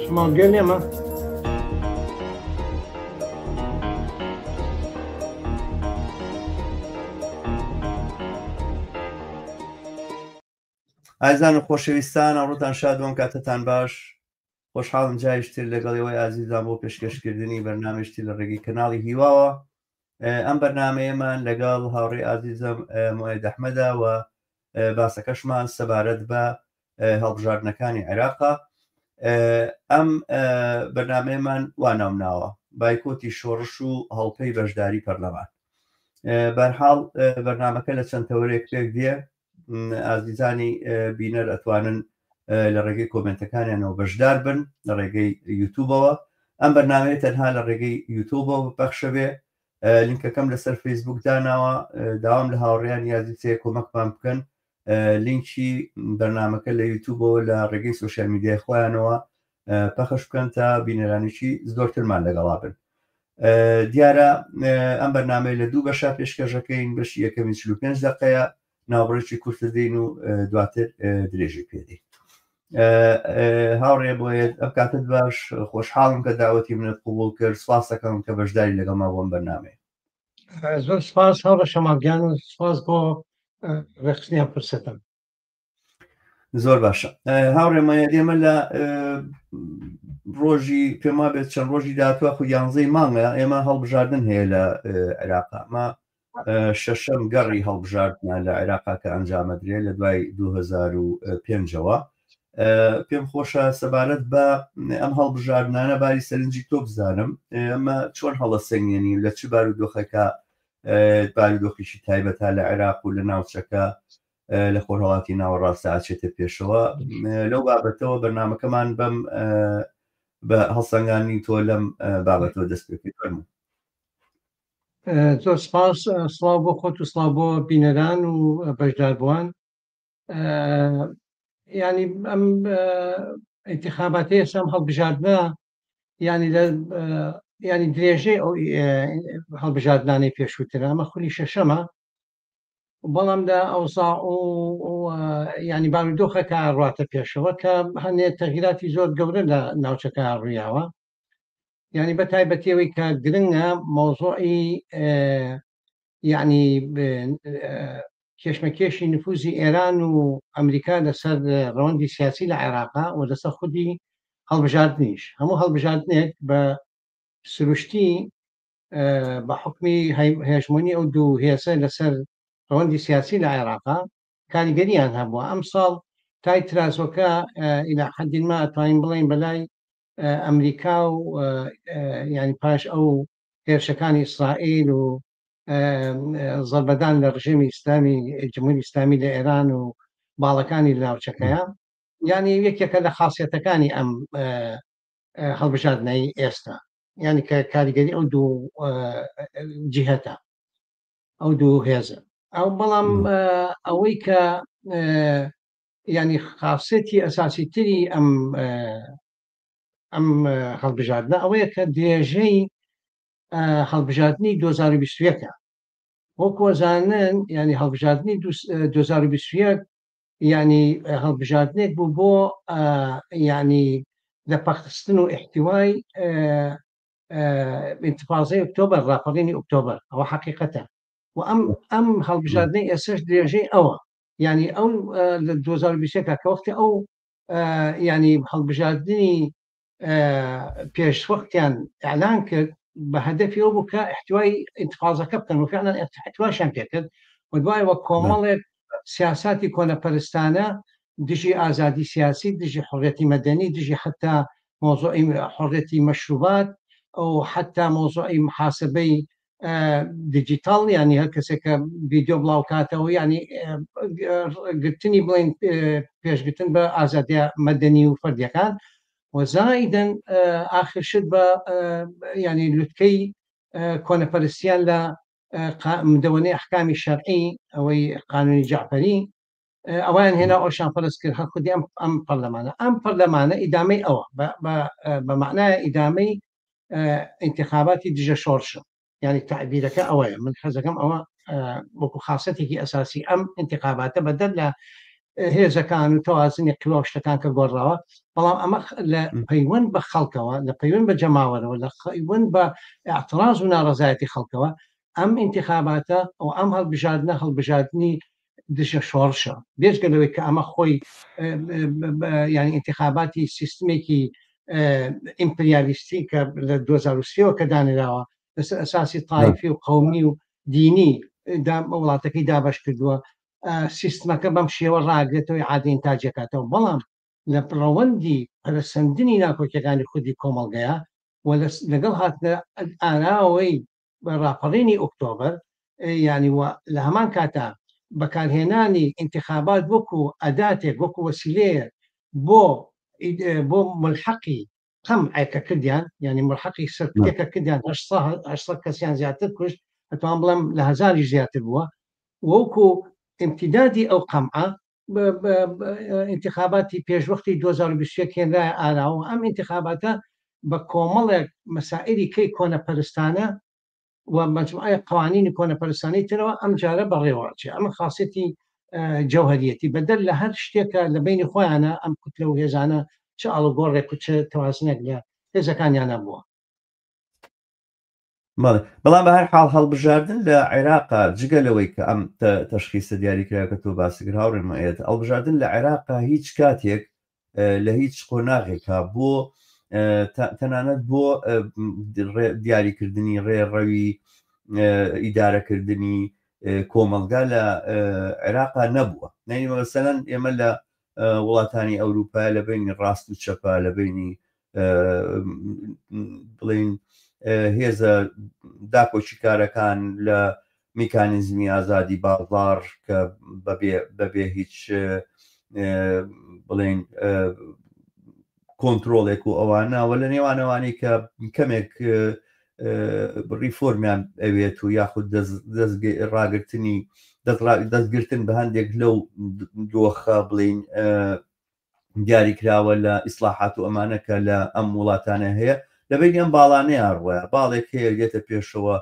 شماڵ گوێ لێمە؟ ئازیزان و خۆشەویستان ئەوڕۆتان شاد بم کاتتان باش خۆشحاڵم جایشتر لەگەڵ ئێوەی ئازیزان بۆ پێشکەشکردنی بەرنامەیشتر لە ڕێگەی کەناڵی هیواوە ئەم بەرنمەیەمان لەگەڵ هاوڕێ ئازیزم موئەیەد ئەحمەدا و باسەکەشمان سەبارەت بە هەڵبژاردنەکانی عێراقا ئەم بەرنمەیەمان وا ناوناوە بایکۆتی شۆڕش و هەڵپەی بەشداری پەرلەمان بەرحاڵ بەرنمەکە لە چەند تەوەرێک پێک دێ ئازیزانی بینەر ئەتوانن لە ڕێگەی کۆمنتەکانیانەوە بەشدار بن لە ڕێگەی یوتوبەوە ئەم بەرنمەیە تەنها لە ڕێگەی یوتوبەوە پەخشە بێ لینکەکەم لەسەر فەیسبوک داناوە داوام لە هاوڕێیان یازیسێ کۆمەکمان بکەن لینکی بەرنمەکە لە یوتوبەوە لە ڕێگەی سوسیال میدیای خۆیانەوە پەخش بکەن تا بینەرانێکی زۆرترمان لەگەڵا بن دیارە ئەم بەرنمەی لە دوو بەشە پێشکەشەکەین بەشی یەکەمی 45 دقەیە ناوبڕێکی کورتە دێن و دواتر درێژی پێدەین هاوڕێ بۆیە ئەم کاتت باش خۆشحاڵم کە داوەتی منت قوبول کرد سپاسەکەم کە بەشداری لەگەڵما بۆم بەرنامەیە زۆر سپاس هاوڕێ شەماڵ گیان و سپاس بۆ ڕێکخستنی ئەم فرسەتە. زۆر باشە هاوڕێ مایە ئێمە لە ڕۆژی پێم وابێت چەند ڕۆژی داهاتوە خو یانزەی مانگە ئێمە هەڵبژاردن هەیە لە عێراقا ما شەشەم گەڕی هەڵبژاردنە لە عێراقا کە ئەنجامەدرێ لە دوای 2005ەوە پێم خۆشە سەبارەت بە ئەم هەڵبژاردنانە باری سەرنجی تۆ بزانم ئەمە چۆن هەڵەسەنگێنی لە چ بارودۆخەکە بارودۆخیشی تایبەتە لە عێراق و لە ناوچەکە لە خۆرهەڵاتی ناوەڕاستە ئاچێتە پێشەوە لەو بابەتەوە بەرنمەکەمان بەم بە هەڵسەنگانی تۆ لەم بابەتەوە دەست پێ فەرموو. زۆر سپاس سڵاو بۆ خۆت و سڵاو بۆ بینەران و بەشداربووان ینی ئەم ئینتخاباتی ئێستا ئەم هەڵبژاردنە ینی لە ینی درێژەی ئەو هەڵبژاردنانەی پێشووترە ئەمە خولی شەشەمە بەڵام لە ئەوزا و ینی بارودۆخەکە ڕاتە پێشەوە کە هەندێک تەغیراتی زۆر گەورە لە ناوچەکە ڕوویاوە یعنی بە تایبەتیەوەی کە گرنگە مۆزۆی یعنی کێشمەکێشی نفوزی ئێران و ئەمریکا لەسەر ڕەوەندی سیاسی لە عێراقا و لەسەر خودی هەڵبژاردنیش هەموو هەڵبژاردنێک بە سروشتی بە حوکمی هێژمۆنی ئەو دوو هێزە لەسەر ڕەوەندی سیاسی لە عێراقا کاریگەریان هەبووە ئەمساڵ تای ترازۆکە ئیلا حەدین ما ئەتوانین بڵێین بەلای ئەمریکا و ینی پاش ئەو هێرشەکانی ئیسرائیل و زەربەدان لە ڕژێمی ئیسلامی جمهوری ئیسلامی لە ئێران و باڵەکانی لە ناوچەکەیە یعنی یەکێکە لە خاصیەتەکانی ئەم هەڵبژاردنەی ئێستا یعنی کە کاریگەری ئەو دوو جیهەتە ئەو دوو هێزە ئەو بەڵام ئەوەی کە ینی خاصێتی ئەساسی تری ئەم ئەم هەڵبژاردنە ئەوەیە کە درێژەی هەڵبژاردنی 2021 وەکۆزانن ینی هەڵبژاردنی 2021 یانی هەڵبژاردنێک بوو بۆ یانی لە پەخستن و ئیحتیوای ئینتفازەی ئۆکتۆبەر ڕاپەڕینی ئۆکتۆبەر ئەوە حەقیقەتە و ئەم ئەم هەڵبژاردنەی ئێسش درێژەی ئەوە یانی ئەو لە 2021 کە وەختی ئەو ینی هەڵبژاردنی پێش وەختیان ئەلان کرد بە هەدەفی ئەو بوو کە احتوای ئینتفازەکە بکەن و فعلا احتواشیان پێکرد و دوای وە کۆمەڵێک سیاساتی کۆنەپەرستانە دژی ئازادی سیاسی دژی حڕێتی مەدەنی دژی حتا مۆزۆی حڕێتی مەشروبات ئەو حتا مۆزۆی محاسبەی دیجیتاڵ ینی هەر کەسێک کە ڤیددیو بڵاوکاتەوە ینی گرتنی بڵین پێشگرتن بە ئازادیە مەدەنی و فەردیەکان وەزایدن ئاخر شت بە ینی لوتکەی کۆنەپەرستیان لە مدەوەنەی ئەحکامی شەرعی ئەوەی قانونی جعفەری ئەویان هێنا ئەوشان فەرز کرد هەر خودی ئەم ئەم پەرلەمانە ئەم پەرلەمانە ئیدامەی ئەوە بە معنای ئیدامەی ئینتخاباتی دژە شۆڕشە یعنی تعبیرەکە ئەوەیە من حەزەکەم ئەوە وەکو خاصەتێکی ئەساسی ئەم انتخاباتە بەدەر لە هێزەکان و تەوازنی قیوا و شتەکان کە گۆڕاوە، بەڵام ئەمە لە پەیوەند بە خەڵکەوە، لە پەیوەند بە جەماوەرەوە، لە پەیوەند بە ئیعتڕاز و ناڕەزایەتی خەڵکەوە، ئەم ئینتخاباتە و ئەم هەڵبژاردنە هەڵبژاردنی دژە شۆڕشە، بێجگە لەوەی کە ئەمە خۆی یانی ئینتخاباتی سیستمێکی ئیمپریالیستی کە لە 2003ەوە کە دانراوە لەسەر ئەساسی تایفی و قەومی و دینی وڵاتەکەی دابەش کردووە، سیستمەکە بەم شێوە ڕاگرێتەوەی عادە ئینتاجەکاتەوە، بەڵام لە ڕەوەندی پەرەسەندنی ناکۆکیەکانی خودی کۆمەڵگەیە و لەگەڵ هاتنە ئاراوەی ڕاپەڕینی ئۆکتۆبەر یعنی و لە هەمان کاتا بەکارهێنانی ئینتخابات وەکو ئەداتێک وەکو وەسیلەیەک بۆ بۆ ملحەقی قەمعێکە کردیان یعنی ملحەقی سەرکوتێکە کردیان 800 کەسیان زیاتر کوشت ئەتوان بڵێم لە هەزاریش زیاتر بووە وەکو ئیمتیدادی ئەو قەمعە ئینتخاباتی پێشوەختی 2021 هێنرایە ئاراوە ئەم ئینتخاباتە بە کۆمەڵێک مەسائلی کەی کۆنەپەرستانە و مەجموعەیەک قوانینی کۆنەپەرستانەی ترەوە ئەم جارە بەڕێوەچێ. ئەمە خاصەتی جەوهریەتی بەدەر لە هەر شتێکە لە بینی خۆیانە ئەم کوتلە و هێزانە چ ئاڵوگۆڕێک و چ تەوازنێک لە هێزەکانیانە بووە. بەڵێ بەڵام بە هەر حاڵ هەڵبژاردن لە عێراقا جگە لەوەی کە ئەم تەشخیصە دیاریکراوە کە تۆ باسی کرد هاوڕێ مەیەت هەڵبژاردن لە عێراقا هیچ کاتێک لە هیچ قۆناغێکا بۆ تەنانەت بۆ دیاریکردنی ڕێڕەوی ئیدارەکردنی کۆمەڵگا لە عێراقا نەبووە نەی مەسەلەن ئێمە لە وڵاتانی ئەوروپا لە بینی ڕاست و چەپا لە بینی بڵین هێزە داکۆکیکارەکان لە میکانیزمی ئازادی بازاڕ کە بەبێ هیچ بڵین کۆنتترۆلێک و ئەوانە وە لە نێوان ئەوانەی کە کەمێک ڕیفۆرمیان ئەوێت و یاخود ڕاگرتنی دەستگرتن بە هەندێک لەو دۆخە بڵین دیاریکراوە لە ئیسلاحات و ئەمانە کە لە ئەم وڵاتانە هەیە لە بینی ئەم باڵانەیان ڕۆیە باڵێک هەیە دێتە پێشەوە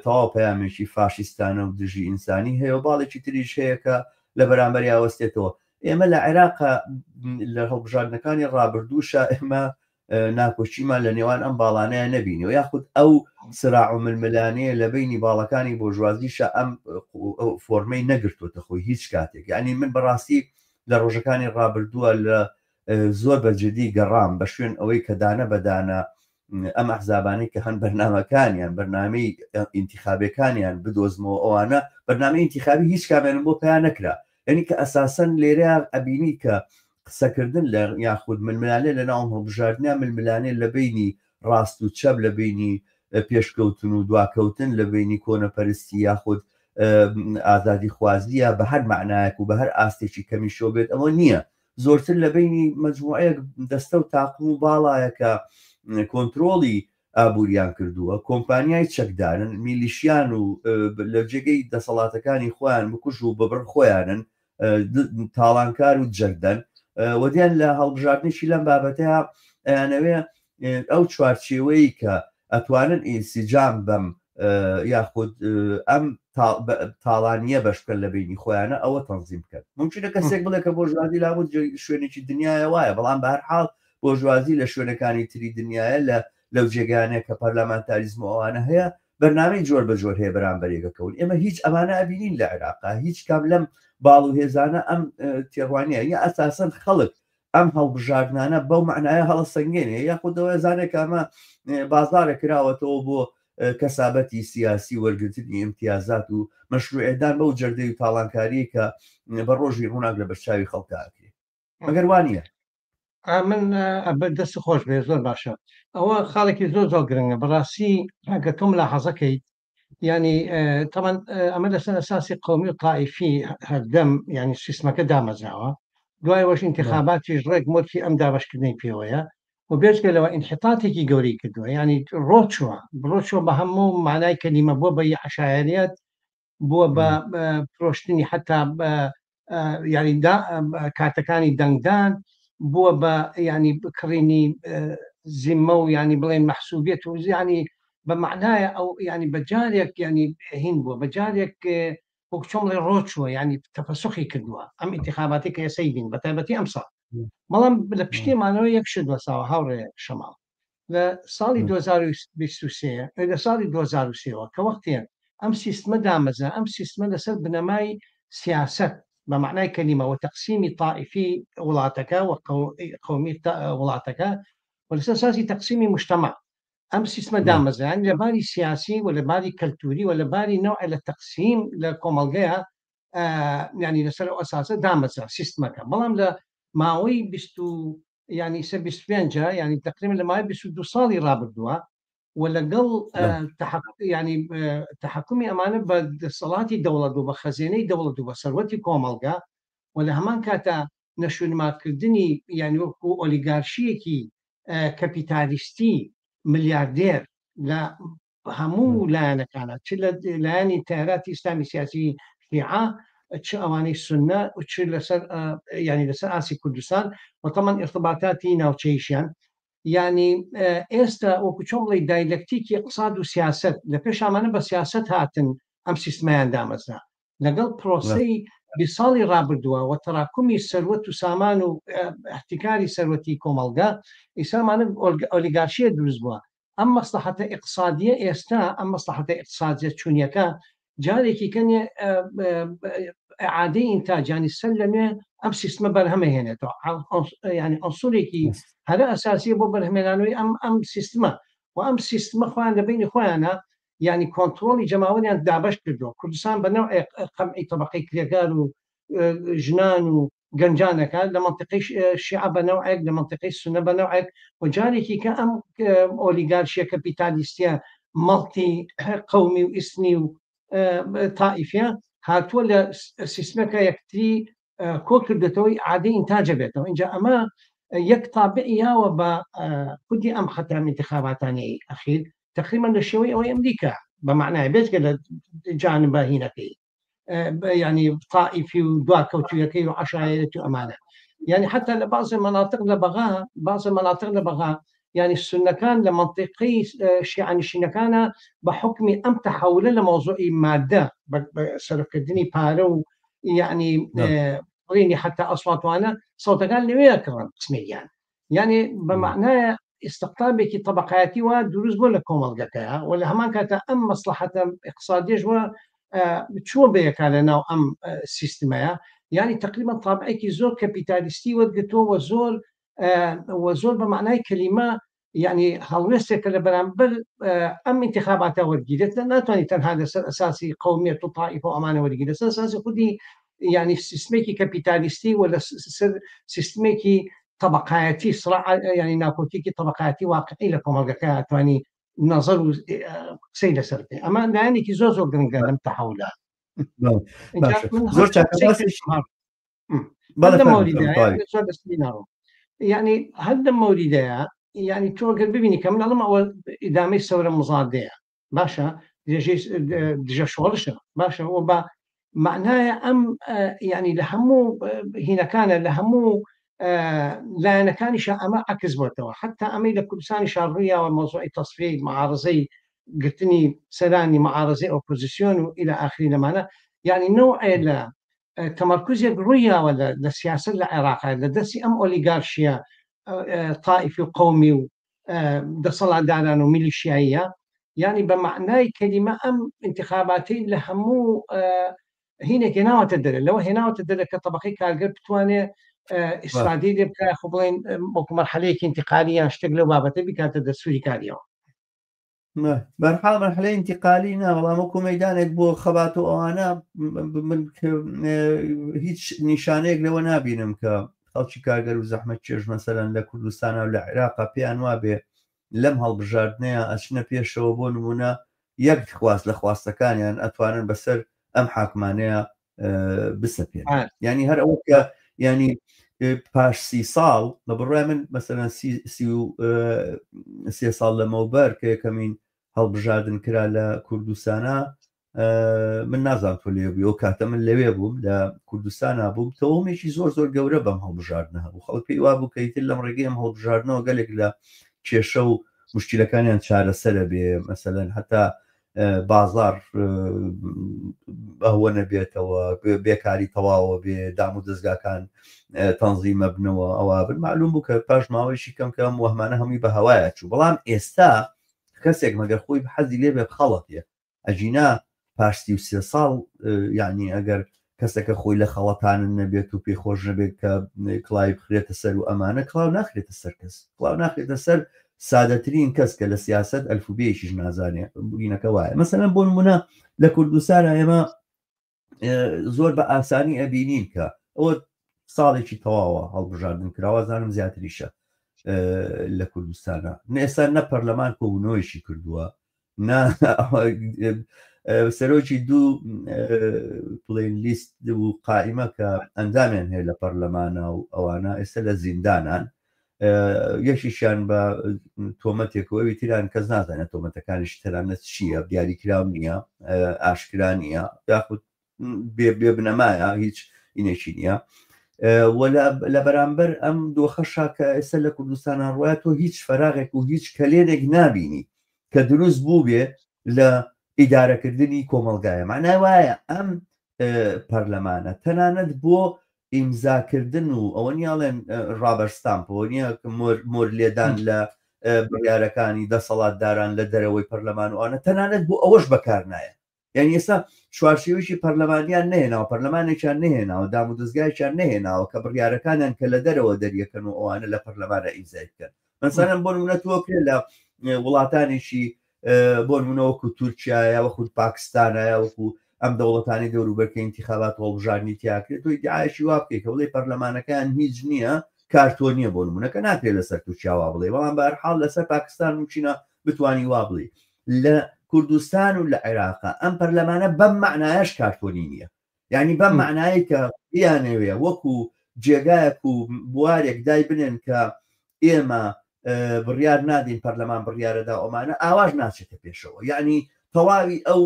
تەواو پەیامێکی فاشیستانە و دژی ئینسانی هەیە و باڵێکی تریش هەیە کە لە بەرامبەر یاوەستێتەوە ئێمە لە عێراق لە هەڵبژاردنەکانی ڕابردووشە ئێمە ناکۆکیمان لە نێوان ئەم باڵانەیە نەبینیوە یاخود ئەو سراع و ململانێ لە بینی باڵەکانی بۆژوازیشە ئەم فۆرمەی نەگرتووەتە خۆی هیچ کاتێک یعنی من بەڕاستی لە ڕۆژەکانی ڕابردووە لە زۆر بە جدی گەڕام بە شوێن ئەوەی کە دانە بەدانە ئەم ئەحزابانەی کە هەن بەرنامەکانیان بەرنامەی ئینتخابەکانیان بدۆزمەوە ئەوانە بەرنامەی ئینتخابی هیچ کامیانم بۆ پیا نەکرا یعنی کە ئەساسەن لێرە ئەبینی کە قسەکردن لە یاخود ململانێ لە ناو هەڵبژاردنە ململانێ لە بینی ڕاست و چەپ لە بینی پێشکەوتن و دواکەوتن لە بینی کۆنەپەرستی یاخود ئازادی خوازیە بە هەر معنایەک و بە هەر ئاستێکی کەمیشەوە بێت ئەوە نییە زۆرتر لە بینی مجموعەیەک دەستە و تاقم و باڵایەکە کۆنتترۆڵی ئابووریان کردووە، کۆمپانیای چەکدارن، میلیشیان و لە جێگەی دەسەڵاتەکانی خۆیان بکوژ و ببڕ خۆیانن، تاڵانکار و جەردەن و دیان لە هەڵبژاردنێکی لەم بابەتەیە ئەیانەوێ ئەو چوارچێوەی کە ئەتوانن ئینسیجام بەم یاخود ئەم تاڵانیە بەش بکەن لە بینی خۆیانە ئەوە تەنزیم بکەن ممکنە کەسێک بڵێ کە بۆرژوازی لابوو شوێنێکی دنیاە وایە بەڵام بە هەر حاڵ بۆرژوازی لە شوێنەکانی تری دنیاە لە لەو جێگانەیە کە پەرلەمانتاریزم و ئەوانە هەیە بەرنامەی جۆر بە جۆر هەیە بەرامبەر یەکەکەون ئێمە هیچ ئەمانە ئەبینین لە عێراقا هیچ کام لەم باڵ و هێزانە ئەم تێڕوانیە یا ئەساسەن خەڵک ئەم هەڵبژاردنانە بەو معنایە هەڵەسەنگێنێ یاخود ئەوە زانێت کە ئەمە بازارە کراوەتەوە بۆ کەسابەتی سیاسی وەرگرتنی ئیمتیازات و مەشروعێدان بەو جەردەی و تاڵانکاریە کە بە ڕۆژی ڕووناک لە بەرچاوی خەڵکا ئەکرێ مەگەر وانە؟ من دەست خۆش بێ زۆر باشە ئەوە خاڵێکی زۆر زۆر گرنگە بەڕاستی ئەگە تۆم لا حەزەکەیت ینی تەمان ئەمە لەسەر ئەساسی قومی و تائیفی هەردەم ینی سیستمەکە دامەزراوە دوای وەش انتخاباتیش ڕێک مۆرکی ئەم دابشکردنەی پێوەیە و بێجگە لەوە ئینحتاتێکی گەورەی کردووە ینی ڕۆچوە ڕۆچوە بە هەموو مانای کەلیمە بۆ بە عشایەریەت بووە بە فرۆشتنی حتا ینی کارتەکانی دەنگدان بووە بە ینی کڕینی زیمە و ینی بڵێن مەحسوبێت و ینی بە معنایە ئەو ینی بە جارێک ینی هین بووە بە جارێک. وەک چۆن بڵێ ڕۆچووە ینی تەفەسوخی کردووە ئەم ئینتخاباتی کە ئێسەی بین بە تایبەتی ئەم ساڵ بەڵام لە پشتیمانەوە یەک شت وەساوە هاوڕێ شەماڵ لە ساڵی 2023 لە ساڵی 2023ەوە کە وەختێ ئەم سیستمە دامەزرا ئەم سیستمە لەسەر بنەمای سیاست بە معنای کەلیمە و تەقسیمی تائیفی وڵاتەکە و قومی وڵاتەکە و لەسەر ساسی تەقسیمی مجتمع ئەم سیستمە دامەزران لە باری سیاسی و لە باری کەلتوری و لە باری نەوع لە تەقسیم لە کۆمەڵگەیە ینی لەسەر ئەو ئەساسە دامەزرا سیستمەکە بەڵام لە ماوەی 20 ینی سە 25 ینی تقریبا لە ماوەی 22 ساڵی ڕابردووە و لەگەڵ ینی تحکمی ئەمانە بە دەسەڵاتی دەوڵەت و بە خەزێنەی دەوڵەت و بە سەروەتی کۆمەڵگە و لە هەمان کاتا نەشونماکردنی یعنی وەکو ئۆلیگارشیەکی کەپیتالیستی ملیاردێر لە هەموو لایەنەکانە چ لە لایەنی تەیاراتی ئیسلامی سیاسی شیعە چ ئەوانەی سنە و چ لەسەر ینی لەسەر ئاسی کوردستان و تەمان ئرتباتاتی ناوچەیشیان ینی ئێستا وەکو چۆن بڵێ دایلەکتیکی اقتصاد و سیاست لە پێشامانە بە سیاست هاتن ئەم سیستمەیان دامەزرا لەگەڵ پرۆسەی بیست ساڵی ڕابردووە و تەراکومی سەروەت و سامان و احتیکاری سەروەتی کۆمەڵگە ئیسامانە ئۆلیگارشیە دروست بووە ئەم مەسلحەتە ئیقتسادیە ئێستا ئەم مەسلحەتە ئیقتسادیە چونیەکە جارێکی کەنێ ئعادەی ئینتاجانی سەر لە نوێ ئەم سیستمە بەرهەمەهێنێتەوە ینی ئەنسوورێکی هەرە ئەساسیە بۆ بەرهەمێنانەوەی ئەم ئەم سیستمە و ئەم سیستمە خۆیان لە بینی خۆیانە یانی کۆنتڕۆڵی جەماوەریان دابەش کردووە کوردستان بە نەوعێک قەمعی تەبەقەی کرێکار و ژنان و گەنجانەکە لە منطقەی شیعە بە نەوعێک لە منطقەی سونە بە نەوعێک و جارێکی کە ئەم ئۆلیگارشیە کەپیتالیستیە مەڵتی قەومی و ئیسنی و تائیفە هاتووە لە سیستمەکە یەکتری کۆ کردێتەوەی عادی ئینتاجە بێتەوە اینجا ئەمە یەک تابعی یاوە بە خودی ئەم خەتام انتخاباتانەی ئەخیر تقریبا لە شێوەی ئەوەی ئەمریکا بە معنای بێجگە لە جانبە هینەکەی ینی طائفی و دواکەوتویەکەی و عشایەت و ئەمانە یعنی حتا لە بعض مناطق لە بەغا بعض مناطق لە بەغا یعنی سنەکان لە منطقەی شیعانشینەکانە بە حکمی ئەم تحولە لە مەوزوعی مادە سەرفکردنی پارە و یعنی بڕینی حتا ئەسواتوانە سەوتەکان لەوێ کڕن قسمێکیان یعنی بە معنایە ئیستقتابێکی طبقایەتی وا دروست بووە لە کۆمەڵگەکەیا و لە هەمان کاتە ئەم مەسلحەتە اقتصادیش وە چووە بەیەکا لە ناو ئەم سیستمەیە یعنی تقریبا تابعێکی زۆر کەپیتالیستی وەرگتووە و زۆر و زۆر بە معنای کەلیمە یعنی هەڵوێستێکە لە بەرامبەر ئەم انتخاباتە وەرگیرێت ناتوانانی تەنها لەسەر ئەساسی قومیەت و تائیفە و ئەمانە وەرگیرێت لەسەر ئەساسی خودی یعنی سیستمێکی کەپیتالیستی و لە سیستمێکی طبقایەتی صراع یعنی ناکۆکیکی طبقایەتی واقعی لە کۆمەڵگەکە توانی نظر و قسەی لەسەر بکەین ئەمە لایەنێکی زۆر زۆر گرنگە لەم تەحولە زۆر یعنی هەر لەم مەوریدەیە یعنی تۆ گەر ببینی کە من ئەڵم ئەوە ئیدامەی سەورە مزادەیە باشە درێژەی دژە شۆڕشە باشە ئەوە بە معنایە ئەم یعنی لە هەموو هینەکانە لە هەموو لایەنەکانیشە ئەمە عکس بۆتەوە حتا ئەمەی لە کوردستانی شاڕوویاوە مۆزۆی تەسفیەی معارزەی گرتنی سەرانی معارزەی ئۆپۆزیسیۆن و ئیلە ئاخری لەمانە یعنی نەوعێ لە تەمەرکوزێک ڕوویاوە لە سیاست لە عێراق لە دەستی ئەم ئۆلیگارشیە تائیفی و قومی و دەسەڵاتداران و میلیشیاییە یعنی بە معنای کەلیمە ئەم انتخاباتی لە هەموو هینێک هێناوەتە دەرێ لەوە هێناوەتە دەرێ کە طبقەی کارگەر بتوانێ ئیسفادەی لێ بکە خۆ بڵێن وەکو مەرحەلەیەکی انتقالی یان شتێک لەو بابەتە بیکاتە دەستوری کاریەوە بەرحاڵ مەرحلەی انتقالی نا بەڵام وەکو مەدانێک بۆ خەبات و ئەوانە من هیچ نیشانەیەک لەوە نابینم کە خەڵکی کارگەر و زەحمەت چێژ مەسەلەن لە کوردستانە و لە عێراقا پێیان وابێ لەم هەڵبژاردنەیە ئەچنە پێشەوە بۆ نمونە یەک خواست لە خواستەکانیان ئەتوانن بەسەر ئەم حاکمانەیە بسەپێن ینی هەر ئەوە کە ینی پاش سی ساڵ بە بڕای من مەسەلەن سێ ساڵ لەمەوبەر کە یەکەمین هەڵبژاردن کرا لە کوردستانە من نازانم تۆ لێ بووی ئەو کاتە من لەوێ بووم لە کوردستانە بووم تەوەمێکی زۆر زۆر گەورە بەم هەڵبژاردنە هەبوو خەڵک پێی وابوو کە ئیتر لەم ڕێگەی ئەم هەڵبژاردنەوە گەلێک لە کێشە و مشکلەکانیان چارەسەرە بێ مەسەلەن هەتا بازار ئەوە نەبێتەوە بێکاری تەواوە بێ دام و دەستگاکان تەنزیمە بنەوە ئەوە بن معلوم بوو کە پاش ماوەیشی کەم کەم وەهمانە هەمووی بە هەوایە چوو بەڵام ئێستا کەسێک مەگەر خۆی حەزی لێ بێ خەڵەتێ ئەگینا پاش 33 ساڵ یعنی ئەگەر کەسەکە خۆی لە خەڵەتانن نەبێت و پێی خۆش نەبێت کە کڵاوی بخرێتە سەر و ئەمانە کڵاو ناخرێتە سەر کەس کڵاو ناخرێتە سەر سادەترین کەس کە لە سیاست ئەلفوبێکیش نازانێ بگینەکە وایە مەسەلەن بۆ نمونە لە کوردستان ئێمە زۆر بە ئاسانی ئەبینین کە ئەوە ساڵێکی تەواوە هەڵبژاردن کراوە زانم زیاتریشە لە کوردستانە ئێستا نە پەرلەمان کۆبوونەوەیشی کردووە نا سەرۆکی دوو پلین لیست و قائیمە کە ئەندامیان هەیە لە پەرلەمانە و ئەوانە ئێستا لە زیندانان یەکیشیان بە تۆمەتێک و ئەوی تریان کەس نازانێت تۆمەتەکانیش تەنانەت چییە دیاریکراو نییە ئاشکرا نییە یاخود بێ بنەمایە هیچ ئینێکی نییە لە بەرامبەر ئەم دۆخەشا کە ئێستا لە کوردستانە ڕۆیە تۆ هیچ فەراغێک و هیچ کەلێنێک نابینی کە دروست بوو بێ لە ئیدارەکردنی کۆمەلگایە معنای وایە ئەم پەرلەمانە تەنانەت بۆ ئیمزاکردن و ئەوە نیاڵێن ڕابەر ستامپ ئەوە نییە مۆر لێدان لە بڕیارەکانی دەسەڵاتداران لە دەرەوەی پەرلەمان و ئەوانە تەنانەت بۆ ئەوەش بەکار نایە یعنی ئێستا چوارچێوەیەکی پەرلەمانیان نەهێناوە پەرلەمانێکیان نەهێناوە دام و دەستگایەکیان نەهێناوە کە بڕیارەکانیان کە لە دەرەوە دەریەکەن و ئەوانە لە پەرلەمانە ئیمزای بکەن مەسەلەن بۆ نمونە تۆ کرێ لە وڵاتانێکی بۆ نمونە وەکو تورکیایە وەخود پاکستانایە وەکو ئەم دەوڵەتانی دەوروبەر کە ئینتیخابات هەڵبژاردنی تیاکرێت تۆ ئیدعایەکی وا بکەیت کە بڵێ پەرلەمانەکان هیچ نییە کارتۆنیە بۆ نمونە کە ناکرێت لەسەر تورکیا وا بڵێ بەڵام بەهەرحاڵ لەسەر پاکستان ممکنە بتوانی وا بڵێ لە کوردستان و لە عێراقا ئەم پەرلەمانە بەم معنایەش کارتۆنی نییە یعنی بەم معنایە کە بیانەوێ وەکو جێگایەک و بوارێک دای بنێن کە ئێمە بڕیار نادەین پەرلەمان بڕیارەدا ئەمانە ئاواش ناچێتە پێشەوە یعنی تەواوی ئەو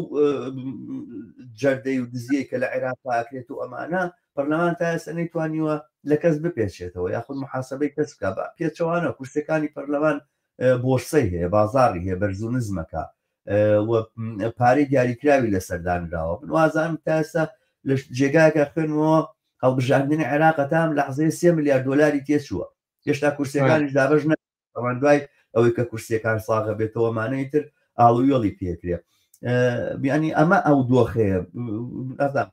جەردەی و دزیەی کە لە عێراق ئاکرێت و ئەمانە پەرلەمان تا ئێستا نەیتوانیوە لە کەس بپێچێتەوە یاخود محاسبەی کەس بکە بە پێچەوانە کورسەکانی پەرلەمان بۆرسەی هەیە بازاڕی هەیە بەرز و نزمەکە و پارەی دیاریکراوی لەسەر دانراوە من وازانم تا ئێستا لە جێگایەکە خوێنمەوە هەڵبژاردنی عێراق تام لەحزەیە سێ ملیار دۆلاری تێچووە هێشتا کورسیەکانیش دابەش ئەوان دوای ئەوەی کە کورسیەکان ساغە بێتەوە مانەی تر ئاڵویۆڵی پێکرێ بیانی ئەمە ئەو دۆخەیە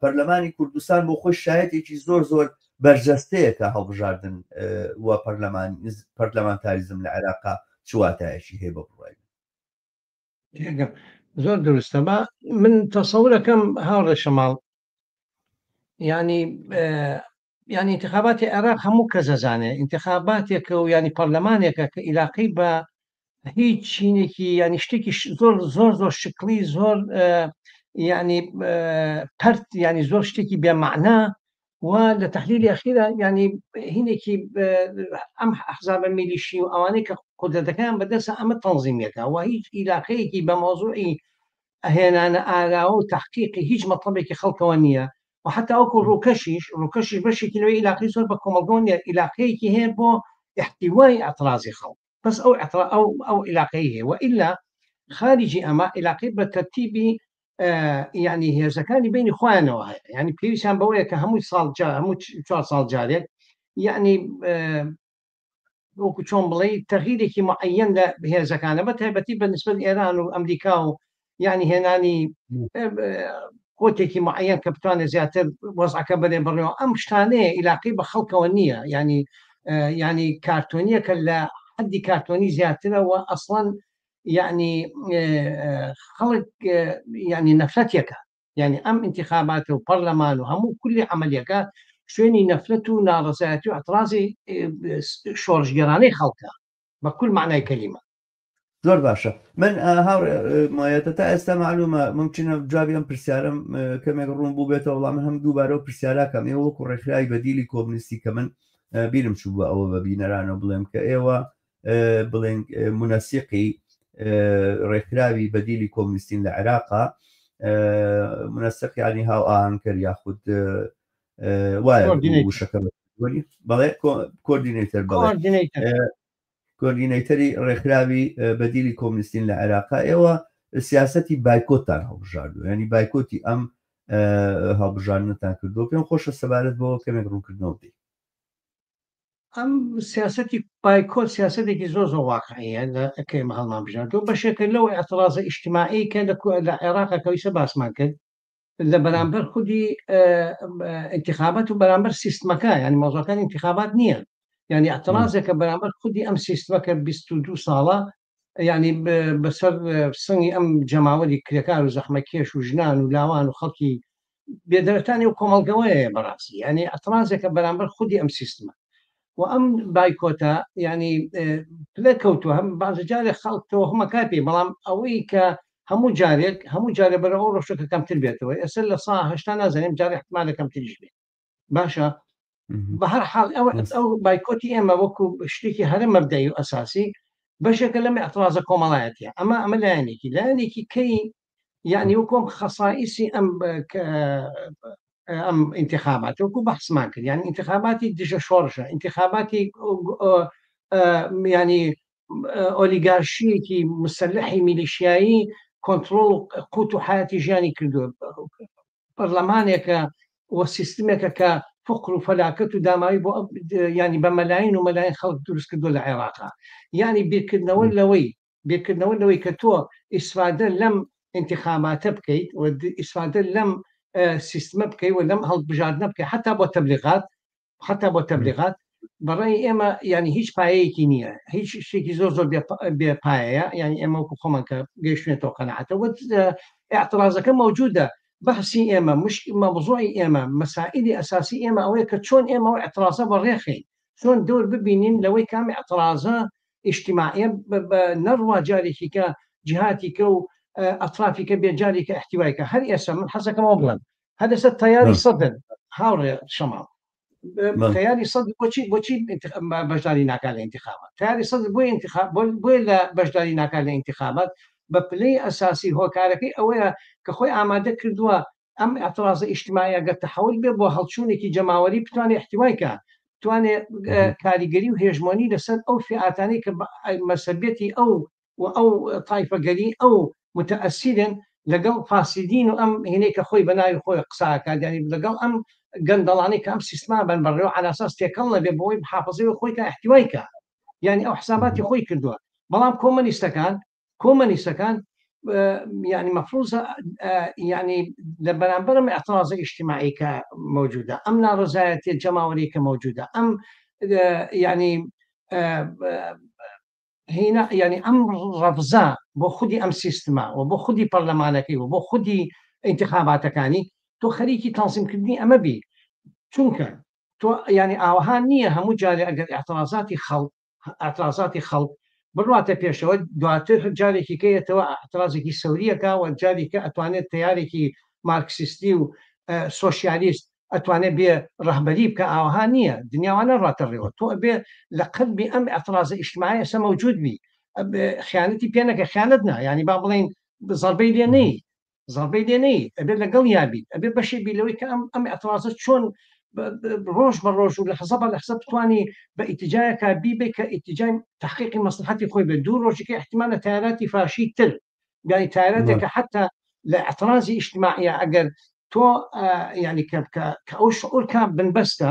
پەرلەمانی کوردستان بۆ خۆی شایەتێکی زۆر زۆر بەرجەستەیە کە هەڵبژاردن و پەرلەمان پەرلەمانتاریزم لە عێراقا چ واتایەکی هەیە بە بڕوای زۆر دروستە با من تەسەورەکەم هاوڕێ شەماڵ ینی یعنی انتخاباتی عێراق هەموو کەس دەزانێ انتخاباتێکە و ینی پەرلەمانێکە کە عیلاقەی بە هیچ چینێکی ینی شتێکی زۆر زۆر زۆر شکلی زۆر ینی پەرت ینی زۆر شتێکی بێمەعنا و لە تحلیلی ئەخیرا ینی هینێکی ئەم ئەحزابە میلیشی و ئەوانەی کە قودرەتەکەیان بەدەستە ئەمە تەنزیمیەکە و هیچ ئیلاقەیەکی بە مەوزوعی هێنانە ئاراوە و تحقیقی هیچ مەطلبێکی خەڵکەوە نییە و حتا وەکو ڕووکەشیش ڕووکەشیش بەشێکی لەوەی ئیلاقی زۆر بە کۆمەڵگەوە نییە ئیلاقەیەکی هەیە بۆ احتیوای اعتراضی خەڵک بەس ئەو ئەو ئەو عیلاقەی هەیە و ئیلا خارجی ئەمە عیلاقەی بە تەرتیبی یعنی هێزەکانی بینی خۆیانەوە هەیە یعنی پێویستیان بەوەیە کە هەموو ساڵ هەموو چوار ساڵ جارێک یعنی وەکو چۆن بڵێ تەغیرێکی معەن لە هێزەکانە بە تایبەتی بە نسبەت ئێران و ئەمریکا و یعنی هێنانی قوتێکی معەن کە بتوانێت زیاتر وەزعەکە بەرێ بڕێەوە ئەم شتانەیە ئیلاقی بە خەڵکەوە نییە ینی ینی کارتۆنیە کە لە حەدی کارتۆنی زیاترە و ئەسڵەن یعنی خەڵک ینی نەفرەتێکە یعنی ئەم انتخابات و پەرلەمان و هەموو کولی عملیەکە شوێنی نەفرەت و ناڕزایەتی و اعتراضی شۆڕشگێرانەی خەڵکە بە کول معنای کەلیمە زۆر باشە من هاوڕێ مایەتە تا ئێستا معلومە ممکنە جوابی ئەم پرسیارم کەمێک ڕوون بوو بێتەوە بەڵام من هەم دووبارە و پرسیاراکەم ئێوە وەکو ڕێکخراوی بەدیلی کۆمنیستی کە من بیرم چوو بە ئەوە بە بینەرانەوە بڵێم کە ئێوە بڵێن منەسیقی ڕێکخراوی بەدیلی کۆمنیستین لە عێراقا منەسق ینی هاو ئاهەنگکەر یاخود وایە وشەکە بەڵێ coordinator بەڵێ coordinator ی ڕێکخراوی بەدیلی کۆمنیستین لە عێراقا ئێوە. سیاسەتی بایکۆتتان هەڵبژاردووە، یانی بایکۆتی ئەم هەڵبژاردنەتان کردووە، پێم خۆشە سەبارەت بەوە کەمێک ڕوونکردنەوە بدەیت. ئەم سیاسەتی بایکۆت سیاسەتێکی زۆر زۆر واقعیە لە کە ئێمە هەڵمان بژاردووە، بەشێکە لەو ئیعتڕازە ئیجتیماعی کە لە عێراق کە ئیسە باسمان کرد لە بەرامبەر خودی ئینتخابات و بەرامبەر سیستمەکە، یعنی مەوزوعەکان ئینتخابات نییە، یعنی ئیعتڕازێکە بەرامبەر خودی ئەم سیستمە کە 22 ساڵە یعنی بەسەر سنگی ئەم جەماوەری کرێکار و زەحمەکێش و ژنان و لاوان و خەڵکی بێدەرەتانی و کۆمەڵگەوەیە بەڕاستی، یعنی ئەترازێکە بەرامبەر خودی ئەم سیستمە و ئەم بایکۆتە یعنی پلە کەوتووە، هەم بازە جارێک خەڵک تەوەهمەکە پێی، بەڵام ئەوەی کە هەموو جارێک هەموو جارێ بەرەو ئەو ڕۆشتە کەمتر بێتەوە، ئێستا لە سا 80 نازانم جارێ احتمالە کەمتریش بێت. باشە بە هەر حاڵ ئەو ئەو بایکۆتی ئێمە وەکو شتێکی هەرە مەبدەئی و ئەساسی بەشێکە لەم اعتراضە کۆمەڵایەتیە. ئەمە ئەمە لایەنێکی لایەنێکی کەی یعنی وەکۆم خەسائیسی ئەم ئەم انتخابات وەکو بەحسمان کرد، یعنی انتخاباتی دژە شۆڕشە، انتخاباتی ینی ئۆلیگارشیەکی مسلحی میلیشیایی کۆنتترۆل قوت و حیاتی ژیانی کردووە، پەرلەمانێکە و سیستمێکە کە فقر و فەلاکەت و داماوی بۆ ینی بە مەلاین و مەلاین خەڵک دروست کردو لە عێراقا. یعنی بیرکردنەوە لەوەی بیرکردنەوە لەوەی کە تۆ ئیسفادە لەم انتخاباتە بکەیت و ئیسفادە لەم سیستمە بکەیت و لەم هەڵبژاردنە بکەیت حتا بۆ تەبلیغات، حتا بۆ تەبلیغات بەڕای ئێمە یعنی هیچ پایەیەکی نییە، هیچ شتێکی زۆر زۆر بێ پایەیە. یعنی ئێمە وەکو خۆمان کە گەیشتێتەوە قەناعەتەوە اعتراضەکە موجودە. بەحسی ئێمە مش مەوزوعی ئێمە مەسائلی ئەساسی ئێمە ئەوەیە کە چۆن ئێمە ئەو اعتراضە بەڕێخەین، چۆن دەور ببینین لەوەی کام اعتراضە اجتماعیە نەڕوا جارێکی کە جهاتی کە و ئەطرافی کە بێ جارێکە احتیوای کە. هەر ئێستا من حەزەکەمەوە بڵێم هەر ئێستا تەیاری سەدر هاوڕێ شەماڵ تەیاری سەدر بۆچی بۆچی بەشداری ناکات لە انتخابات؟ تەیاری سەدر بۆی انتخاب بۆی لە بەشداری ناکات لە انتخابات بە پلەی ئەساسی هۆکارەکەی ئەوەیە کە خۆی ئامادە کردووە ئەم اعتراضە ئیجتماعیە گەر تەحول بێ بۆ هەڵچوونێکی جەماوەری بتوانێت احتوای کە، بتوانێت کاریگەری و هێژمۆنی لەسەر ئەو فئاتانەی کە مەسەبیەتی ئەو و ئەو تایفەگەری ئەو متەئەسیرن لەگەڵ فاسدین و ئەم هینەی کە خۆی بە ناوی خۆی قسە ئەکات، یانی لەگەڵ ئەم گەندەڵانەی کە ئەم سیستما بەن بەڕێوە عەلاساس تێکەڵ نەبێ بۆی محافەزەی خۆی کە احتوای کە، یانی ئەو حساباتی خۆی کردووە. بەڵام کۆمەنیستەکان کۆمەنیستەکان یعنی مەفروزە یعنی لە بەرامبەرم اعتراض اجتماعی کە موجودە، ئەم ناڕەزایەتیە جەماوەری کە موجودە، ئەم یعنی هینا یعنی ئەم ڕەفزە بۆ خودی ئەم سیستمە و بۆ خودی پەرلەمانەکەی و بۆ خودی ئینتخاباتەکانی تۆ خەریکی تەنزیمکردنی ئەمە بی، چونکە تۆ یعنی ئاوەها نییە هەموو جارێ ئەگەر اعتراضاتی خەڵک اعتراضاتی خەڵک بڕواتە پێشەوە دواتر جارێکی کەیەتەوە اعتراضێکی سەوریەکە و جارێکە ئەتوانێت تیارێکی مارکسیستی و سۆسیالیست ئەتوانێت بێ ڕەهبەری بکە. ئاوەها نییە، دنیاوانە ڕاتەڕێەوە. تۆ ئەبێ لە قەلبی ئەم اعتراضە ئیجتماعی ئێستا مەوجود بی، خیانەتی پێ نەکە، خیانەت نا، یعنی با بڵێین زەربەی لێ نەی، زەربەی لێ نەی، ئەبێ لەگەڵ یابیت، ئەبێ بەشێ بی لەوەی کە ئەم اعتراضە چۆن ڕۆژ بە ڕۆژ و لەحزە بە لەحزە بتوانی بە ئیتیجایەکە بیبێ کە ئیتیجای تحقیقی مەسلحەتی خۆی بێت. دوو ڕۆژەکە احتمال لە تەیاراتی فاشی تر، یعنی تەیاراتێکە حتی لە اعتراضی ئیجتماعیە ئەگەر تۆ یعنی کە کە ئەو شعور کا بنبەستە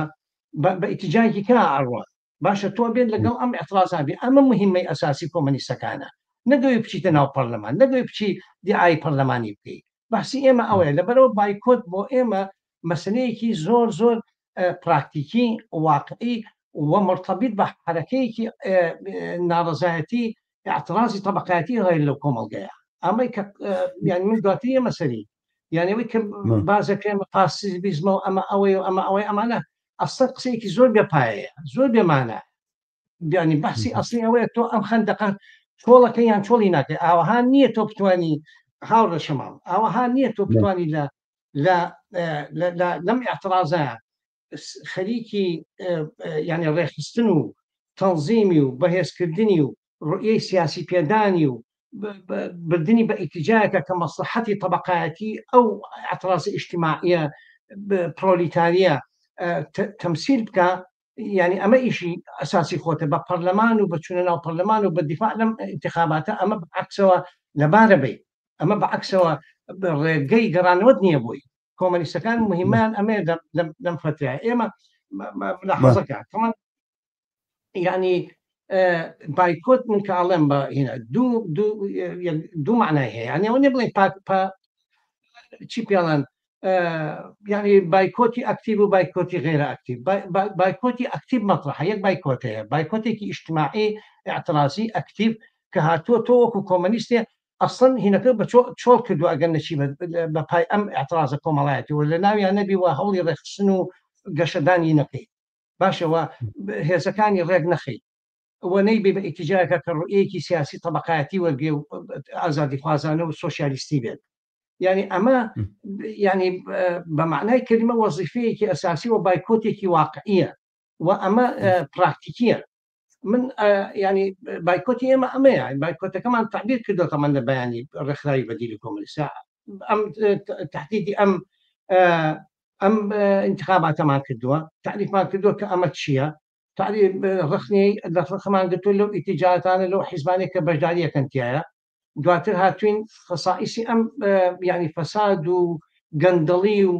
بە ئیتیجایەکی کا ئەڕوا، باشە تۆ بێت لەگەڵ ئەم اعتراضا بێ. ئەمە مهمەی ئەساسی کۆمەنیستەکانە، نەگەوی بچیتە ناو پەرلەمان، نەگەوی بچی دیعای پەرلەمانی بکەی. بەحسی ئێمە ئەوەیە. لەبەرەوە بایکۆت بۆ ئێمە مەسلەیەکی زۆر زۆر پراکتیکی واقعی و مرتبط بە حرەکەیەکی ناڕەزایەتی اعتراضی طبقاتی هەیە لەو کۆمەڵگەیە. ئەمەی کە یعنی من دواتر ئێمە سەری یعنی ئەوەی کە بازەکەم پاسیڤیزمە و ئەمە ئەوەی و ئەمە ئەوەی ئەمانە ئەسڵەن قسەیەکی زۆر بێ پایەیە، زۆر بێمانە. یعنی بەحسی ئەسلی ئەوەیە تۆ ئەم خەندەقە چۆڵەکە یان چۆڵی ناکەی. ئاوەها نییە تۆ بتانی هاوڕێ شەماڵ، ئاوەها نییە تۆ بتانی لە لە لەم اعتراضە خەریکی یعنی ڕێکخستن و تەنزیمی و بەهێزکردنی و ڕوئیەی سیاسی پێدانی و بردنی بە ئیتیجایەکە کە مەسلحەتی طبقایەتی ئەو اعتراض ئیجتماعیە پرۆلیتاریە تەمسیل بکە. یعنی ئەمە ئیشی ئەساسی خۆتە بە پەرلەمان و بە چوونە ناو پەرلەمان و بە دیفاع لەم انتخاباتە. ئەمە عکسەوە لەبارە بی. ئەمە بە عەکسەوە ڕێگەی گەڕانەوەت نییە بۆی. کۆمەنیستەکان مهمەیان ئەمەیە لەم فەترەیە. ئێمە ملاحەزەکە تەمان یعنی بایکۆت من کە ئەڵێم بە هینا دوو دوو دوو معنای هەیە، یعنی ئەوە نیە بڵێن پاک پا چی پێڵێن یعنی بایکۆتی ئەکتیڤ و بایکۆتی غێرە ئەکتیڤ. بایکۆتی ئەکتیڤ مەطرحە، یەک بایکۆت هەیە، بایکۆتێکی ئیجتماعی اعتراضی ئەکتیڤ کە هاتووە تۆ وەکو کۆمەنیستێ ئەسڵەن هینەکە بە چۆڵ کردووە ئەگەر نەچی بە پای ئەم اعتراضە کۆمەڵایەتی و لە ناویان نەبی و هەوڵی ڕێکخستن و گەشەدانی نەکەی باشە و هێزەکانی ڕێک نەخەی و نەیبێ بە ئیتیجاهێکە کە ڕوئیەکی سیاسی طبقایەتی وەرگێ و ئازادیخوازانە و سۆسیالیستی بێت. یعنی ئەمە یعنی بە معنای کلمە وەزیفەیەکی ئەساسی و بایکۆتێکی واقعیە و ئەمە پراکتیکیە. من ینی بایکۆتی ئێمە ئەمەیە، بایکۆتەکەمان تعبیر کردوتە من لە بەیانی ڕێکخراوی بەدیلی کۆمەنیستە ئەم تهدیدی ئەم ئەم انتخاباتەمان کردووە، تعریفمان کردووە کە ئەمە چییە، تعریف ڕخنەی لە ڕخمان گرتووە لەو ئیتیجاتانە لەو حیزبانێک کە بەشداریەکەن تایە. دواتر هاتوین خەسائیسی ئەم یعنی فەساد و گەندەڵی و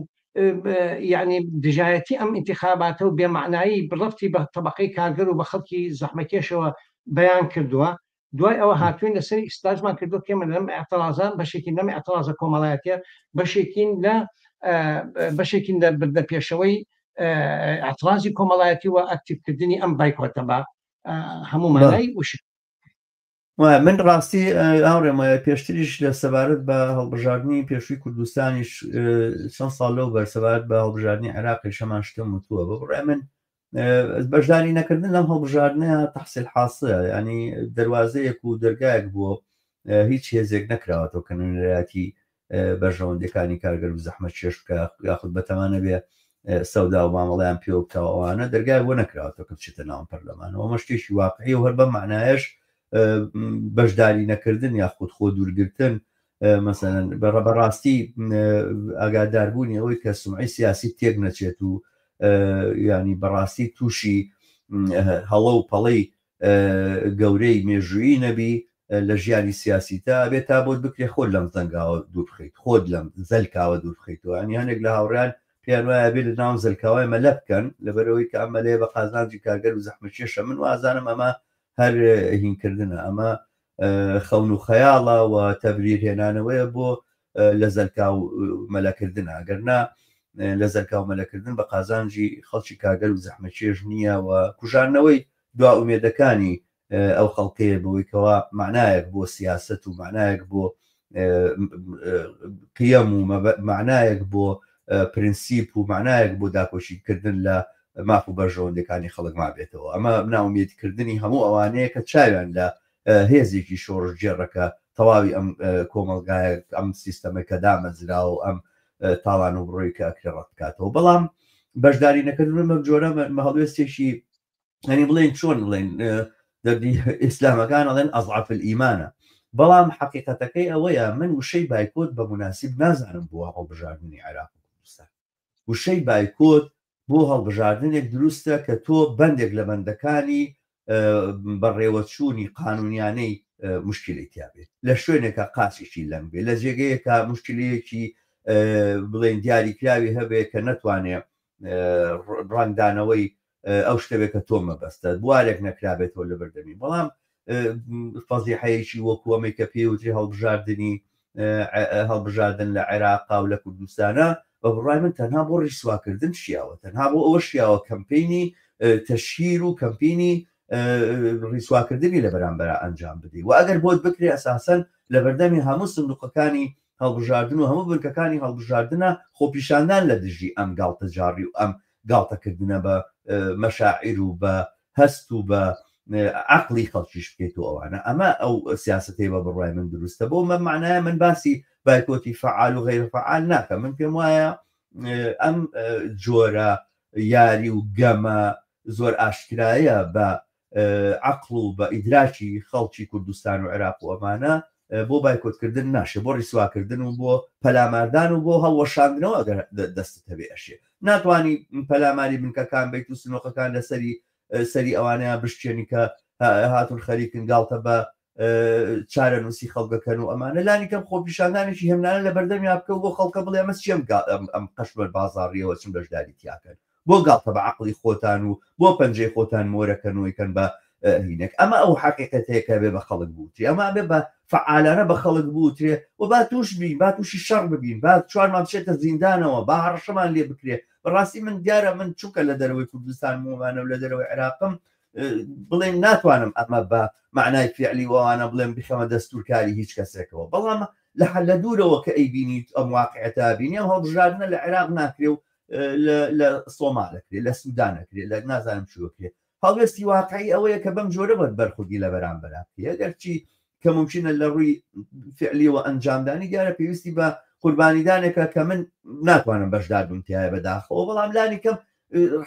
یعنی دژایەتی ئەم انتخاباتە و بێمەعنایی ڕفتی بە طبقەی کارگەر و بە خەڵکی زەحمەکێشەوە بەیان کردووە. دوای ئەوە هاتوین لەسەر ئیستاجمان کردو کێمە لەم اعتراضە بەشێکی لەم اعتراضە کۆمەڵایەتیە، بەشێکین لە بەشێکین لە بردە پێشەوەی اعتراضی کۆمەڵایەتی و ئەکتیڤکردنی ئەم بایکۆتە بە هەموو مانای وشە. من ڕاستی هاوڕێم پێشتریش لە سەبارەت بە هەڵبژاردننی پێشووی کوردستانیش چەند ساڵ لەو بەر سەبارەت بە هەڵبژاردننی عێراقی شەمان شتم وتووە. بە بڕای من بەشداری نەکردن لەم هەڵبژاردنە تحصیل حاصلە، ینی دەواازەیەک و دەرگایەک بووە هیچ هێزێک نەکراوەتەوە کە نوێنەرایەتی بەرژەوەندیەکانی کارگەر و زەحمەت کێش بکە یاخود بەتەمانە بێ سەودا و مامەڵیان پێوە بکەوە، ئەوانە دەرگای بۆ نەکراوەتەوە کە بچێتە ناو پەرلەمانەوە. ئەمە شتێکی واقعی و هەر بەم معنایەش بەشداری نەکردن یاخود خۆ دوورگرتن مەسەلەن بەڕاستی ئاگاداربوونی ئەوەی کە سمعی سیاسی تێک نەچێت و ینی بەڕاستی تووشی هەڵە و پەڵەی گەورەی مێژوویی نەبی لە ژیانی سیاسی تا بێت تا بۆت بکرێ خۆت لەم زەنگاوە دوور بخەیت، خۆت لەم زەلکاوە دوور بخەیتەوە. ینی هەندێک لە هاوڕیان پێیان وایە بێت لە ناو زەلکاوای مەلە بکەن لەبەرەوەی کە ئەم مەلەیە بە قازانجی کارگەر و زەحمەتکێشە. من وازانم ئەمە هەر هینکردنە، ئەمە خەون و خەیاڵە و تەبریر هێنانەوەیە بۆ لە زەلکاو مەلەکردنە. ئەگەر نا لە زەلکاو مەلەکردن بە قازانجی خەڵکی کارگەر و زەحمەتکێش نییە و کوژاندنەوەی دوا ئومێدەکانی ئەو خەڵکەیە بەوەی کەوا معنایەک بۆ سیاست و معنایەک بۆ قیەم و معنایەک بۆ پرنسیپ و معنایەک بۆ داکۆشیکردن لە ماف و بەرژەوەندەکانی خەڵک مابێتەوە. ئەمە ناومێتکردنی هەموو ئەوانەیە کە چاویان لە هێزێکی شۆڕشگێڕەکە تەواوی ئەم کۆمەلگایە ئەم سیستەمە کە دامەزراوە و ئەم تاڵان و بڕۆی کە ئەکرێ ڕەت بکاتەوە. بەڵام بەشداری نەکردن بەم جۆرە هەڵوێستێکی ینی بڵێن چۆن بڵێن دەردی ئیسلامەکان ئەڵێن ئەضعف الئیمانە، بەڵام حەقیقەتەکەی ئەوەیە من وشەی بایکۆت بە مناسب نازانم بۆ هەڵبژاردنی عێراق و کوردستان. وشەی بایکۆت بۆ هەڵبژاردنێک دروستە کە تۆ بەندێک لە بەندەکانی بەڕێوەچوونی قانونیانەی مشکلی تیا بێت، لە شوێنێکە قاچێکی لەنگ بێ، لە جێگەیەکە مشکلەیەکی بڵێن دیاریکراوی هەبێ کە نەتوانێ ڕەنگدانەوەی ئەو شتە بێ کە تۆ مەبەستە، بوارێک نەکرابێتەوە لە بەردەمی. بەڵام فەزیحەیەکی وەکو ئەمەی کە پێوتری هەڵبژاردنی هەڵبژاردن لە عێراقا و لە کوردستانە، بە بڕای من تەنها بۆ ڕیسواکردن شیاوە، تەنها بۆ ئەوە شیاوە کەمپینی تەشهیر و کەمپینی ڕیسواکردنی لە بەرامبەرا ئەنجام بدەی. و ئەگەر بۆت بکرێ ئەساسەن لە بەردەمی هەموو سندوقەکانی هەڵبژاردن و هەموو بنکەکانی هەڵبژاردنە خۆپیشاندان لە دژی ئەم گاڵتەجاڕی و ئەم گاڵتەکردنە بە مەشاعیر و بە هەست و بە عەقڵی خەڵکیش بکەیت و ئەوانە. ئەمە ئەو سیاسەتەی بە بڕوای من دروستە. بۆ مە معنایە من باسی بایکۆتی فعال و غەیر فعال ناکەم. من پێم وایە ئەم جۆرە یاری و گەمە زۆر ئاشکرایە بە عەقڵ و بە ئیدراکی خەڵکی کوردستان و عێراق و ئەمانە بۆ بایکۆتکردن ناشێ، بۆ ڕیسواکردن و بۆ پەلاماردان و بۆ هەڵوەشاندنەوە ئەگەر دەستت هەبێ ئەشێ. ناتوانی پەلاماری بنکەکان بیت و سنوقەکان لەسەری سەری ئەوانەیان بشکێنی کە هاتون خەریکن گاڵتە بە چارەنووسی خەڵکەکەن و ئەمانە لانی کەم خۆپیشاندانێکی هێمنانە لە بەردەمیا بکە و بۆ خەڵکە بڵێ ئەمە چیەم ئەم قەشمەر بازاڕیەوە چم بەشداری تیاکەن بۆ گاڵتە بە عەقڵی خۆتان و بۆ پەنجەی خۆتان مۆرەکەن و ئەیکەن بە هینێک ئەمە ئەو حەقیقەتەیە کە بێ بە خەڵک بوترێ ئەمە بێ بە فعالانە بە خەڵک بوترێ و با توش بین با تووشی شەڕ ببین با چوارمان بچێتە زیندانەوە با هەڕەشەمان لێ بکرێ بەڕاستی من دیارە من چونکە لە دەرەوەی کوردستان مومانە و لە دەرەوەی عێراقم بڵێن ناتوانم ئەمە بە معنای فعلی وانە بڵێم بخەمە دەستورکاری هیچ کەسێکەوە بەڵام لە حل لە دوورەوە کە ئەیبینیت ئەم واقعەتا بینی ئەم هەڵبژاردنە لە عێراق ناکرێ و لە سۆمال ئەکرێ لە سودان ئەکرێ لە نازانم چی ئەکرێ هەڵوێستی واقعی ئەوەیە کە بەم جۆرە بەر بەرخودی لە بەرامبەرا بکەی ئەگەرچی کە ممکنە لە ڕووی فعلیەوە ئەنجامدانی دیارە پێویستی بە قوربانیدانێکە کە من ناتوانم بەشدار بم تایە بەداخەوە بەڵام لانی کەم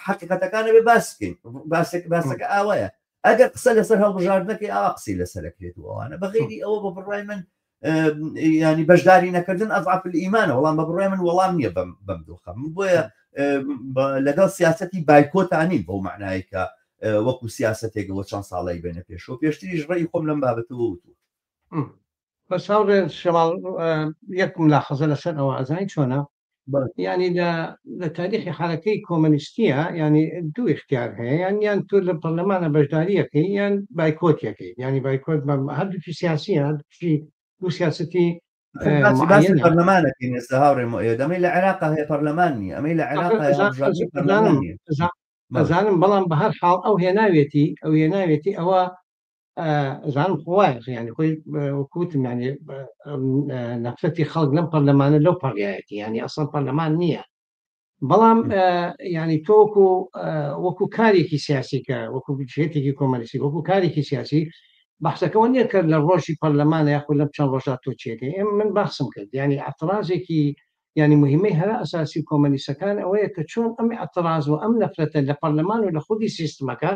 حقیقەتەکانە بێ باس بکەین باسێک باسەکە ئاوایە ئەگەر قسە لەسەر هەڵبژاردنەکەی ئاوا قسەی لەسەرەکرێت و ئەوانە بەغیری ئەوە بە بڕای من ینی بەشداری نەکردن ئەضعف الئیمانە وەڵام بە بڕای من وەڵام نییە بەم بەم دۆخە من بۆیە لەگەڵ سیاستی بایکۆتانین بەو معنایی کە وەکو سیاستێکەوە چەند ساڵی بێنە پێشەوە پێشتریش ڕێی خۆم لەم بابەتەوە وتووە بەس هاوڕێ شەماڵ یەک ملاحەزە لەسەر ئەوە ئەزانی چۆنە ینی لە لە تاریخی حرەکەی کۆمەنیستیە ینی دوو اختیار هەیە یان یان تۆ لە پەرلەمانە بەشداریەکەی یان بایکۆتیەکەی ینی بایکۆت هەردووکی سیاسی هەردووکی دوو سیاستی باسی پەرلەمانەکەین ئێستا هاوڕێ مۆئێد ئەمەی لە عێراق هەیە پەرلەمان نییە ئەمەی لە عێراق پەرلەمان نییە ئەزانم بەڵام بە هەر حاڵ ئەو هێناوێتی ئەو هێناوێتی ئەوە ئەزانم خۆ وایە یانی خۆی وەکوتم یانی نەفرەتی خەڵک لەم پەرلەمانە لەو پەڕیایەتی یانی ئەسڵ پەرلەمان نییە بەڵام ینی تۆ وەکو وەکو کارێکی سیاسی کە وەکو جێتێکی کۆمەلیسی وەکو کارێکی سیاسی بەحسەکەەوە نییە کە لە ڕۆژی پەرلەمانە یاخود لەم چەند ڕۆژا تۆ چێکەی ئێمە من باسم کرد ینی ئەترازێکی ینی مهمەی هەرە ئەساسی کۆمەلیسەکان ئەوەیە کە چۆن ئەم ئەتراز و ئەم نەفرەتە لە پەرلەمان و لە خودی سیستمەکە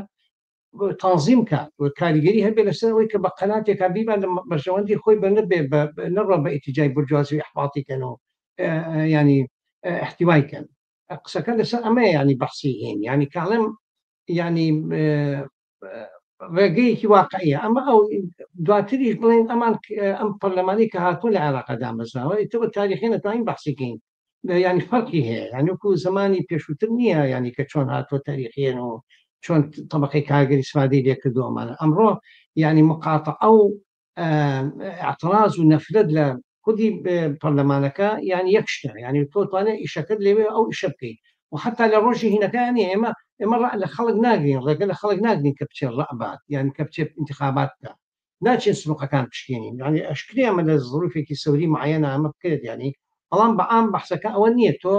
تەنزیم کات و کاریگەری هەبێ لەسەر ئەوەی کە بە قەناتێکا بیبا لە بەرژەوەندی خۆی بە نەبێ نەڕۆ بە ئیتیجای بورجوازی و ئیحباطی کەن و ینی احتیوای کەن قسەکە لەسەر ئەمەیە ینی بەحسی هێن ینی کاڵێم ینی ڕێگەیەکی واقعیە ئەمە ئەو دواتریش بڵێن ئەمان ئەم پەرلەمانی کە هاتووە لە عێراق دامەزراوە ئیتر تاریخی نەتوانین بەحسیکەین ینی فەرقی هەیە یعنی وەکو زمانی پێشووتر نییە ینی کە چۆن هاتووە تاریخیێن و چۆن طبقەی کارگەری سپادەی لێکردو ئەمانە ئەمڕۆ ینی مقاتە ئەو اعتراض و نەفرەت لە خودی پەرلەمانەکە یان یەک شتە ینی تۆ توانێت ئیشەکەت لەوێ ئەو ئیشە بکەیت و حتا لە ڕۆژی هینەکانی ئێمە ئێمە ڕا لە خەڵک ناگرین ڕێگە لە خەڵک ناگرین کە بچێت ڕەبات یان کە بچێت انتخابات بکە ناچین سنوقەکان بشکێنین یعنی ئەشکرێ ئەمە لە زروفێکی سەوری معەنە ئەمە بکرێت یعنی بەڵام بە عام بەحسەکە ئەوە نییە تۆ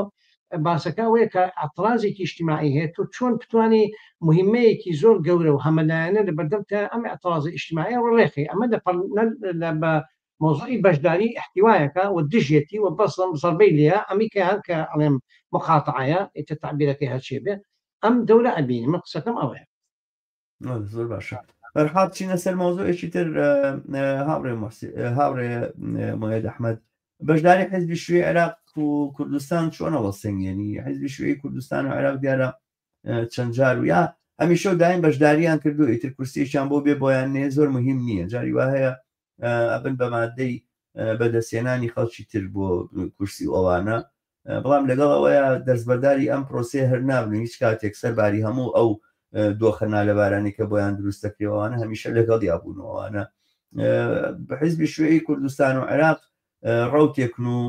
باسەکە ئەوەیە کە ئەترازێکی اجتماعی هەیە تۆ چۆن بتانی مهمەیەکی زۆر گەورە و هەمەلایەنە لە بەردەم تا ئەم اعتراض اجتماعی ڕێخی ئەمە لە بە مۆزعی بەشداری احتوایەکە و دژێتی و بەسم زەربەی لێە ئەمیکەیان کە ئەڵێم مقاتعەیە ئیتر تعبیرەکەی هەرچێ بێ ئەم دەورە ئەبینی من قسەکەم ئەوەیە زۆر باشە بەرحاڵ بچینە سەر مەوزوعێکی تر هاوڕێ هاوڕێ مۆیەد ئەحمەد بەشداری حزبی شوێ عێراق و کوردستان چۆنەوە سنگێنی حزبی شوێی کوردستان و عێراق دیارە چەند جار و یا هەمیشە و دایم بەشداریان کردو ئیتر کورسیشیان بۆ بێ بۆیان نێ زۆر مهم نییە جاری وا هەیە ئەبن بە مادەی بەدەستێنانی خەڵکی تر بۆ کورسی و ئەوانە بەڵام لەگەڵ ئەوەیە دەستبەرداری ئەم پرۆسەیە هەر نابن هیچ کاتێک سەرباری هەموو ئەو دۆخە نالەبارانی کە بۆیان دروست دەکرێوانە هەمیشە لەگەڵ یابوونەوەوانە حزبی شوێی کوردستان و عێراق ڕوتێکن و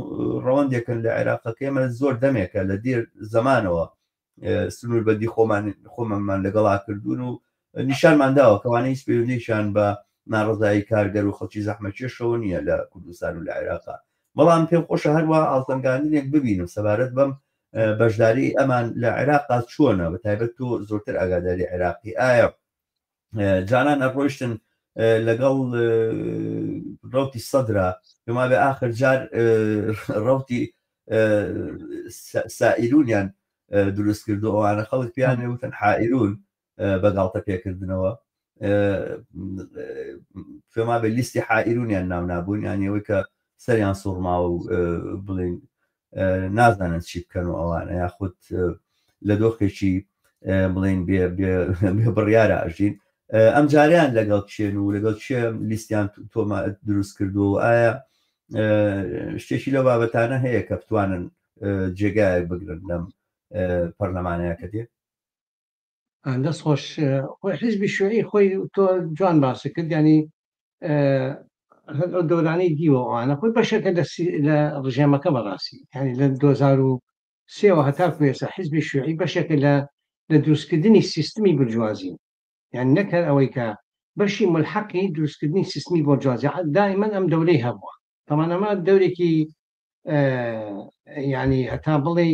ڕەوەندێکن لە عێراقەکە ئێمە زۆر دەمێکە لە دێر زەمانەوە سنووربەندی خۆمان خۆمانمان لەگەڵا کردوون و نیشانمان داوە کەوانە هیچ پەیوەندیشان بە ناڕزایی کارگەر و خەڵکی زەحمەکێشەوە نییە لە کوردستان و لە عێراقا بەڵام پێم خۆشە هەروە ئاڵتەنگاندنێک ببینم سەبارەت بەم بەشداری ئەمان لە عێراقا چۆنە بە تایبەت تۆ زۆرتر ئاگاداری عێراقی ئایا جانان ئەڕۆیشتن لەگەڵ ڕوتی سەدرا پێما بێ ئاخر جار ڕوتی سائیرونیان دروست کردو ئەوانە خەڵک پیان وتن حائیرون بە گاڵتە پێکردنەوە پێما بێ لیستی حائیرونیان ناونابوون یان ئەوەی کە سەریان سوڕماوە و بڵین نازانن چی بکەن و ئەوانە یاخود لە دۆخێکی بڵین بێ بڕیارە ئەژین. ئەم جاریان لەگەڵ کێن و لەگەڵ کێ لیستیان تۆما دروست کردووە و ئایا شتێکی لەو بابەتانە هەیە کە بتوانن جێگایەک بگرن لەم پەرلەمانەیە کە دێ؟ دەست خۆش خۆی حیزبی شوعی خۆی تۆ جوان باسی کرد ینی هەر ئەو دەورانەی دیوە ئەوانە خۆی بەشێکە لە ڕژێمەکە بەڕاستی ینی لە 2003ەوە هەتاکو ئێستا حیزبی شوعی بەشێکە لە لە دروستکردنی سیستمی برجوازی یان نەک هەر ئەوەی کە بەشی ملحەقی دروستکردنی سیستمی بۆرجوازی دائیمەن ئەم دەورەی هەبووە تەمان ئەمە دەورێکی یعنی هەتا بڵێ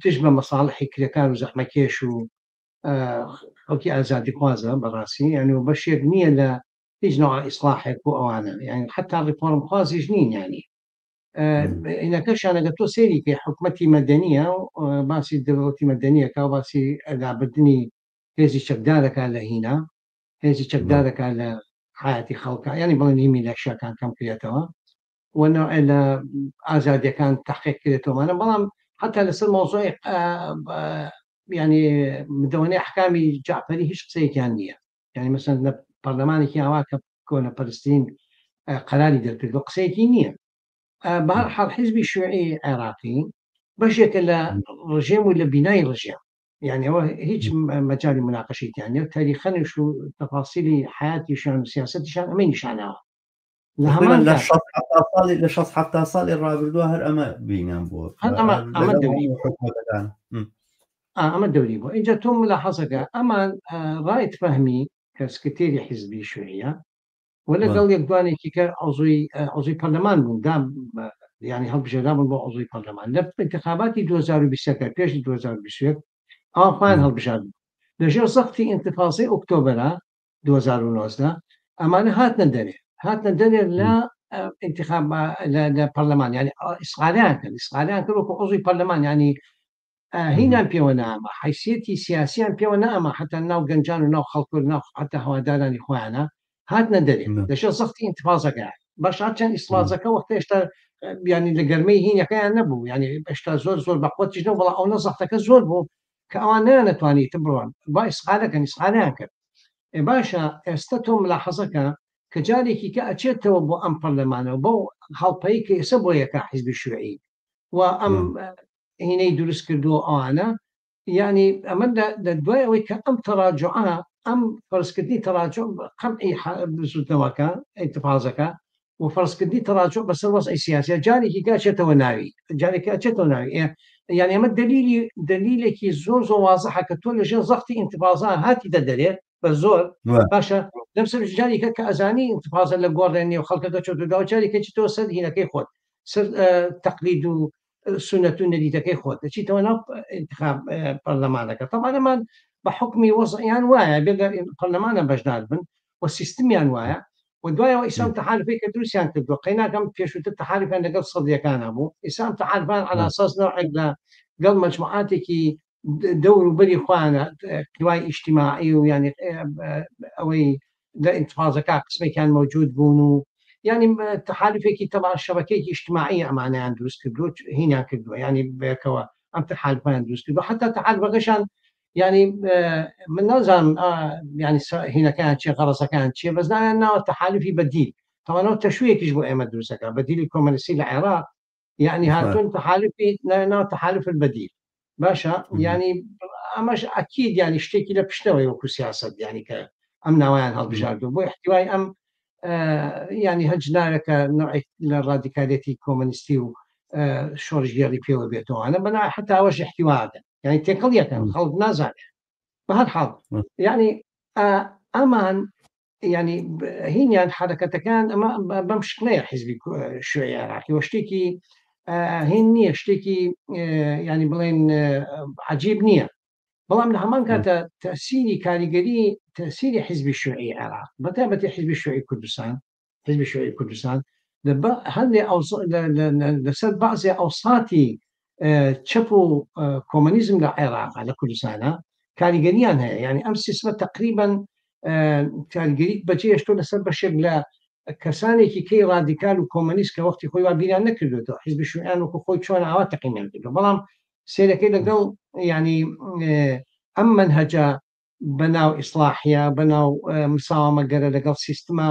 دژ بە مەساڵحی کرێکار و زەحمەکێش و خەڵکی ئازادیخوازە بەڕاستی یعنی و بەشێک نییە لە هیچ نوع ئیسلاحێک بۆ ئەوانە یعنی حتا ڕیفۆرم خوازیش نین یعنی ئینەکەشانەگە تۆ سەیری کەی حکومەتی مەدەنیە و باسی دەوڵەتی مەدەنیەکە و باسی لابردنی هێزی چەکدارەکە لە هینا هێزی چەکدارەکە لە حیاتی خەڵکە یعنی بڵێن هی میلیشیاکان کەم کرێتەوە و نوعێ لە ئازادیەکان تحقیق کرێتەوەمانە بەڵام حتا لەسەر مۆزۆی ینی مدەوەنەی حکامی جعفەری هیچ قسەیەکیان نییە یعنی مەسەن لە پەرلەمانێکی ئاوا کە کۆنەپەرستین قەراری دەرکردو قسەیەکی نییە بەهەر حاڵ حیزبی شوعی عێراقی بەشێکە لە ڕژێم و لە بینای ڕژێم یعنی ئەوە هیچ مەجای مناقەشێکیان نیە تاریخەنش و تەفاسیلی حیاتیشان و سیاستیشان ئەمەی نیشاناوە لە هەمان لە ساڵی لە 6 70 ساڵی ڕابردووە هەر ئەمە بینیان بووە ئەمە ئەمە دەوری حکومەتەکان ئەمە دەوری بوو اینجا تۆ ملاحەزەکە ئەمان ڕایت فەهمی کە سکرتێری حیزبی شوعیە و لەگەڵ یەک دوانێکی کە عضوی عضوی پەرلەمان بوون دام یعنی هەڵبژێرا بوون بۆ عضوی پەرلەمان لە انتخاباتی 2020 پێش 2021 ئەوان خۆیان هەڵبژارد لەژێر زەختی ئینتفازەی ئۆکتۆبەرە 2019 ئەمانە هاتنە دەرێ هاتنە دەرێ لە انتخاب لە پەرلەمان یعنی ئیسقالیان کرد ئیسقالیان کرد وەکو عضوی پەرلەمان یعنی هینان پێوە نەئەما، حەیسیەتی سیاسیان پێوە نەئەما حەتا ناو گەنجان و ناو خەڵک و ناو حەتا هەوادارانی خۆیانا هاتنە دەرێ لەژێر زەختی ئینتفازەکەیان باش هەرچەند ئیسڵازەکە وەختە هێشتا یانی لە گەرمەی هینەکەیان نەبوو یانی هێشتا زۆر زۆر بەقوەتیش نەبوو بەڵام ئەونە زەختەکە زۆر بوو کە ئەوان نەیانەتوانی تر بڕۆن با ئیسقالەکەن ئیسقالیان کرد ئێ باشە ئێستا تۆ ملاحەزەکە کە جارێکی کە ئەچێتەوە بۆ ئەم پەرلەمانەوە بەو هەڵپەی کە ئێستا بۆ یەکە حیزبی شوعی و ئەم هینەی دروست کردووە ئەوانە یعنی ئەمە لە دوای ئەوەی کە ئەم تەراجعە ئەم فەرزکردنی تەراجع قەمعی بزوتنەوەکە ئینتفازەکە و فەرزکردنی تەراجع بەسەر وەزعی سیاسیە جارێکی کە ئەچێتەوە ناوی جارێکی ئەچێتەوە ناوی یعنی ئەمە دلیلی دلیلێکی زۆر زۆر وازحە کە تۆ لەژێر زەختی ئینتفازە هاتی دەدەرێ بە زۆر باشە لەم سەر جارێکە کە ئەزانی ئینتفازە لە گۆڕێ نێو خەڵکەکە چۆتە داوە جارێکە چیتەوە سەر هینەکەی خۆت سەر تەقلید و سونەت و نەریتەکەی خۆت دەچیتەوە ناو انتخاب پەرلەمانەکە طبعا ئەمان بە حکمی وەزعیان وایە بێ لە پەرلەمانە بەشدار بن و سیستمیان وایە و دوایەوە ئیسلام تەحالفی کە دروستیان کردو قەیناکەم پێشووتر تەحالفیان لەگەڵ سەدریەکانە بوو ئیسلام تەحالفان عەلا ئەساس نەوعێک لە گەڵ مەجموعاتێکی دەور و بەری خۆیانە قوای ئیجتیماعی و یعنی ئەوەی لە ئینتفازەکە قسمێکیان مەوجود بوون و یعنی تەحالفێکی تەبا شەبەکەیەکی ئیجتیماعی ئەمانیان دروست کردو هینیان کردووە یعنی بەیەکەوە ئەم تەحالفیان دروست کردو حتا تەحالفەکەشان یعنی من نازانم یعنی هینەکەیان چیە غەڕەزەکان چیە بەس ناویان ناوە تەحالفی بەدیل تەوانەوە تەشویەکیش بۆ ئێمە دروستەکە بەدیلی کۆمەنیستی لە عێراق یعنی هاتون تحالفی ناو تحالف البدیل باشە ینی ئەمەش ئەکید ینی شتێکی لە پشتەوەی وەکو سیاست ینی کە ئەم ناویان هەڵبژاردو بۆ احتیوای ئەم ینی هەج ناوێکە نوعێک لە ڕادیکالێتی کۆمەنیستی و شۆڕشگێڕی پێوە بێتەوەانە بەنا حتاوەش احتیوادن یعنی تێکەڵ یەکەن خەڵک نازانێت بە هەر حاڵ یعنی ئەمان ینی هینیان حرەکەتەکان ئەمە بەم شکڵەیە حیزبی شوێ عێراقی و شتێکی هین نییە شتێکی ینی بڵێن عجیب نییە بەڵام لە هەمان کاتە تەسیری کاریگەری تەسیری حیزبی شوعی عێراق بەتایبەتی حیزبی شوعی کوردستان حیزبی شوعی کوردستان هەندێ لەسەر بەعزێ ئەوساتی چەپ و کۆمەنیزم لە عێراق لە کوردستانە کاریگەریان هەیە یعنی ئەم سیستمە تقریبا کاریگەری بەجێهێشتۆ لەسەر بەشێک لە کەسانێکی کەی ڕادیکال و کۆمەنیست کە وەختی خۆی وا بیریان نەکردوێتەوە حیزبی شوعیان وەکو خۆی چۆن ئاوا تەقیمیان کردو بەڵام سێرەکەی لەگەڵ ینی ئەم منهەجە. بەناو ئیسڵاحیە، بەناو مساوەمەگەرە لەگەڵ سیستمە،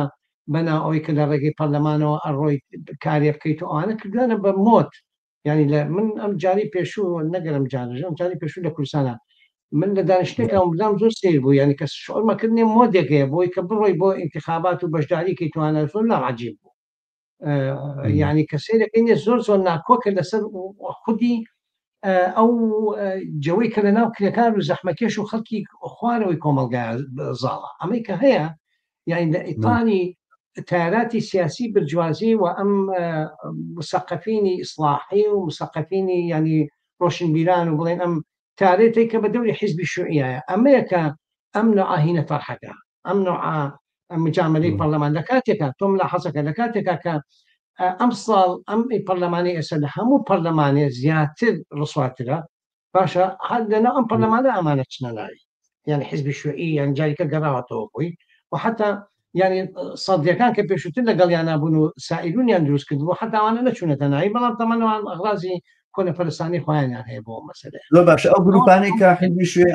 بەناو ئەوەی کە لە ڕێگەی پەرلەمانەوە ئەڕۆیت کارێ بکەیت و ئەوانە کردویانە بە مۆد. یعنی لە من ئەم جاری پێشوو نەگەر ئەم جارەش ئەم جاری پێشوو لە کوردستانە من لە دانیشتنێکا بلام زۆر سەیر بوو، یعنی کە شعورمەکردنێ مۆدێک هەیە بۆی کە بڕۆی بۆ ئینتخابات و بەشداری کەی توانە زۆر لام عجیب بوو. یعنی کە سەیرەکەی نیە زۆر زۆر ناکۆکە لەسەر خودی ئەو جەوەی کە لە ناو کرێکار و زەحمەکێش و خەڵکی خوارەوەی کۆمەڵگا زاڵە. ئەمەی کە هەیە یعنی لە ئیتاری تیاراتی سیاسی برجوازی و ئەم مسەقەفینی ئیسلاحی و مسەقەفینی یعنی ڕۆشنبیران و بڵێن ئەم تارێتێک کە بە دەوری حیزبی شوعیایە، ئەمەیە کە ئەم نوعە هینە تەرحەکە، ئەم نوعە مجاملەی پەرلەمان لە کاتێکا تۆ ملاحەزەکە لە کاتێکا کە ئەم ساڵ ئەم پەرلەمانی ئێستا لە هەموو پەرلەمانێ زیاتر ڕسواترە. باشە هەر لەناو ئەم پەرلەمانە ئەمانە چنە ناوی، یعنی حزبی شوعی یان جاریکە گەڕاوەتەوە بووی و حتا یعنی سەدیەکان کە پێشووتر لەگەڵیانا بوون و سائیلونیان دروست کرد بوو حتا ئەوانە نەچوونەتە ناوی، بەڵام تەمەنەوان ئەغرازی کۆنەپەرستانی خۆیانیان هەیە بۆ مەسەلەیە. زۆر باشە. ئەو گروپانەی کە حزبی شوعی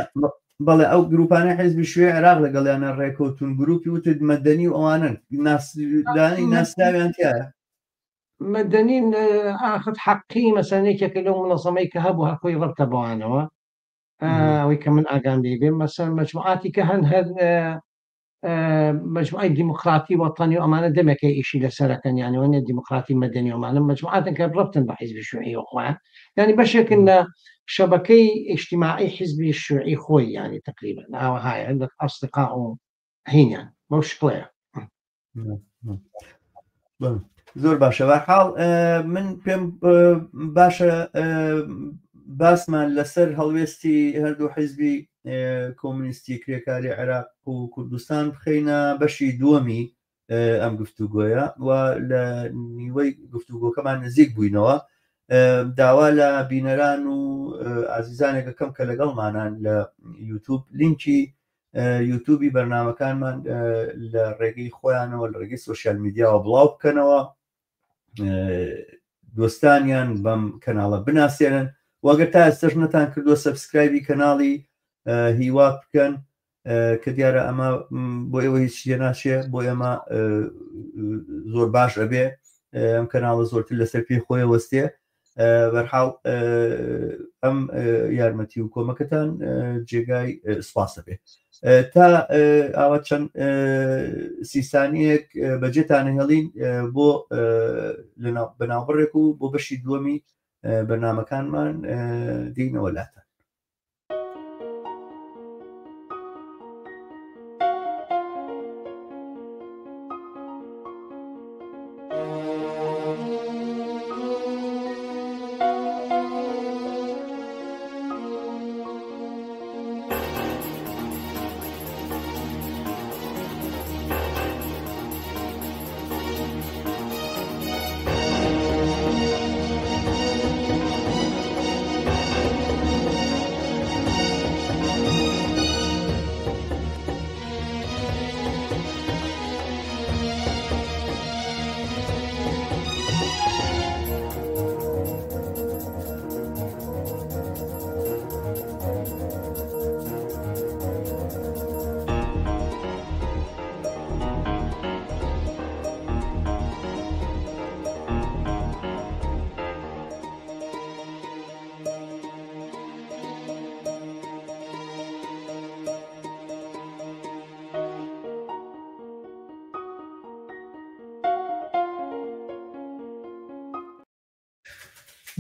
بەڵێ ئەو گروپانەی حزبی شوعی عێراق لەگەڵیانە ڕێکەوتون، گروپی وتت مەدەنی و ئەوانەن ناسرانی ناسراویان تایە؟ مەدەنی ئاخر حەقی مەسەلەن یەکێکە لەو منەظەمەی کە هەبوو هەر خۆی ڕەبتە بەوانەوە، ئەوەی کە من ئاگام لێ بێ مەسەلەن مەجموعاتی کە هەن هەر مجموعەی دیموکراتی وەتەنی و ئەمانە دەمێکە ئیشی لەسەرەکەن، یعنی وەنیە دیموکراتی مەدەنی و ئەمانە مجموعاتن کە ڕەبتن بە حیزبی شوعی و خۆیان، یعنی بەشێکن لە شەبەکەی ئیجتیماعی حیزبی شوعی خۆی، یعنی تقریبا ئاوەهایە لە ئەسدقاء و هینیان بەو شکڵەیە. زۆر باشە. بەرحاڵ من پێم باشە باسمان لەسەر هەڵوێستی هەردوو حیزبی کۆمونیستی کرێکاری عێراق و کوردستان بخەینە بەشی دووەمی ئەم گفتوگۆیە و لە نیوەی گفتوگۆکەمان نزیک بووینەوە. داوا لە بینەران و ئازیزانێکەکەم کە لەگەڵمانان لە یوتوب لینکی یوتوبی بەرنمەکانمان لە ڕێگەی خۆیانەوە لە ڕێگەی سوسیال میدیاوە بڵاو بکەنەوە، دۆستانیان بەم کەناڵە بناسێنن. وەگەر تا ئێستش نەتان کردووە سەبسکرایبی کەناڵی هیوا بکەن کە دیارە ئەمە بۆ ئێوە هیچ لێ ناچێ، بۆ ئێمە زۆر باش ئەبێ ئەم کەناڵە زۆرتر لەسەر پێی خۆی وەستێ. بەرحاڵ ئەم یارمەتی و کۆمەکەتان جێگای سپاسە بێ. تا ئاوا چەند سیسانیەک بەجێتان هێڵین بۆ بەناوبڕێک و بۆ بەشی دووەمی بەرنمەکانمان دینەوە لاتان.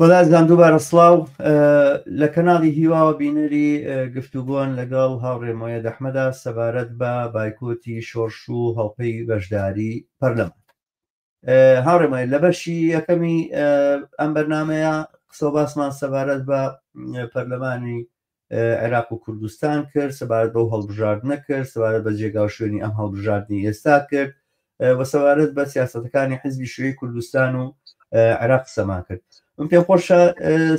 بەڵازان دووبارە سڵاو لە کەناڵی هیواوە بینەری گفتوگۆن لەگەڵ هاوڕێ مۆیە دەحمەدا سەبارەت بە بایکۆتی شۆڕش و هەڵپەی بەشداری پەرلەمان. هاوڕێ مۆیە لە بەشی یەکەمی ئەم بەرنمەیە قسە و باسمان سەبارەت بە پەرلەمانی عێراق و کوردستان کرد، سەبارەت بەو هەڵبژاردنە کرد، سەبارەت بە جێگا و شوێنی ئەم هەڵبژاردنی ئێستا کرد و سەبارەت بە سیاسەتەکانی حزبی شوێی کوردستان و عێراق قسەمان کرد. من پێم خۆشە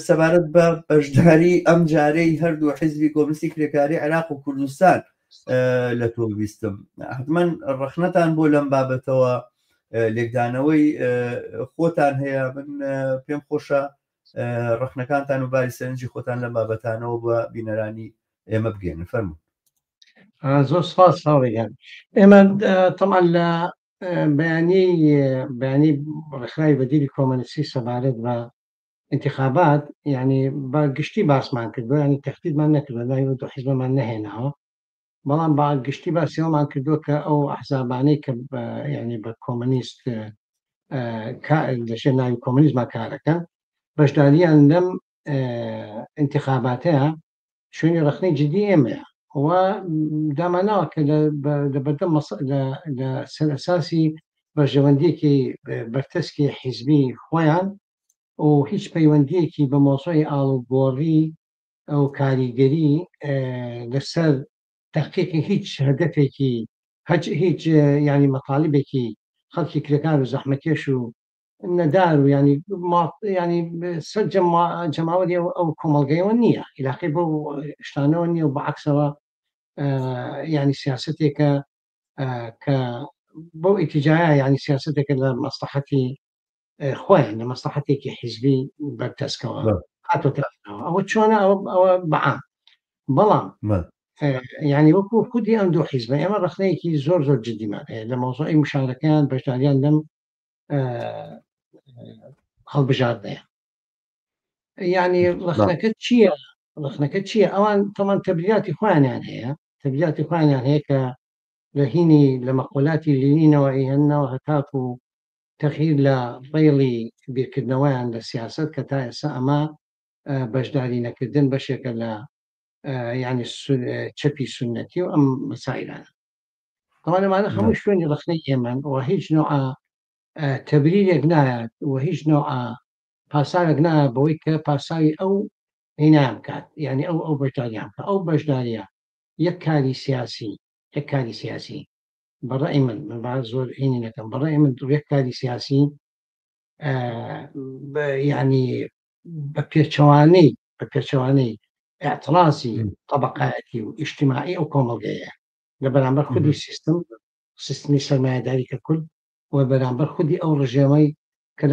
سەبارەت بە بەشداری ئەم جارەی هەردوو حزبی کۆمنیستی کرێکاری عێراق و کوردستان لە تۆ بیستم. حتمما ڕەخنەتان بۆ لەم بابەتەوە لێکدانەوەی خۆتان هەیە. من پێم خۆشە ڕەخنەکانتان و باری سەرنجی خۆتان لەم بابەتانەوە بە بینەرانی ئێمە بگەێنن. فەرموو. زۆر سپاس هاوڕێگیان. ئێمە تەبعەن لە بەیانی بەیانی ڕێکخراوی بەدیلی کۆمەنیستی سەبارەت بە انتخابات یعنی بە گشتی باسمان کردووە ینی تەختیدمان نەکردوە ناوی ئەو دوو حیزبەمان نەهێناوە بەڵام بە گشتی باسی ئەومان کردووە کە ئەو ئەحزابانەی کە ینی بە کۆمەنیست لەژێر ناوی کۆمەنیزما کارەکەن بەشداریان لەم انتخاباتەیە شوێنی ڕەخنەی جدی ئێمەیە و داماناوە کە لە بەردەم لە سەر ئەساسی بەرژەوەندیەکی بەرتەسکی حیزبی خۆیان و هیچ پەیوەندیەکی بە مۆزوعی ئاڵوگۆڕی ئەو کاریگەری لەسەر تحقیقی هیچ هەدەفێکی هەچ هیچ ینی مەتالیبێکی خەڵکی کرێکار و زەحمەتکێش و نەدار و ینی ینی سەرجەم جەماوەری ئەو کۆمەڵگەیەوە نییە عیلاقەی بۆ شتانەوە نییە و بەعکسەوە ینی سیاستێکە کە بۆ ئیتیجاە ینی سیاستێکە لە مەسلحەتی خۆیان لە مەسلحەتێکی حیزبی بەرتەسکەوە هاتۆتە ئەوە چۆنە ئەوە بەعام بەڵام ینی وەکو خودی ئەم دوو حیزبە ئێمە ڕخنەیەکی زۆر زۆر جدیمان هەیە لە مۆزۆی مشارەکەیان بەشداریان لەم هەڵبژاردەیە یعنی ڕخنەکە چییە ڕخنەکە چییە ئەوان تەمان تەبلیاتی خۆیانیان هەیە تەبلیاتی خۆیانیان هەیە کە لە هینی لە مەقۆلاتی لینینەوە ئیهێننەوە هەتاکو تەغییر لە ڕێڵی بیرکردنەوەیان لە سیاسەت کە تا ئێستا ئەمە بەشداری نەکردن بەشێکە لە یعنی چەپی سونەتی و ئەم مەسایلانە ئەوان ئەمانە هەموو شوێنی ڕخنەی ئێمەن و هیچ نوع تەبریرێک نایات و هیچ نوع پاساوێک نایە بەوەی کە پاساوی ئەو هینایان بکات یعنی ئەو ئەو بەشداریان بکە ئەو بەشداریە یەک کاری سیاسی یەک کاری سیاسی بەڕای من من با زۆر هینی نەکەم بەڕای من یەک کاری سیاسی یعنی بە پێچەوانەی بە پێچەوانەی اعتراضی طبقایەتی و ئیجتماعی ئەو کۆمەڵگەیە لە بەرامبەر خودی سیستم سیستمی سەرمایەداری کە کول و بەرامبەر خودی ئەو ڕژێمەی کە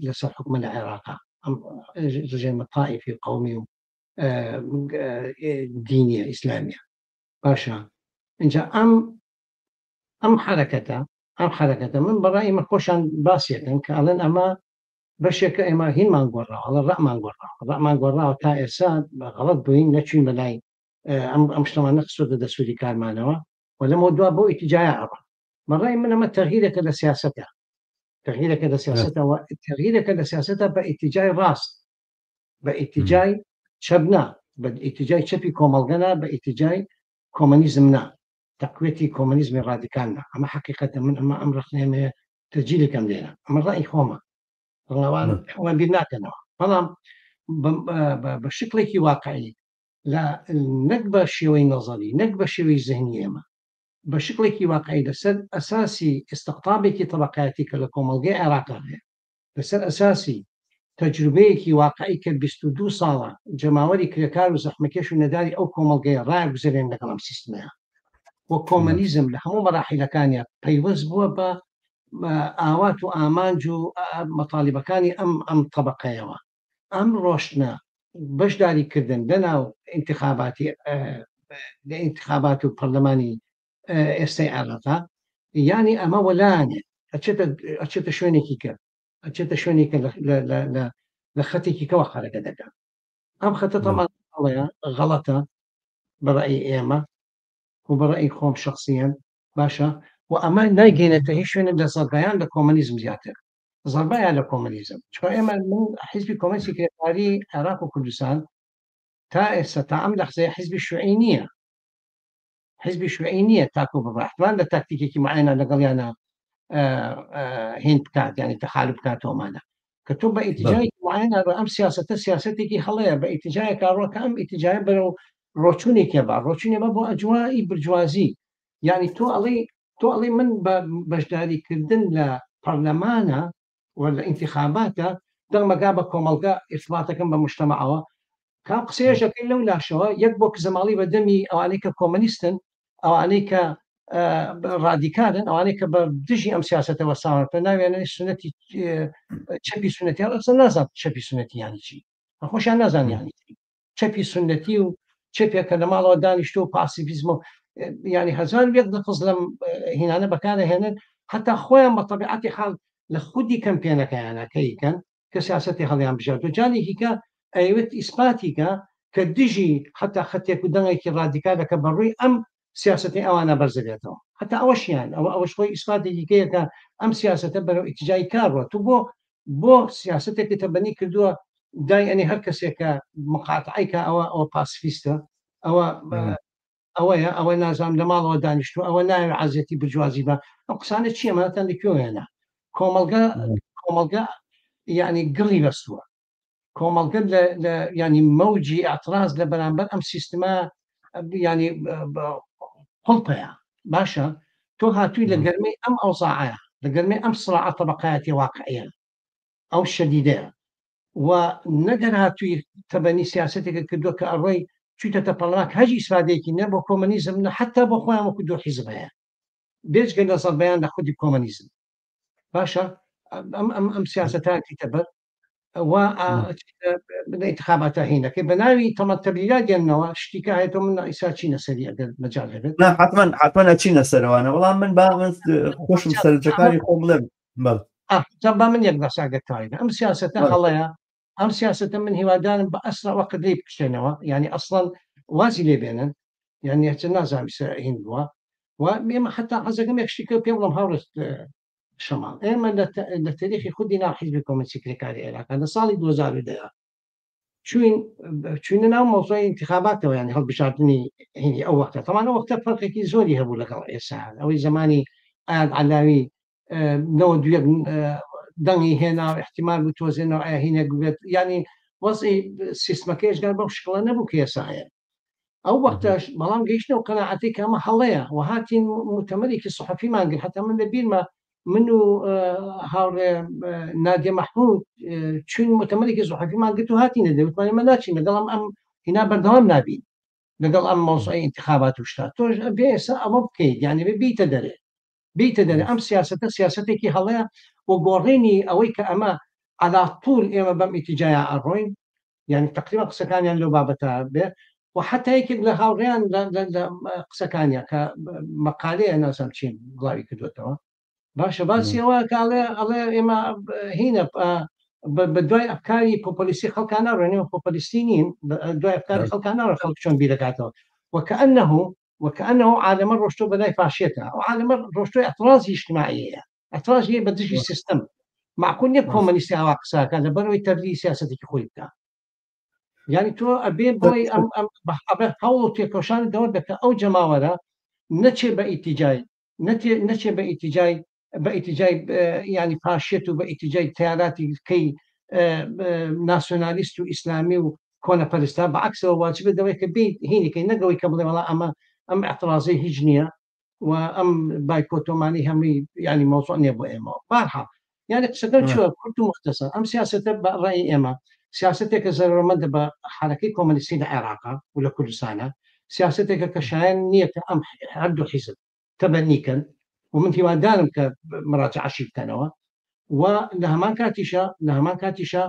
لەسەر حکومە لە عێراقا ئەم ڕژێمە تائیفی و قومی و دینیە ئیسلامیە باشە اینجا ئەم ئەم حرەکەتە ئەم حرەکەتە من بەڕای ئمە خۆشان باسیەکەن کە ئەڵێن ئەمە بەشێکە ئێمە هینمان گۆڕاوە ئەڵێ ڕەمان گۆڕاوە ڕەمان گۆڕاوە تا ئێسا غەڵەت بووین نەچوین بەلای ئەم ئەم شتەمان نەخستۆتە دەستوری کارمانەوە و لەمەوە دوا بۆ ئیتیجایە ئەڕۆن بەڕای من ئەمە تەغیرێکە لە سیاسەتە تەغیرێکە لە سیاسەتەوە تەغیرێکە لە سیاسەتە بە ئیتیجای ڕاست بە ئیتیجای چەپ نا بە ئیتیجای چەپی کۆمەڵگە نا بە ئیتیجای کۆمەنیزم نا تەقویەتی کۆمەنیزمی ڕادیکال نا ئەمە حەقیقەتە من ئەمە ئەم ڕەخنەیەمەیە تەجیلێکم لێرە ئەمە ڕای خۆمە ڕەوان ئەوان بیر ناکەنەوە بەڵام بە شکڵێکی واقعی لە نەک بە شێوەی نەزەری نەک بە شێوەی زهنی ئێمە بە شکڵێکی واقعی لەسەر ئەساسی ئیستقتابێکی طبقاتی کە لە کۆمەڵگەی عێراقا هەیە لەسەر ئەساسی تەجروبەیەکی واقعی کە 22 ساڵە جەماوەری کرێکار و زەحمەکێش و نەداری ئەو کۆمەڵگەیە ڕاگوزەرێن لەگەڵ ئەم سیستمەیە و کۆمەنیزم لە هەموو مەراحیلەکانیا پەیوەست بووە بە ئاوات و ئامانج و مەتالیبەکانی ئەم ئەم طبقەیەوە ئەم ڕۆشتنە بەشداری کردن لەناو ئینتخاباتی لە ئینتخابات و پەرلەمانی ئێستای عێراقا یانی ئەمە وەلانێ ئەچێتە ئەچێتە شوێنێکی کە ئەچێتە شوێنێکە لە خەتێکی کەوە حرەکە دەکات ئەم خەتە تەمان غەڵەتە بەڕئی ئێمە و بەڕئی خۆم شخصیان باشە و ئەمە نایگەینێتە هیچ شوێنێک لە زەربەیان لە کۆمەنیزم زیاتر زەربەیان لە کۆمەنیزم چونکە ئێمە من حیزبی کۆمەنیستی کرێکاری عێراق و کوردستان تا ئێستا تا ئەم لەحزەیە حیزبی شوعی نییە حیزبی شوعی نییە تاکو بڕە احتمال لە تاکتیکێکی معێنە لەگەڵیانە هین بکات یعنی تەحالف بکاتەوەمانە کە تۆ بە ئیتجای معێنە ئەم سیاستە سیاستێکی هەڵەیە بە ئیتجایەکە ڕۆکە ئەم ئیتجای بەرەو ڕۆچوونێکە بە ڕۆچوونێ بە بۆ ئەجوایی برجوازی یعنی تۆ ئەڵێ تۆ ئەڵێ من بە بەشداریکردن لە پەرلەمانە و لە ئینتخاباتە دەنگمەگا بە کۆمەڵگە ئیرتباتەکەم بە مجتەمەعەوە کام قسەیەشەکەی لەو لاشەوە یەک بۆ کزەماڵی بە دەمی ئەوانەی کە کۆمەنیستن ئەوانەی کە ڕادیکالن ئەوانەی کە بە دژی ئەم سیاستە وەساوەتە ناوێنە سونەتی چەپی سونەتی ئەسڵ نازان چەپی سونەتی یانی چی خۆشیان نازان یانی چی چەپی سونەتی و چەپێکە لە ماڵەوە دانیشتووە و پاسیڤیزمە و یانی 1001 لەفز لەم هینانە بەکارەهێنن حتا خۆیان بە تەبیعەتی حاڵ لە خودی کەمپێنەکەیانە کە ئیکەن کە سیاسەتی هەڵیان بژاردوە جارێکی کە ئەیەوێت ئیسپاتی کە کە دژی حتا خەتێک و دەنگێکی ڕادیکالە کە بەڕووی ئەم سیاسەتی ئەوانە بەرزەبێتەوە حتا ئەوەشیان ئەوە ئەوەش خۆی ئیسپاتێکی کەیە کە ئەم سیاسەتە بەرەو ئیتجای کار ڕۆ تو بۆ بۆ سیاسەتێکی تەبەنی کردووە دای ئەنی هەر کەسێک کە مقاتعی کە ئەوە ئەوە پاسفیستە ئەوە ئەوەیە ئەوە نازانم لە ماڵەوە دانیشتووە ئەوە ناوێ عەزیەتی برجوازی بە ئەو قسانە چییە مانەتان لە کوێ هێنا کۆمەڵگە کۆمەڵگە یعنی گڕی بەستووە کۆمەڵگە لە ینی مەوجی اعتراض لە بەرامبەر ئەم سیستمە ینی قڵپەیە باشە تۆ هاتووی لە گەرمی ئەم ئەوزاعەیە لە گەرمی ئەم سراعە طبقایەتی واقعیە ئەو شەدیدەیە و نەگەر هاتووی تەبەنی سیاسەتێکت کردووە کە ئەڕۆی چوویتەتە پەڕڵەمان کە هەچ ئیسفادەیەکی نە بۆ کۆمەنیزم نە حەتا بۆ خۆیان وەکو دوو حیزب هەیە بێجگە لە زەڕبەیان لە خودی کۆمەنیزم باشە ئەم ئەم ئەم سیاسەتە کەیتە بەر و انتخاباتە هینەکەی بە ناوی تەمە تەبلیلا دێنەوە شتیکە هەیە تۆ من ئیسا چینە سەری ئەگەر مەجال هەبێت نا حتمما حتمما ئەچینە سەرەوانە بەڵام من با من خۆشم سەرنجەکانی خۆم بڵێم بەڵێ جا با من یەک بەس ئەگەر تایبە ئەم سیاسەتە هەڵەیە ئەم سیاسەتە من هیوادارم بە ئەسرا وەقت لێی بکشێنەوە یعنی ئەسڵەن وازی لێ بێنن یعنی هەچە نازانم هین بووە و ئێمە حتا حەزەکەم یەک شتێکە پێ بڵم هاوڕێ شەماڵ ئێمە لە تاریخی خودی ناو حیزبی کۆمۆنیستی کرێکاری عێراق لە ساڵی 2010 چوین چوینە ناو مەوزوعی ئینتخاباتەوە یانی هەڵبژاردنی هینی ئەو وەختە تەمان ئەو وەختە فەرقێکی زۆری هەبوو لەگەڵ ئێسا ئەوەی زمانی ئایاد عەلاوی 91 دەنگی هێنا و احتیمال بوو تۆزێنەوە ئایا هینێک بێت ینی وەزعی سیستمەکەیش گەر بەو شکڵە نەبوو کە ئێسا هەیە ئەو وەختەش بەڵام گەیشتنەوە قەناعەتی کە ئەمە هەڵەیە و هاتین موتەمەرێکی سەحەفیمان گرت حتا من لە بیرمە من و هاوڕێ نادیە مەحمود چوین موتەمەرێکی سەحەفیمان گرت و هاتینە دەرێ وتمان ئێمە ناچین لەگەڵ ئەم ئەم هینا بەردەوام نابین لەگەڵ ئەم مەوزوعی ئینتخابات و شتا تۆش ئەبێ ئێستا ئەوە بکەیت یعنی بێ بیتە دەرێ بیتە دەرێ ئەم سیاسەتە سیاسەتێکی هەڵەیە و گۆڕینی ئەوەی کە ئەمە عەلا طول ئێمە بەم ئیتیجایا ئەڕۆین یعنی تقریبا قسەکانیان لەو بابەتە بێ و حتا یەکێک لە هاوڕێیان لە قسەکانیان کە مەقالەیە نازانم چین بڵاوی کردوێتەوە باشە باسی ئەوە کە ئەڵێ ئەڵێ ئێمە هینە بە دوای ئەفکاری پۆپۆلیستی خەڵکان ناڕۆین ئێمە پۆپۆلیستی نین دوای ئەفکاری خەڵکان ناڕۆین خەڵک چۆن بیرەکاتەوە وەکەئەنه وەکەئەنه عالەمە ڕۆشتۆ بەلای فاشیەتە ئەو عالەمە ڕۆشتۆی ئەترازی اجتماعیەیە ئەترازی بە دژی سیستم معقول نییە کۆمەنیستی ئاوا قساکە لەبەرەوەی تەبلیغی سیاسەتێکی خۆی بکە یعنی تۆ ئەبێ بڵێ ئەم ئەم ئەبێ هەوڵ و تێکۆشان دەوە بێت کە ئەو جەماوەرە نەچێ بە ئیتیجای نەچێ بە ئیتیجای بە ئیتیجای ینی فاشێت و بە ئیتیجای تیاراتی کەی ناسیۆنالیست و ئیسلامی و کۆنەپەرستا بە عکسەوە واجبە دەوەی کە بێ هینیکەی نەگەوەی کە بڵێ وڵا ئەمە ئەم اعتراضی هیچ نییە و ئەم بایکۆتۆمانی هەمووی ینی مەوزوع نییە بۆ ئێمەوە بارحاڵ یعنی قسەکەم چوە کورت و مختصر ئەم سیاسەتە بە ڕای ئێمە سیاسەتێکە زەرەرمەندە بە حرەکەی کۆمەنیستی لە عێراقا و لە کوردستانە سیاسەتێکە کە شایەن نییە کە ئەم هەردوو حیزب تەبەنی کەن و من هیوادارم کە مراجعەشی بکەنەوە و لە هەمان کاتیشە لە هەمان کاتیشە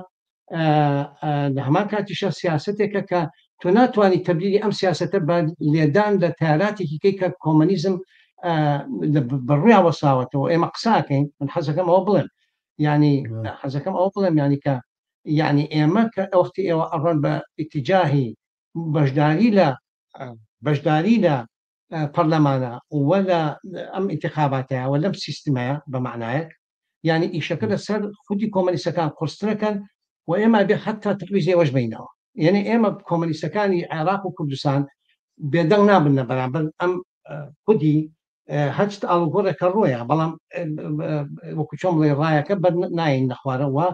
لە هەمان کاتیشە سیاستێکە کە تۆ ناتوانانی تەبلیری ئەم سیاستە بە لێدان لە تاراتێکی کەی کە کۆمەنیزم بەڕویا وەساوەتەوە ئێمە قساکەین من حەزەکەم ئەوە بڵێم ینی حەزەکەم ئەوە بڵێم ینی کە یعنی ئێمە کە وەختی ئێوە ئەڕۆن بە ئیتیجاهی بەشداری لە بەشداری لە پەرلەمانە و لە ئەم ئینتخاباتەیە و لەم سیستمەیە بە معنایەک یعنی ئیشەکە لەسەر خودی کۆمەنیستەکان قورسترەکەن و ئێمە بێ حتا تەویز ئێوەش بینەوە یعنی ئێمە کۆمەنیستەکانی عێراق و کوردستان بێدەنگ نابن لە بەرامبەر ئەم خودی هەچ ئاڵوگۆڕێکە ڕۆیە بەڵام وەکو چۆن بڵێ ڕایەکە بەر ناین نەخوارەوە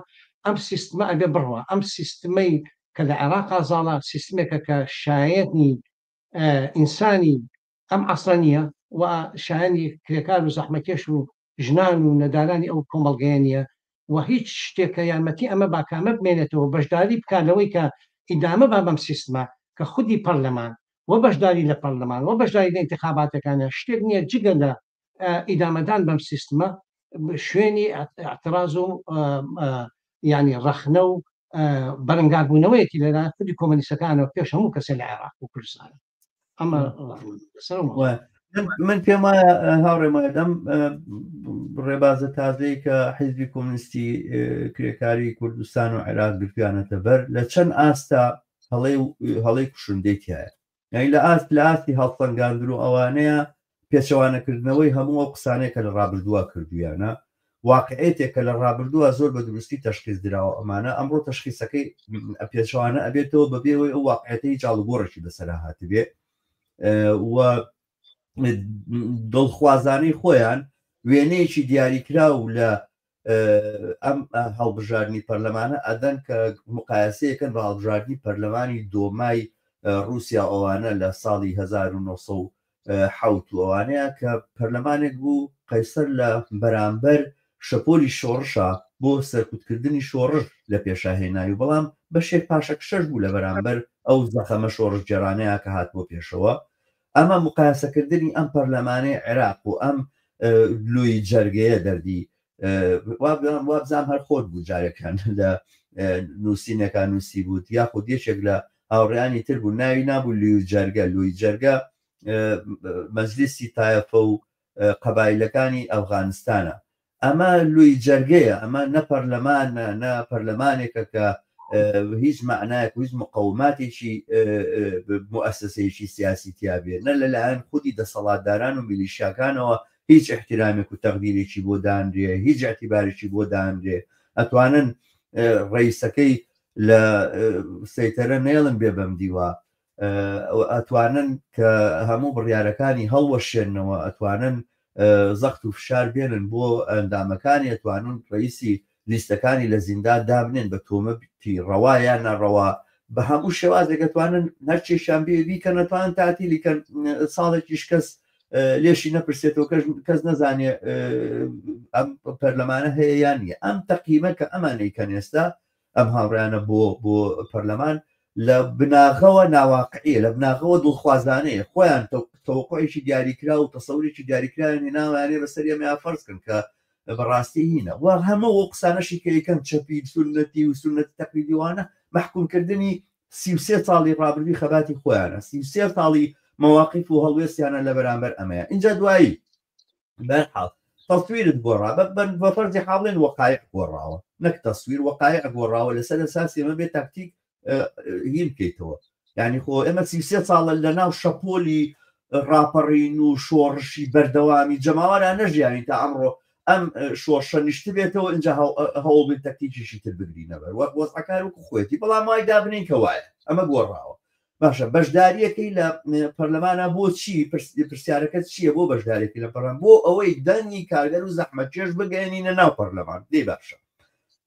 ئەم سیستمە ئەبێ بڕوە ئەم سیستمەی کە لە عێراقا زاڵە سیستمێکە کە شایەتنی ئینسانی ئەم عەسرە نییە و شایەنی کرێکار و زەحمەکێش و ژنان و نەدارانی ئەو کۆمەڵگەیە نییە و هیچ شتێک کە یارمەتی ئەمە با کامە بمێنێتەوە بەشداری بکات لەوەی کە ئیدامە با بەم سیستمە کە خودی پەرلەمان و بەشداری لە پەرلەمان و بەشداری لە ئینتخاباتەکانە شتێک نییە جگە لە ئیدامەدان بەم سیستمە شوێنی اعتراض و یعنی ڕەخنە و بەرەنگاربوونەوەیەکی لەلایەن خودی کۆمەنیستەکانەوە پێش هەموو کەسێ لە عێراق و کوردستان. ئەمە من پێم وایە هاوڕێ مادەم ڕێبازە تازەی کە حیزبی کۆمنیستی کرێکاری کوردستان و عێراق گرتویانەتە بەر لە چەند ئاستا هەڵەی هەڵەی کوشندەی تایە یعنی لە ئاست لە ئاستی هەڵسەنگاندن و ئەوانەیە پێچەوانەکردنەوەی هەموو ئەو قسانەیە کە لە ڕابردووە کردویانە، واقعیەتێک کە لە ڕابردووە زۆر بە دروستی تەشخیص دراوە ئەمانە ئەمڕۆ تەشخیصەکەی پێچەوانە ئەبێتەوە بەبێ ئەوەی ئەو واقعیەتە هیچ ئاڵوگۆڕێکی بەسەرا هاتبێ و دڵخوازانەی خۆیان وێنەیەکی دیاریکراو لە ئەم هەڵبژاردنی پەرلەمانە ئەدەن کە مقایەسەیەکەن بە هەڵبژاردنی پەرلەمانی دۆمای ڕووسیا ئەوانە لە ساڵی 1970 و ئەوانەیە کە پەرلەمانێک بوو قەیسەر لە بەرامبەر شەپۆلی شۆڕشە بۆ سەرکوتکردنی شۆڕش لە پێشا هێناوی بەڵام بەشێک پاشەکشەش بوو لە بەرامبەر ئەو زەخەمە شۆڕشگێڕانەیە کە هات بۆ پێشەوە ئەمە مقایەسەکردنی ئەم پەرلەمانەی عێراق و ئەم لوی جەرگەیە دەردی وابزانام هەر خۆت بوو جارێکان لە نووسینەکە نووسی بوو یاخود یەکێک لە هاوڕیانی تر بوو ناوی نابوو لوی جەرگە لوی جەرگە مەجلیسی تایەفە و قەبایلەکانی ئەفغانستانە ئەمە لوی جەرگەیە، ئەمە نە پەرلەمانە، نە پەرلەمانێکە کە هیچ مەعنایەک و هیچ مقەوماتێکی موئەسەسەیەکی سیاسی تیا بێ، نە لەلایەن خودی دەسەڵاتداران و میلیشیاکانەوە هیچ ئیحتیرامێک و تەقدیرێکی بۆ دانرێ، هیچ ئیعتیبارێکی بۆ دانرێ، ئەتوانن ڕەیسەکەی لە سەیتەرە نەیەڵن بێ بەم دیوە، ئەتوانن کە هەموو بڕیارەکانی هەڵوەشێنەوە، ئەتوانن زەخت و فشار بێنن بۆ ئەندامەکانی، ئەتوانن ڕئیسی لیستەکانی لە زیندان دابنێن بە تۆمەتی ڕەوا یان ناڕەوا، بە هەموو شێوازێک ئەتوانن هەرچێکیان بێ بیکەن، ئەتوانن تاتیلی کەن ساڵێکیش کەس لێشی نەپرسێتەوە، کەس نەزانێ ئەم پەرلەمانە هەیە یان نییە. ئەم تەقیمە کە ئەمانەی کەن ئێستا ئەم هاوڕیانە بۆ بۆ پەرلەمان لە بناغەوە ناواقعیە، لە بناغەوە دڵخوازانەیە، خۆیان تەوەقعێکی دیاریکرا و تەسەورێکی دیاریکراویان هێناوەیانێ بەسەر ئێمەیا فەرز کەن کە بەڕاستی هینە و هەموو ئەو قسانەشی کە یەکەم چەپی سوننەتی و سوننەتی تەقلیدیوانە مەحکومکردنی 33 ساڵی ڕابردووی خەباتی خۆیانە، 33 ساڵی مەواقیف و هەڵوێستیانە لە بەرامبەر ئەمەیە. اینجا دوایی بەرحاڵ تەسویرت گۆڕا بە فەرزی حاڵێن وەقایع گۆڕاوە نەک تەسویر وەقایع گۆڕاوە لەسەر ئەساسی ئەمە بێ تاکتیک هین بکەیتەوە یعنی خۆ ئێمە 33 ساڵە لە ناو شەپۆلی ڕاپەڕین و شۆڕشی بەردەوامی جەماوەرا نەژیاوین تا ئەمڕۆ ئەم شۆڕشە نیشتبێتەوە اینجا هەوڵ بین تەکتیکیشی تر بگرینەبەر وەک وەزعەکار وەکو خۆیەتی بەڵام وای دابنین کە وایە ئەمە گۆڕاوە باشە بەشداریەکەی لە پەرلەمانە بۆ چی پرسیارەکە چییە بۆ بەشدارێکی لە پەرلەمان بۆ ئەوەی دەنگی کارگەر و زەحمەتکێش بگەێنینە ناو پەرلەمان دەی باشە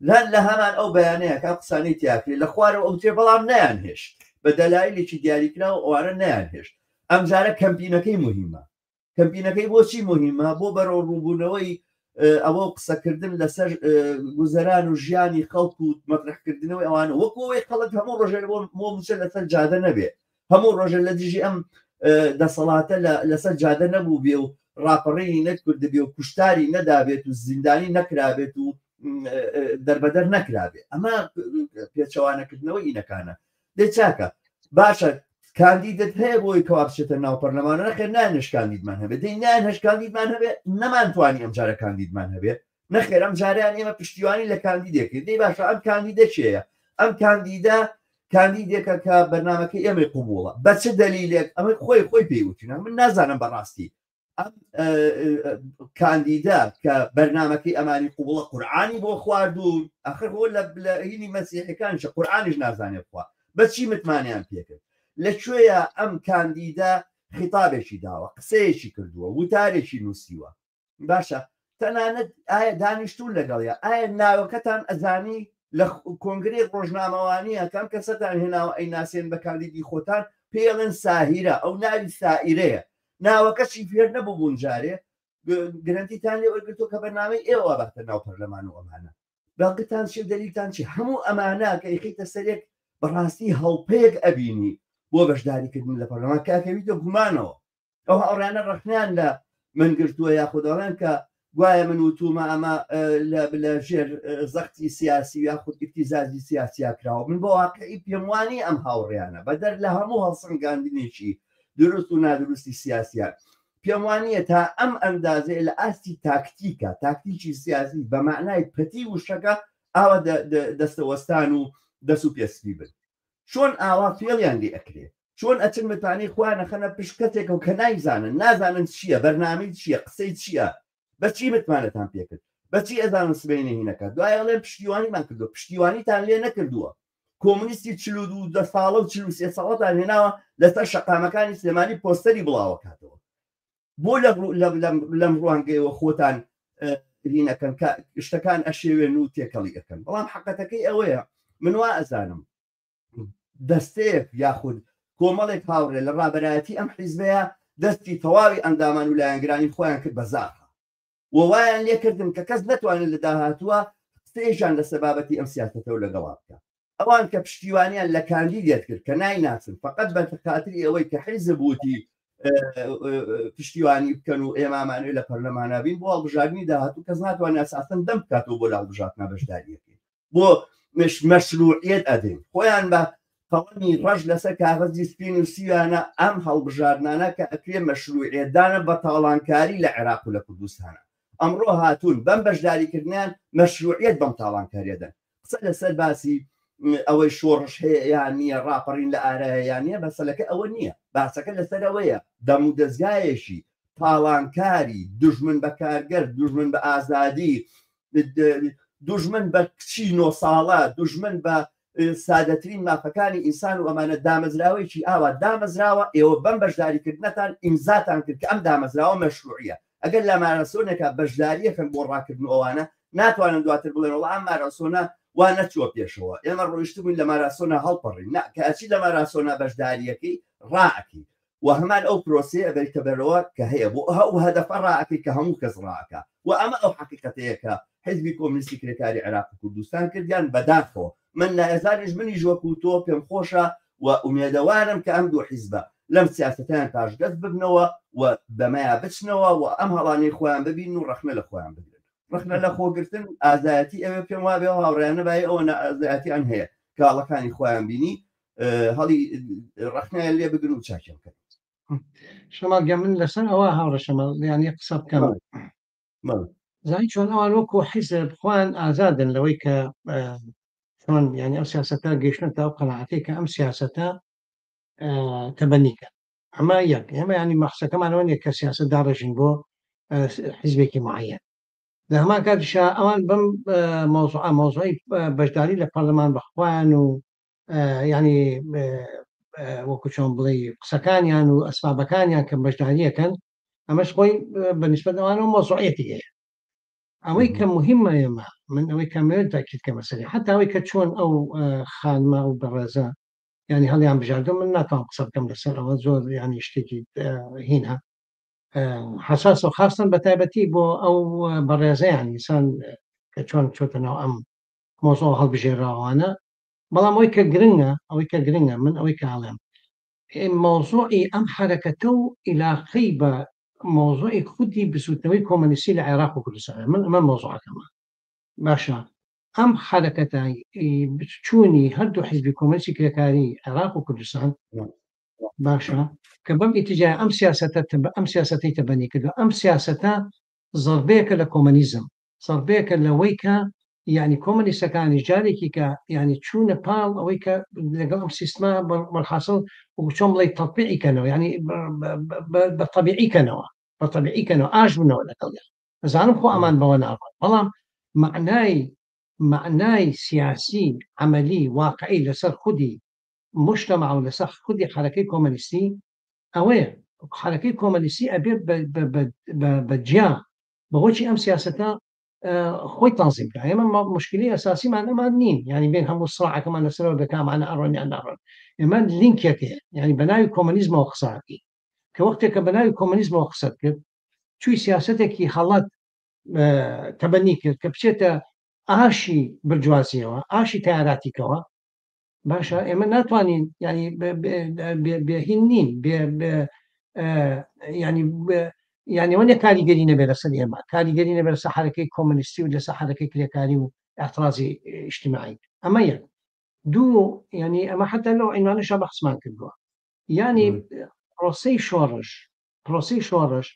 لە لە هەمان ئەو بەیانەیە کە قسانەی تیاکرێ لە خوارەوە ئەوترێ بەڵام نەیان هێشت بە دەلایلێکی دیاریکراو ئەوانە نەیان هێشت ئەمجارە کەمپینەکەی مهمە کەمپینەکەی بۆچی مهمە؟ بۆ بەرەوڕووبوونەوەی ئەوە و قسەکردن لەسەر گوزەران و ژیانی خەڵک و مەترحکردنەوەی ئەوانە، وەکو ئەوەی خەڵک هەموو ڕۆژێک بۆ مووچە لەسەر جادە نەبێ، هەموو ڕۆژێک لە دژی ئەم دەسەڵاتە لەسەر جادە نەبوو بێ و ڕاپەڕینی نەکردبێ و کوشتاری نەدابێت و زیندانی نەکرابێت و دەربەدەر نەکرابێ. ئەمە پێچەوانەکردنەوەی ئینەکانە. دەی چاکە باشە کاندیدت هەیە بۆی کەوا بچێتە ناو پەرلەمان نەخێر نانش کاندیدمان هەبێت دەی نان هەش کاندیدمان هەبێ نەمانتوانی ئەم جارە کاندیدمان هەبێ نەخێر ئەم جاریان ئێمە پشتیوانی لە کاندیدێک دەی باشە ئەم کاندیدە کێیە ئەم کاندیدە کاندیدێکە کە بەرنمەکەی ئێمەی قوبوڵە بە چ دەلیلێک ئەمە خۆی خۆی پێی وتینە من نازانم بەڕاستی ئەم کاندیدە کە بەرنمەکەی ئەمانی قوبڵە قورعانی بۆ خواردوون ئەخر بۆ لە هینی مەسیحەکانیشە قورعانیش نازانێ بخوا بەچی متمانیان پێکرد لە کوێیە ئەم کاندیدە خیتابێکی داوە قسەیەکی کردووە وتارێکی نووسیوە باشە تەنانەت ئایا دانیشتون لەگەڵیا ئایا ناوەکەتان ئەزانی لە کۆنگرەی ڕۆژنامەوانیە کەم کەسەتان هێناوە ئەی ناسێن بە کاندیدی خۆتان پێڵێن ساهیرە ئەو ناوی سائیرەیە ناوەکەشی فێر نەبووبوون جارێ گرنتیتان لێ وەرگرتووە کە بەرنامەی ئێوە باتە ناو پەرلەمان و ئەمانە بەڵگەتان چی و دەلیلتان چی هەموو ئەمانە کە ئیخیتە سەرێک بەڕاستی هەڵپەیەک ئەبینی بۆ بەشداریکردن لە پەرلەمان کاکەویتە گومانەوە ئەو هاوڕیانە ڕەخنیان لە من گرتووە یاخود ئەڵێن کە گوایە من وتومە ئەمە لە ژێر زەختی سیاسی یاخود ئیبتیزازی سیاسیا کراوە. من بە واقعی پێم وانی ئەم هاوڕێیانە بەدەر لە هەموو هەڵسەنگاندنێکی دروست و نادروستی سیاسیان پێم وانییە تا ئەم ئەندازەیە لە ئاستی تاکتیکە تاکتیکی سیاسی بە مەعنای پەتی وشەکە ئاوا دەستەوەستان و دەست و پێسپی بن. چۆن ئاوا فێڵیان لێ ئەکرێ؟ چۆن ئەچن متمانەی خۆیان ئەخەنە پشت کەسێکەوە کە نایزانن، نازانن چییە، بەرنامەی چییە، قسەی چییە، بە چی متمانەتان پێکرد، بە چی ئەزانن سبەینێ هی نەکات، دوای ئەڵێن پشتیوانیمان کردووە، پشتیوانیتان لێ نەکردووە، کۆمۆنیستی 42 دە ساڵە و 43 ساڵەتان هێناوە لەسەر شەقامەکانی سلێمانی پۆستەری بڵاوەکاتەوە. بۆ لەم ڕوانگەیەوە خۆتان هینەکەن کە شتەکان ئەشێوێن و تێکەڵی ئەکەن؟ بەڵام حەقەتەکەی ئەوەیە من وا ئەزانم دەستەیەک یاخود کۆمەڵێک هاوڕێ لە ڕابەرایەتی ئەم حیزبەیە دەستی تەواوی ئەندامان و لایەنگرانی خۆیان کرد بە زاخە و وایان لێکردن کە کەس نەتوانێت لە داهاتووە قسەیەکیان لەسەر بابەتی ئەم سیاسەتەوە لەگەڵا بکە. ئەوان کە پشتیوانیان لە کاندیدێت کرد کە نایناسن فقط بە خاتری ئەوەی کە حیزب وتی پشتیوانی بکەن و ئێمامانێ لە پەرلەمانا بین بۆ هەڵبژاردنی داهاتوو کەس ناتوانێت ئەساسەن دەم بکاتەوە بۆ لە هەڵبژاردنە بەشداریەکەی بۆ مەشروعیەت ئەدەین. خۆیان بە قەڵەمی ڕەش لەسەر کاغەزی سپی نووسیویانە ئەم هەڵبژاردنانە کە ئەکرێ مەشروعیەتدانە بە تاڵانکاری لە عێراق و لە کوردستانە. ئەمڕۆ هاتوون بەم بەشداریکردنیان مەشروعیەت بەم تاڵانکاریە دەن. قسە لەسەر باسی ئەوەی شۆڕش هەیە یان نییە، ڕاپەڕین لە ئارایە یان نییە، مەسەلەکە ئەوە نییە. باسەکە لەسەر ئەوەیە دەمودەزگایەکی تاڵانکاری، دوژمن بە کارگەر، دوژمن بە ئازادی، دوژمن بە کچی نۆ ساڵە، دوژمن بە سادەترین مافەکانی ئینسان و ئەمانە، دامەزراوەیەکی ئاوا دامەزراوە، ئێوە بەم بەشداریکردنەتان ئیمزاتان کرد کە ئەم دامەزراوە مەشروعیە. ئەگەر لە ماراسۆنێکا بەشداریەکەن بۆ ڕاکردن و ئەوانە، ناتوانن دواتر بڵێن وەڵا ئەم ماراسۆنە وا نەچووە پێشەوە، ئێمە ڕۆیشتبووین لە ماراسۆنا هەڵپەڕین. نا، کە ئەچی لە ماراسۆنا بەشداریەکەی ڕائەکەی و هەمان ئەو پرۆسەیە ئەبەیتە بەرەوە کە هەیە بۆ ئەو هەدەفە ڕائەکەی کە هەموو کەس ڕائەکا و ئەمە ئەو حەقیقەتەیە کە حیزبی کۆمۆنیستی کرێکاری عێراق و کوردستان کردیان. بەداخەوە من لایەزانیش منیش وەکوو تۆ پێم خۆشە و ئومێدەوارم کە ئەم دوو حیزبە لەم سیاسەتەیان پاشگەز ببنەوە و بەمەیا بچنەوە و ئەم هەڵانەی خۆیان ببینن و ڕەخنە لە خۆیان بگرن. ڕەخنە لە خۆگرتن ئازایەتی ئەوێ پێم وابێ ئەو هاوڕێیانە بای ئەوە نائازایەتیان هەیە کە هەڵەکانی خۆیان بینی هەڵی ڕەخنەیان لێ بگرن و چاکیان بکەن. شەماڵ گیان من لەسەر ئەوە هاوڕێ شەماڵ یانی قسە بکەم. زانی چۆن ئەوان وەکو حیزب خۆیان ئازادن لەوەی کە چۆن یعنی ئەو سیاسەتە گەیشتنە ئەو قەناعەتەی کە ئەم سیاسەتە تەبەنی کەن. ئەمە یەک ئێمە ینی مەخسەکەمانەوە نیە کە سیاسەت داڕێژین بۆ حیزبێکی معەیەن. لە هەمان کاتیشا ئەوان بەم مەوزوعە مەوزوعی بەشداری لە پەرلەمان بە خۆیان و ینی وەکو چۆن بڵێ قسەکانیان و ئەسبابەکانیان کە بەشداریەکەن ئەمەش خۆی بە نسبەت ئەوانەوە مەوزوعیەتی هەیە. ئەوەی کە مهمە ئێمە من ئەوەی کە مەوێت تاکید کە مەسەلەی حتا ئەوەی کە چۆن ئەو خانمە ئەو بەڕێزە ینی هەڵیان بژاردە من ناتوانم قسە بکەم لەسەر ئەوە زۆر ینی شتێکی هینە حساس و خاستن بە تایبەتی بۆ ئەو بەڕێزەیان ئینسان کە چۆن چۆتە ناو ئەم مۆزۆ هەڵبژێراوانە. بەڵام ئەوەی کە گرنگە ئەوەی کە گرنگە من ئەوەی کە ئەڵێم مەوزوعی ئەم حەرەکەتە و ئیلاقەی بە مەوزوعی خودی بزوتنەوەی کۆمەنیستی لە عێراق و کوردستان من ئەمە مەوزوعەکەمە. باشە ئەم حەرەکەتە چوونی هەردوو حیزبی کۆمەنیستی کرێکاری عێراق و کوردستان باشە کە بەم ئیتیجای ئەم سیاسەتە ئەم سیاسەتەی تەبەنی کردو ئەم سیاسەتە زەربەیەکە لە کۆمەنیزم، زەربەیەکە لەوەی کە یعنی کۆمەنیستەکانیش جارێکی کە یعنی چوونە پاڵ ئەوەی کە لەگەڵ ئەم سیستمە وەلحاسڵ وەکو چۆن بڵێی تەطبیعی کەنەوە، یعنی بە تەبیعی کەنەوە، بە تەبیعی کەنەوە، ئاش بنەوە لەگەڵیان. ئەزانم خۆ ئەمان بەوە ناڕۆن، بەڵام مەعنای مەعنای سیاسی عەمەلی واقعی لەسەر خودی مجتمع و لەسەر خودی حەرەکەی کۆمەنیستی ئەوەیە حەرەکەی کۆمەنیستی ئەبێت بە جیا بەوەچی ئەم سیاسەتە خۆی تەنزیم بکە. ئێمە مشکلی ئەساسیمان ئەمان نین، یعنی بێن هەموو سڕاعەکەمان لەسەرەوە بێ کامانە ئەڕۆن یان ناڕۆن. ئێمە لینکێک هەیە، یعنی بە ناوی کۆمەنیزمەوە قسە ئەکەین، کە وەختێک کە بە ناوی کۆمەنیزمەوە قسەت کرد چووی سیاسەتێکی هەڵەت تەبەنی کرد کە بچێتە ئاشی برجوازیەوە، ئاشی تیاراتیکەوە. باشە ئێمە ناتوانین ینی بێهین نین، ینی یعنی ئەوە نیە کاریگەری نەبێت لەسەر ئێمە، کاریگەری نەبێت لەسەر حەرەکەی کۆمۆنیستی و لەسەر حەرەکەی کرێکاری و اعتراضی اجتماعی. ئەمە یەک. دوو، یعنی ئەمە حتا لەو عینوانەشا بەحسمان کردووە، یعنی پرۆسەی شۆڕش، پرۆسەی شۆڕش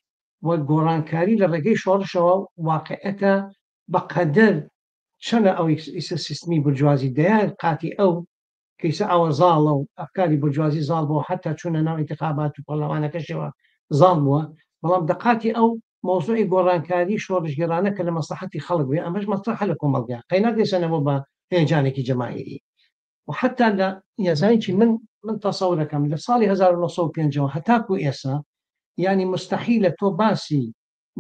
و گۆڕانکاری لە ڕێگەی شۆڕشەوە واقعەتە بەقەدەر چەنە ئەو ئیسە سیستمی بورجوازی دەیان قاتی ئەو کە ئیسە ئاوە زاڵە و ئەفکاری بورجوازی زاڵ بووە حەتا چوونە ناو ئینتخابات و پەرلەمانەکەشەوە زاڵ بووە، بەڵام دەقاتی ئەو مەوزوعی گۆڕانکاری شۆڕشگێڕانە کە لە مەسڵەحەتی خەڵک بێ ئەمەش مەترەحە لە کۆمەڵگا قەیناک ئێستا نەبووە بە هەیەجانێکی جەماهیری و حەتا لە یەزانی چی من من تەسەورەکەم لە ساڵی 1905 ەوە هەتاکوو ئێسا یانی موستەحیلە تۆ باسی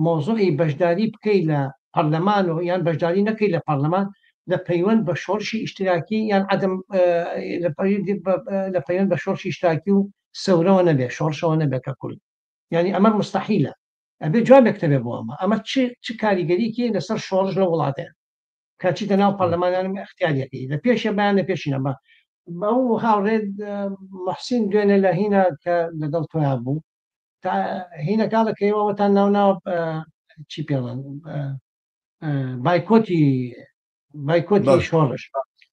مەوزوعی بەشداری بکەی لە پەرلەمان و یان بەشداری نەکەی لە پەرلەمان لە پەیوەند بە شۆرشی ئیشتراکی یان عدم لە پەیوەند بە شۆرشی ئیشتراکی و سەورەوە نەبێ شۆڕشەوە نەبێ کە کول یعنی ئەمە مستحیلە ئەبێ جوابێک تەبێ بۆ ئەمە ئەمە چ چ کاریگەریکی لەسەر شۆڕش لە وڵاتێ کاچیتە ناو پەرلەمانیان اختیاریەکەی لە پێشە بەیان لە پێشینە بە ئەو هاوڕێ محسین دوێنێ لە هینا کە لەگەڵ تۆیا بوو تا هینە کاڵەکەی ئەوەتان ناو ناو چی پێڵێن بایکۆتی بایکۆتی شۆڕش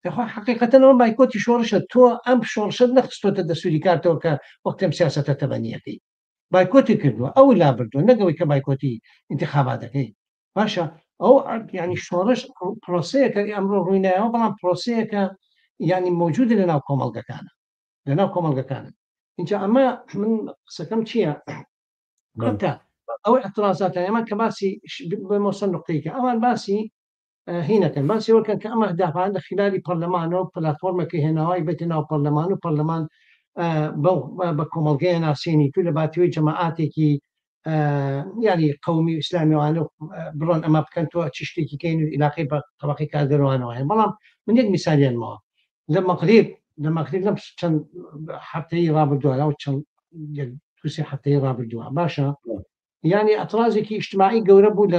دەخوا حقیقەتەنەوە بایکۆتی شۆڕشە تۆ ئەم شۆڕشت نەخستۆتە دەسووری کارتەوە کە وەختێم سیاستە تەبەنیەکەی بایکۆتی کردووە ئەو لا بردووە نەگەوەی کە بایکۆتی انتخاباتەکەی باشە ئەو ینی شۆڕش پرۆسەیەکە ئەمڕۆ ڕووینایەوە بەڵام پرۆسەیەکە ینی موجودە لە ناو کۆمەڵگەکانە لە ناو کۆمەڵگەکانە اینجا ئەمە من قسەکەم چییە حتا ئەو اعتراضاتە ئێمە کە باسی بمۆسە نقطەیەکە ئەوان باسی هینەکەن باسی وەکەن کە ئەمە دافعان لە خلالی پەرلەمانەوە پلاتفۆرمەکە هێناوای بێتە ناو پەرلەمان و پەرلەمان بە کۆمەڵگەیە ناسیێنی تو لە باتیوەی جەماعاتێکی ینی قومی و ئیسلامیوانە بڕۆن ئەمە بکەن تۆ چ شتێکی کەین و علاقەی بە تەبقی کارگەروانەوە هەیە بەڵام من یەک میسالیانمەوە لە مەغریب لە مەغریب لەم چەند هەفتەی ڕابردووە لەو چەند دوسێ هەفتەی ڕابردووە باشە یعنی ئەترازێکی ئیجتماعی گەورە بوو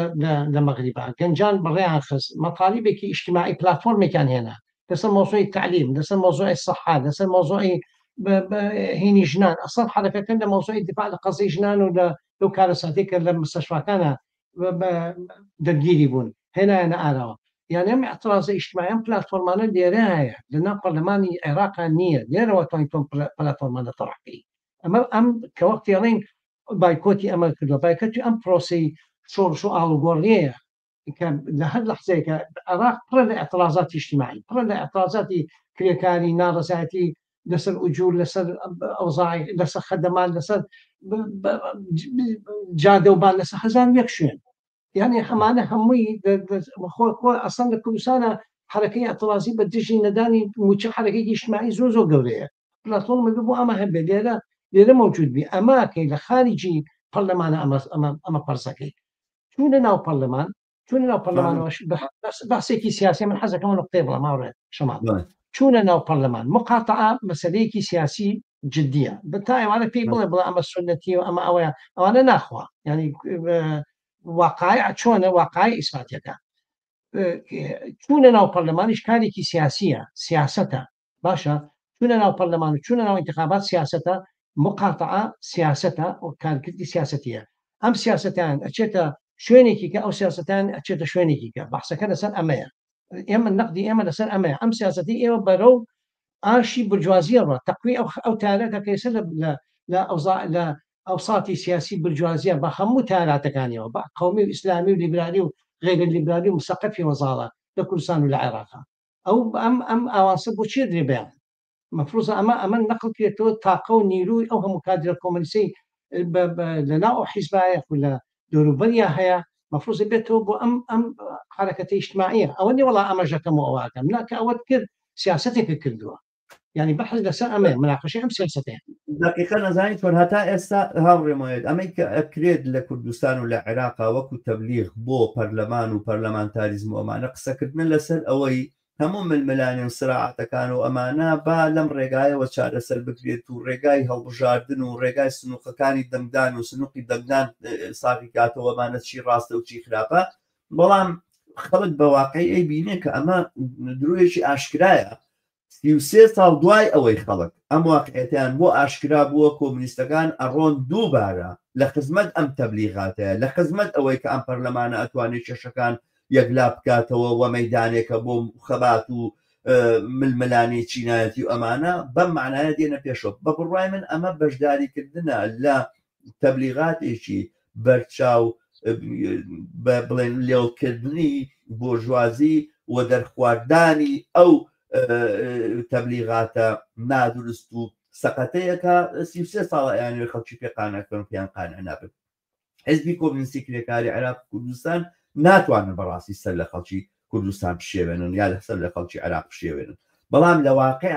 لە مەغریبا گەنجان بەڕێیان خست مەتالیبێکی ئیجتماعی پلاتفۆرمێکیان هێنا لەسەر مۆزوعی تعلیم لەسەر مۆزوعی سەحا لەسەر مۆزوعی هینی ژنان ئەسڵ حرەکەکە لە مۆزوعی دفاع لە قەزی ژنان و لە لەو کارەساتێک کە لە مستەشفاکانە دەرگیری بوون هێنایانە ئاراوە یان ئەم اعتراضە ئیجتماعی ئەم پلاتفۆرمانە لێرە هەیە لە ناو پەرلەمانی عێراقا نییە لێرەوە توانین تۆم پلاتفۆرمانە تەڕحکەی ئەمە ئەم کە وەختی ئەڵێن بایکۆتی ئەمە کردووە بایکۆتی ئەم پرۆسەی شۆڕش و ئاڵوگۆڕیەیە کە لە هەر لەحزەیەکە عێراق پڕە لە اعتراضاتی اجتماعی پڕە لە اعتراضاتی کرێکاری ناڕەزایەتی لەسەر ئوجور لەسەر ئەوزاعی لەسەر خەدەمان لەسەر جادە و بان لەسەر هەزار یەک شوێن یعنی هەمانە هەمووی خۆ خۆ ئەسڵ لە کوردستانە حرەکەی اعتراضی بە دژی نەدانی موچە حرەکەی اجتماعی زۆر زۆر گەورەیە پلاتفۆرم بۆ ئەمە هەبێت لێرە لێرە مەوجود بی ئەماکەی لە خارجی پەرلەمانە ئەمە ئەمە ئەمە پەرزەکەی چوونە ناو پەرلەمان چوونە ناو پەرلەمانەوە باسێکی سیاسی من حەزەکەم نقطەی بڵێم هاوڕێ شەماڵ چوونە ناو پەرلەمان مقاتعە مەسەلەیەکی سیاسی جدیە بە تا ئەوانە پێی بڵێ بڵێ ئەمە سنەتی و ئەمە ئەوەیە ئەوانە ناخوا ینی واقعی چۆنە واقعی ئیسپاتەکە چوونە ناو پەرلەمانیش کارێکی سیاسیە سیاستە باشە چونە ناو پەرلەمان و چونە ناو انتخابات سیاسەتە مقاتعە سیاسەتە و کارکردی سیاسەتیە ئەم سیاسەتیان ئەچێتە شوێنێکی کە ئەو سیاسەتیان ئەچێتە شوێنێکی کە بەحسەکە لەسەر ئەمەیە ئێمە نەقدی ئێمە لەسەر ئەمەیە ئەم سیاسەتی ئێوە بەرەو ئاشی برجوازیە ڕە تەقوی ئەو ئەو تارەکە کە ئێستا لە لە ئەوزا لە ئەوساتی سیاسی برجوازیە بە هەموو تاراتەکانیەوە بە قومی و ئیسلامی و لیبرالی و غەیرە لیبرالی و مسەقەفی وەزاڵە لە کوردستان و لە عێراقا ئەو ئەم ئەم ئاوانسە بۆ چیە درێ بەیان مەفروزە ئەمە ئەمە نەقل کرێتەوە تاقە و نیروی ئەو هەموو کادرە کۆمەنیسەی لە ناو ئەو حیزبایە و لە دەوروبەریا هەیە مەفروزە بێتەوە بۆ ئەم ئەم حرەکەتە ئیجتماعیە ئەوە نیە وەڵا ئەمە ژەکەم و ئەوەکەم نا کە ئەوەت کرد سیاسەتێکت کردووە یعنی بەحث لەسەر ئەمەیە مناقەشەی ئەم سیاسەتەیە. دەقیقەن ئەزانی چۆن هەتا ئێستا هاوڕێ مۆیەد ئەمەی کە ئەکرێت لە کوردستان و لە عێراقا وەکو تەبلیغ بۆ پەرلەمان و پەرلەمانتاریزم و ئەمانە قسەکردنە لەسەر ئەوەی هەموو ململانێ و سراعاتەکان و ئەمانە با لەم ڕێگایەوە چارەسەر بکرێت و ڕێگای هەڵبژاردن و ڕێگای سنوقەکانی دەنگدان و سنوقی دەنگدان ساغی کاتەوە ئەمانە چی ڕاستە و چی خراپە بەڵام خەڵک بە واقعی ئەیبینێ کە ئەمە درۆیەکی ئاشکرایە. 33 ساڵ دوای ئەوەی خەڵک ئەم واقعیەتیان بۆ ئاشکرا بووە کۆمونیستەکان ئەڕۆن دووبارە لە خزمەت ئەم تەبلیغاتەیە لە خزمەت ئەوەی کە ئەم پەرلەمانە ئەتوانێت کێشەکان یەکلا بکاتەوە و مەیدانێکە بۆ خەبات و ململانێی چینایەتی و ئەمانە بەم معنایە دێنە پێشەوە بە بڕوای من ئەمە بەشداریکردنە لە تەبلیغاتێکی بەرچاو بە بڵێن لێڵکردنی بۆرژوازی و دەرخواردانی ئەو تەبلیغاتە نادروست و سەقەتەیەکە 33 ساڵە ئەیانەوێ خەڵکی پێ قانع کەن و پێیان قانع نابن. حزبی کۆمنیستی کرێکاری عێراق و کوردستان ناتوانن بەڕاستی سەر لە خەڵکی کوردستان بشێوێنن یا لەسەر لە خەڵکی عێراق بشێوێنن بەڵام لە واقع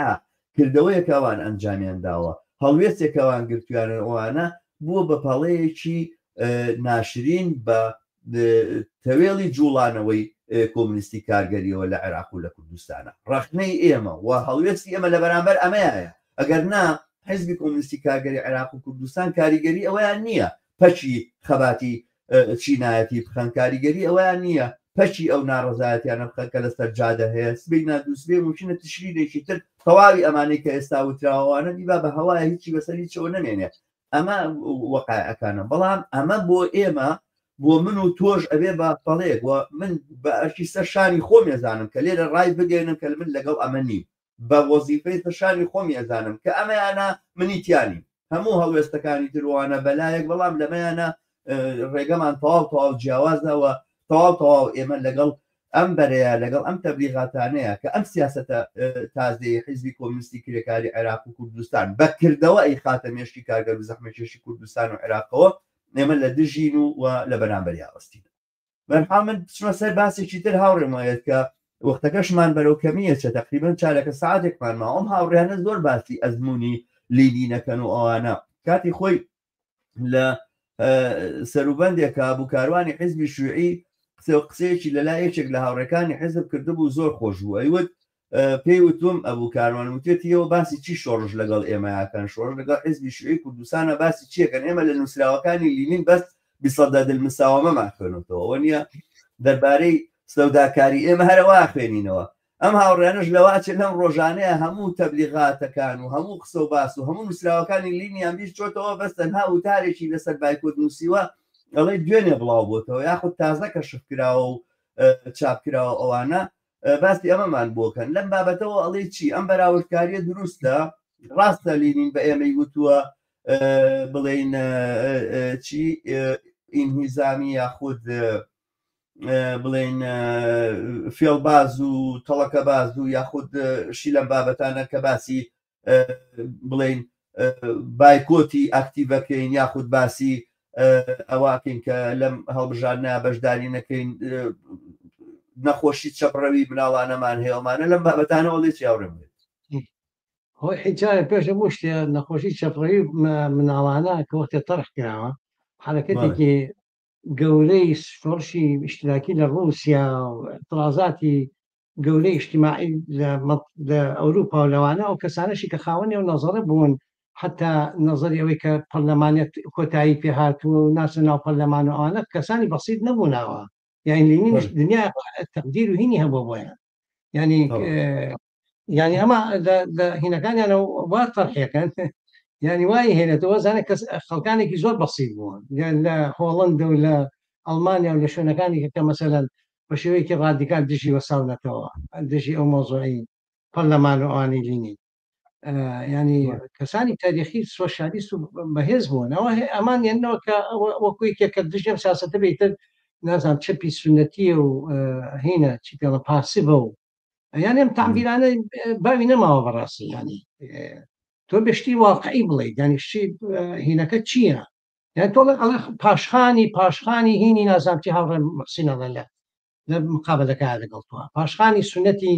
کردەوەیەک ئەوان ئەنجامیان داوە هەڵوێستێک ئەوان گرتویانن ئەوانە بووە بە پەڵەیەکی ناشرین بە تەوێڵی جوڵانەوەی کۆمنیستی کارگەریەوە لە عێراق و لە کوردستانە ڕەخنەی ئێمە و هەڵوێستی ئێمە لە بەرامبەر ئەمەیە ئەگەر نا حزبی کۆمنیستی کارگەری عێراق و کوردستان کاریگەری ئەوەیان نییە پەکی خەباتی چینایەتی بخەن کاریگەری ئەوەیان نییە پەکی ئەو ناڕەزایەتیانە بخەن کە لەسەر جادە هەیە سبەی نا دووسبەی مومکینە تشرینێکی تر تەواوی ئەمانەی کە ئێستا وتراوەوانە بیبا بە هەوایە هیچی بەسەر هیچەوە نەمێنێ ئەمە وەقایەکانە بەڵام ئەمە بۆ ئێمە بۆ من و تۆش ئەبێ بە پەڵەیەک و من بە ئەرکی سەر شانی خۆم ێزانم کە لێرە ڕای بگەێنم کە من لەگەڵ ئەمە نیم بە وەزیفەی سەر شانی خۆمی ئەزانم کە ئەمەیانە منی تیا نیم هەموو هەڵوێستەکانی تر وانە بەلایەک بەڵام لەمەیانە ڕێگەمان تەواو تەواو جیاوازە و تەواو تەواو ئێمە لەگەڵ ئەم بەرەیە لەگەڵ ئەم تەبلیغاتانەیە کە ئەم سیاسەتە تازەی حیزبی کۆمنیستی کرێکاری عێراق و کوردستان بە کردەوە ئەیخاتە مێشکی کارگەر و زەحمەکێشی کوردستان و عێراقەوە ئێمە لە دژین و لە بەرامبەری ئاوەستین. بەرحاڵ من بچمە سەر باسێکی تر هاوڕێ مۆیەت کە وەختەکەشمان بەرەو کەمیە چە تقریبا چارەکە ساعتێکمان ماوە ئەم هاوڕیانە زۆر باسی ئەزمموی لینینەکەن و ئەوانە کاتی خۆی لە سەروبندێکا بوو کاروانی حزبی شوعی قسە و قسەیەکی لەلا یەکێک لە هاوڕێکانی حزب کردبوو زۆر خۆش بوو ئەیوت پێی وتوم ئەبوو کاروان وتێتیەوە باسی چی شۆڕش لەگەڵ ئێمەکەن شۆڕش لەگەڵ حزبی شوعی کوردستانە باسی چیەکەن ئێمە لە نووسراوەکانی لینین بەس بسەدەد المساوەمەمان خوێنێتەوە ئەوە نییە دەربارەی سەوداکاری ئێمە هەرەوا خوێنینەوە ئەم هاوڕێنش لەواچێت لەم ڕۆژانەیە هەموو تەبلیغاتەکان و هەموو قسە و باس و هەموو نووسراوەکانی لینیان بیر چۆتەوە بەس تەنها وتارێکی لەسەر بایکۆت نووسیوە ئەڵێ دوێنێ بڵاو بۆتەوە یاخود تازە کەشف کراوە و چاپ کراوە ئەوانە باسی ئەمەمان بۆکەن لەم بابەتەوە ئەڵێ چی ئەم بەراوردکاریە دروستە ڕاستە لینین بە ئێمەی وتووە بڵێین چی ئینهیزامی یاخود بڵێن فێڵباز و تەڵەکەباز و یاخود شی لەم بابەتانە کە باسی بڵێین بایکۆتی ئەکتیڤەکەین یاخود باسی ئەوەکەین کە لەم هەڵبژاردنە بەشداری نەکەین نەخۆشی چەپڕەوی مناڵانەمان هەیەمانە لەم بابەتانەوە لێ چیاوڕێم بێت هۆی حیجارە پێش هەموو شتێ نەخۆشی چەپڕەوی مناڵانە کە وەختێ تەرح کراوە حرەکەتێکی گەورەی شۆڕشی ئیشتراکی لە ڕووسیا و اعترازاتی گەورەی ئیجتیماعی لە ئەوروپا و لەوانە ئەو کەسانەشی کە خاوەنی ئەو نەزەرە بوون حتا نەزەری ئەوەی کە پەرلەمانێت کۆتایی پێهاتووە و ناچنە ناو پەرلەمان و ئەوانە کەسانی بەسیط نەبوونەوە یانی لینینش دنیا تەقدیر و هینی هەبوو بۆیان یعنی یعنی ئەمە لە هینەکانیانە وا تەرحەکەن یعنی وای هێنێتەوە زانە کەس خەڵکانێکی زۆر بەسیط بوون یان لە هۆڵند و لە ئەڵمانیا و لە شوێنەکانی کە مەسەلەن بە شێوەیەکی ڕادیکال دژی وەساونەتەوە دژی ئەو مۆزوعی پەرلەمان و ئەوانەی لینین ینی کەسانی تاریخی سۆشیالیست و بەهێز بوون ئەوە ئەمان هێنەوە کە وەکو یەکێک کە دژی ئەم سیاسەتە بێتر نازانم چەپی سونەتیە و هینە چی پێڵە پاسیڤە و یان ئەم تعبیرانە باوی نەماوە بەڕاستی ینی تۆ بەشتی واقعی بڵێ ینی شتی هینەکە چییە یان تۆ ئەڵێ پاشخانی پاشخانی هینی نازانم چی هاوڕێ محسین ئەڵێ لە لە مقابلەکە لەگەڵ تۆ پاشخانی سونەتی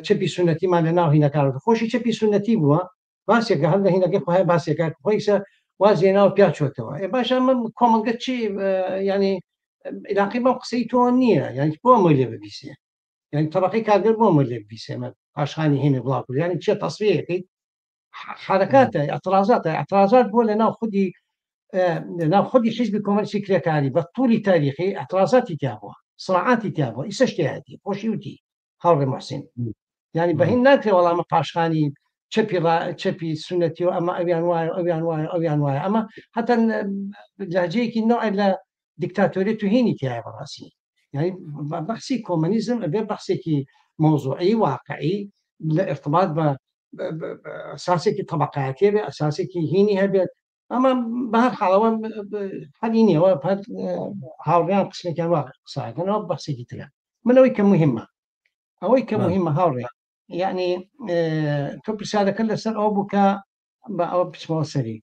چەپی سونەتیمان لە ناو هینەکان خۆشی چەپی سونەتی بووە باسێکە هەر لە هینەکەی خۆی باسێکە خۆیسە وازێ ناو پیا چۆتەوە ئێ باشە من کۆمەڵگە چی ینی علاقی بەم قسەی تۆ نییە یعنی بۆ ئەمەی لێ ببیسێ یعنی طبقەی کارگەر بۆ ئەمەی لێ ببیسێ من پاشخانی هینە بڵاو کرد یعنی چیە تەسویەکەی حرکاتە اعتراضاتە اعتراضات بۆ لە ناو خودی لە ناو خودی حیزبی کۆمەنیستی کرێکاری بە طولی تاریخی اعتراضاتی تیا بووە صراعاتی تیا بووە ئیسەش تیایەتی خۆشی وتی هاوڕێ محسین. یعنی بە هین ناکرێ وەڵامە پاشخانی چەپی چەپی سونەتی و ئەمە ئەویان وایە ئەویان وایە ئەویان وایە ئەمە هەتا لەهجەیەکی نوع لە دیکتاتۆریەت و هینی تایە بەڕاستی یعنی بەحسی کۆمەنیزم ئەبێ بەحسێکی مۆزوعی واقعی لە ارتباط بە ئەساسێکی طبقاتیە بێ ئەساسێکی هینی هەبێت ئەمە بە هەر حاڵەوە حەلی نییەوە هاوڕیان قسمێکیان وا قساکەنەوە بەحسێکی ترە من ئەوەی کە مهمە ئەوەی کە مهمە هاوڕێ یعنی تۆ پرسیارەکە لەسەر ئەوە بوو کە بە ئەوە بچمەوە سەری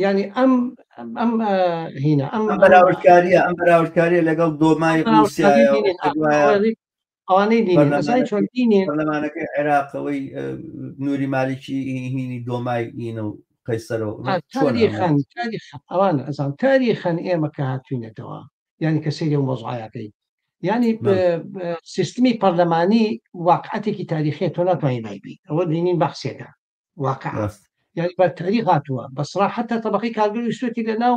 یعنی ئەم ئەم هینە ئەم بەراوردکاریە ئەم بەراوردکاریە لەگەڵ دۆمای ڕوسیا ئەوانەی پەرلەمانەکەی عێراقەوەی نوری مالیکی هینی دۆمای ئینە و قەیسەرەوە ئەوان ئەزان تاریخەن ئێمە کە هاتوینەتەوە یعنی کە سەیری ئەو مەوزوعەکەی یعنی سیستمی پەرلەمانی واقعەتێکی تاریخیە تۆ ناتوانانی بایبی ئەوە دینین بەحسێکە واقع یعنی بە تاریخ هاتووە بەسرا حتا طبقی کارگەر ویستێتی لە ناو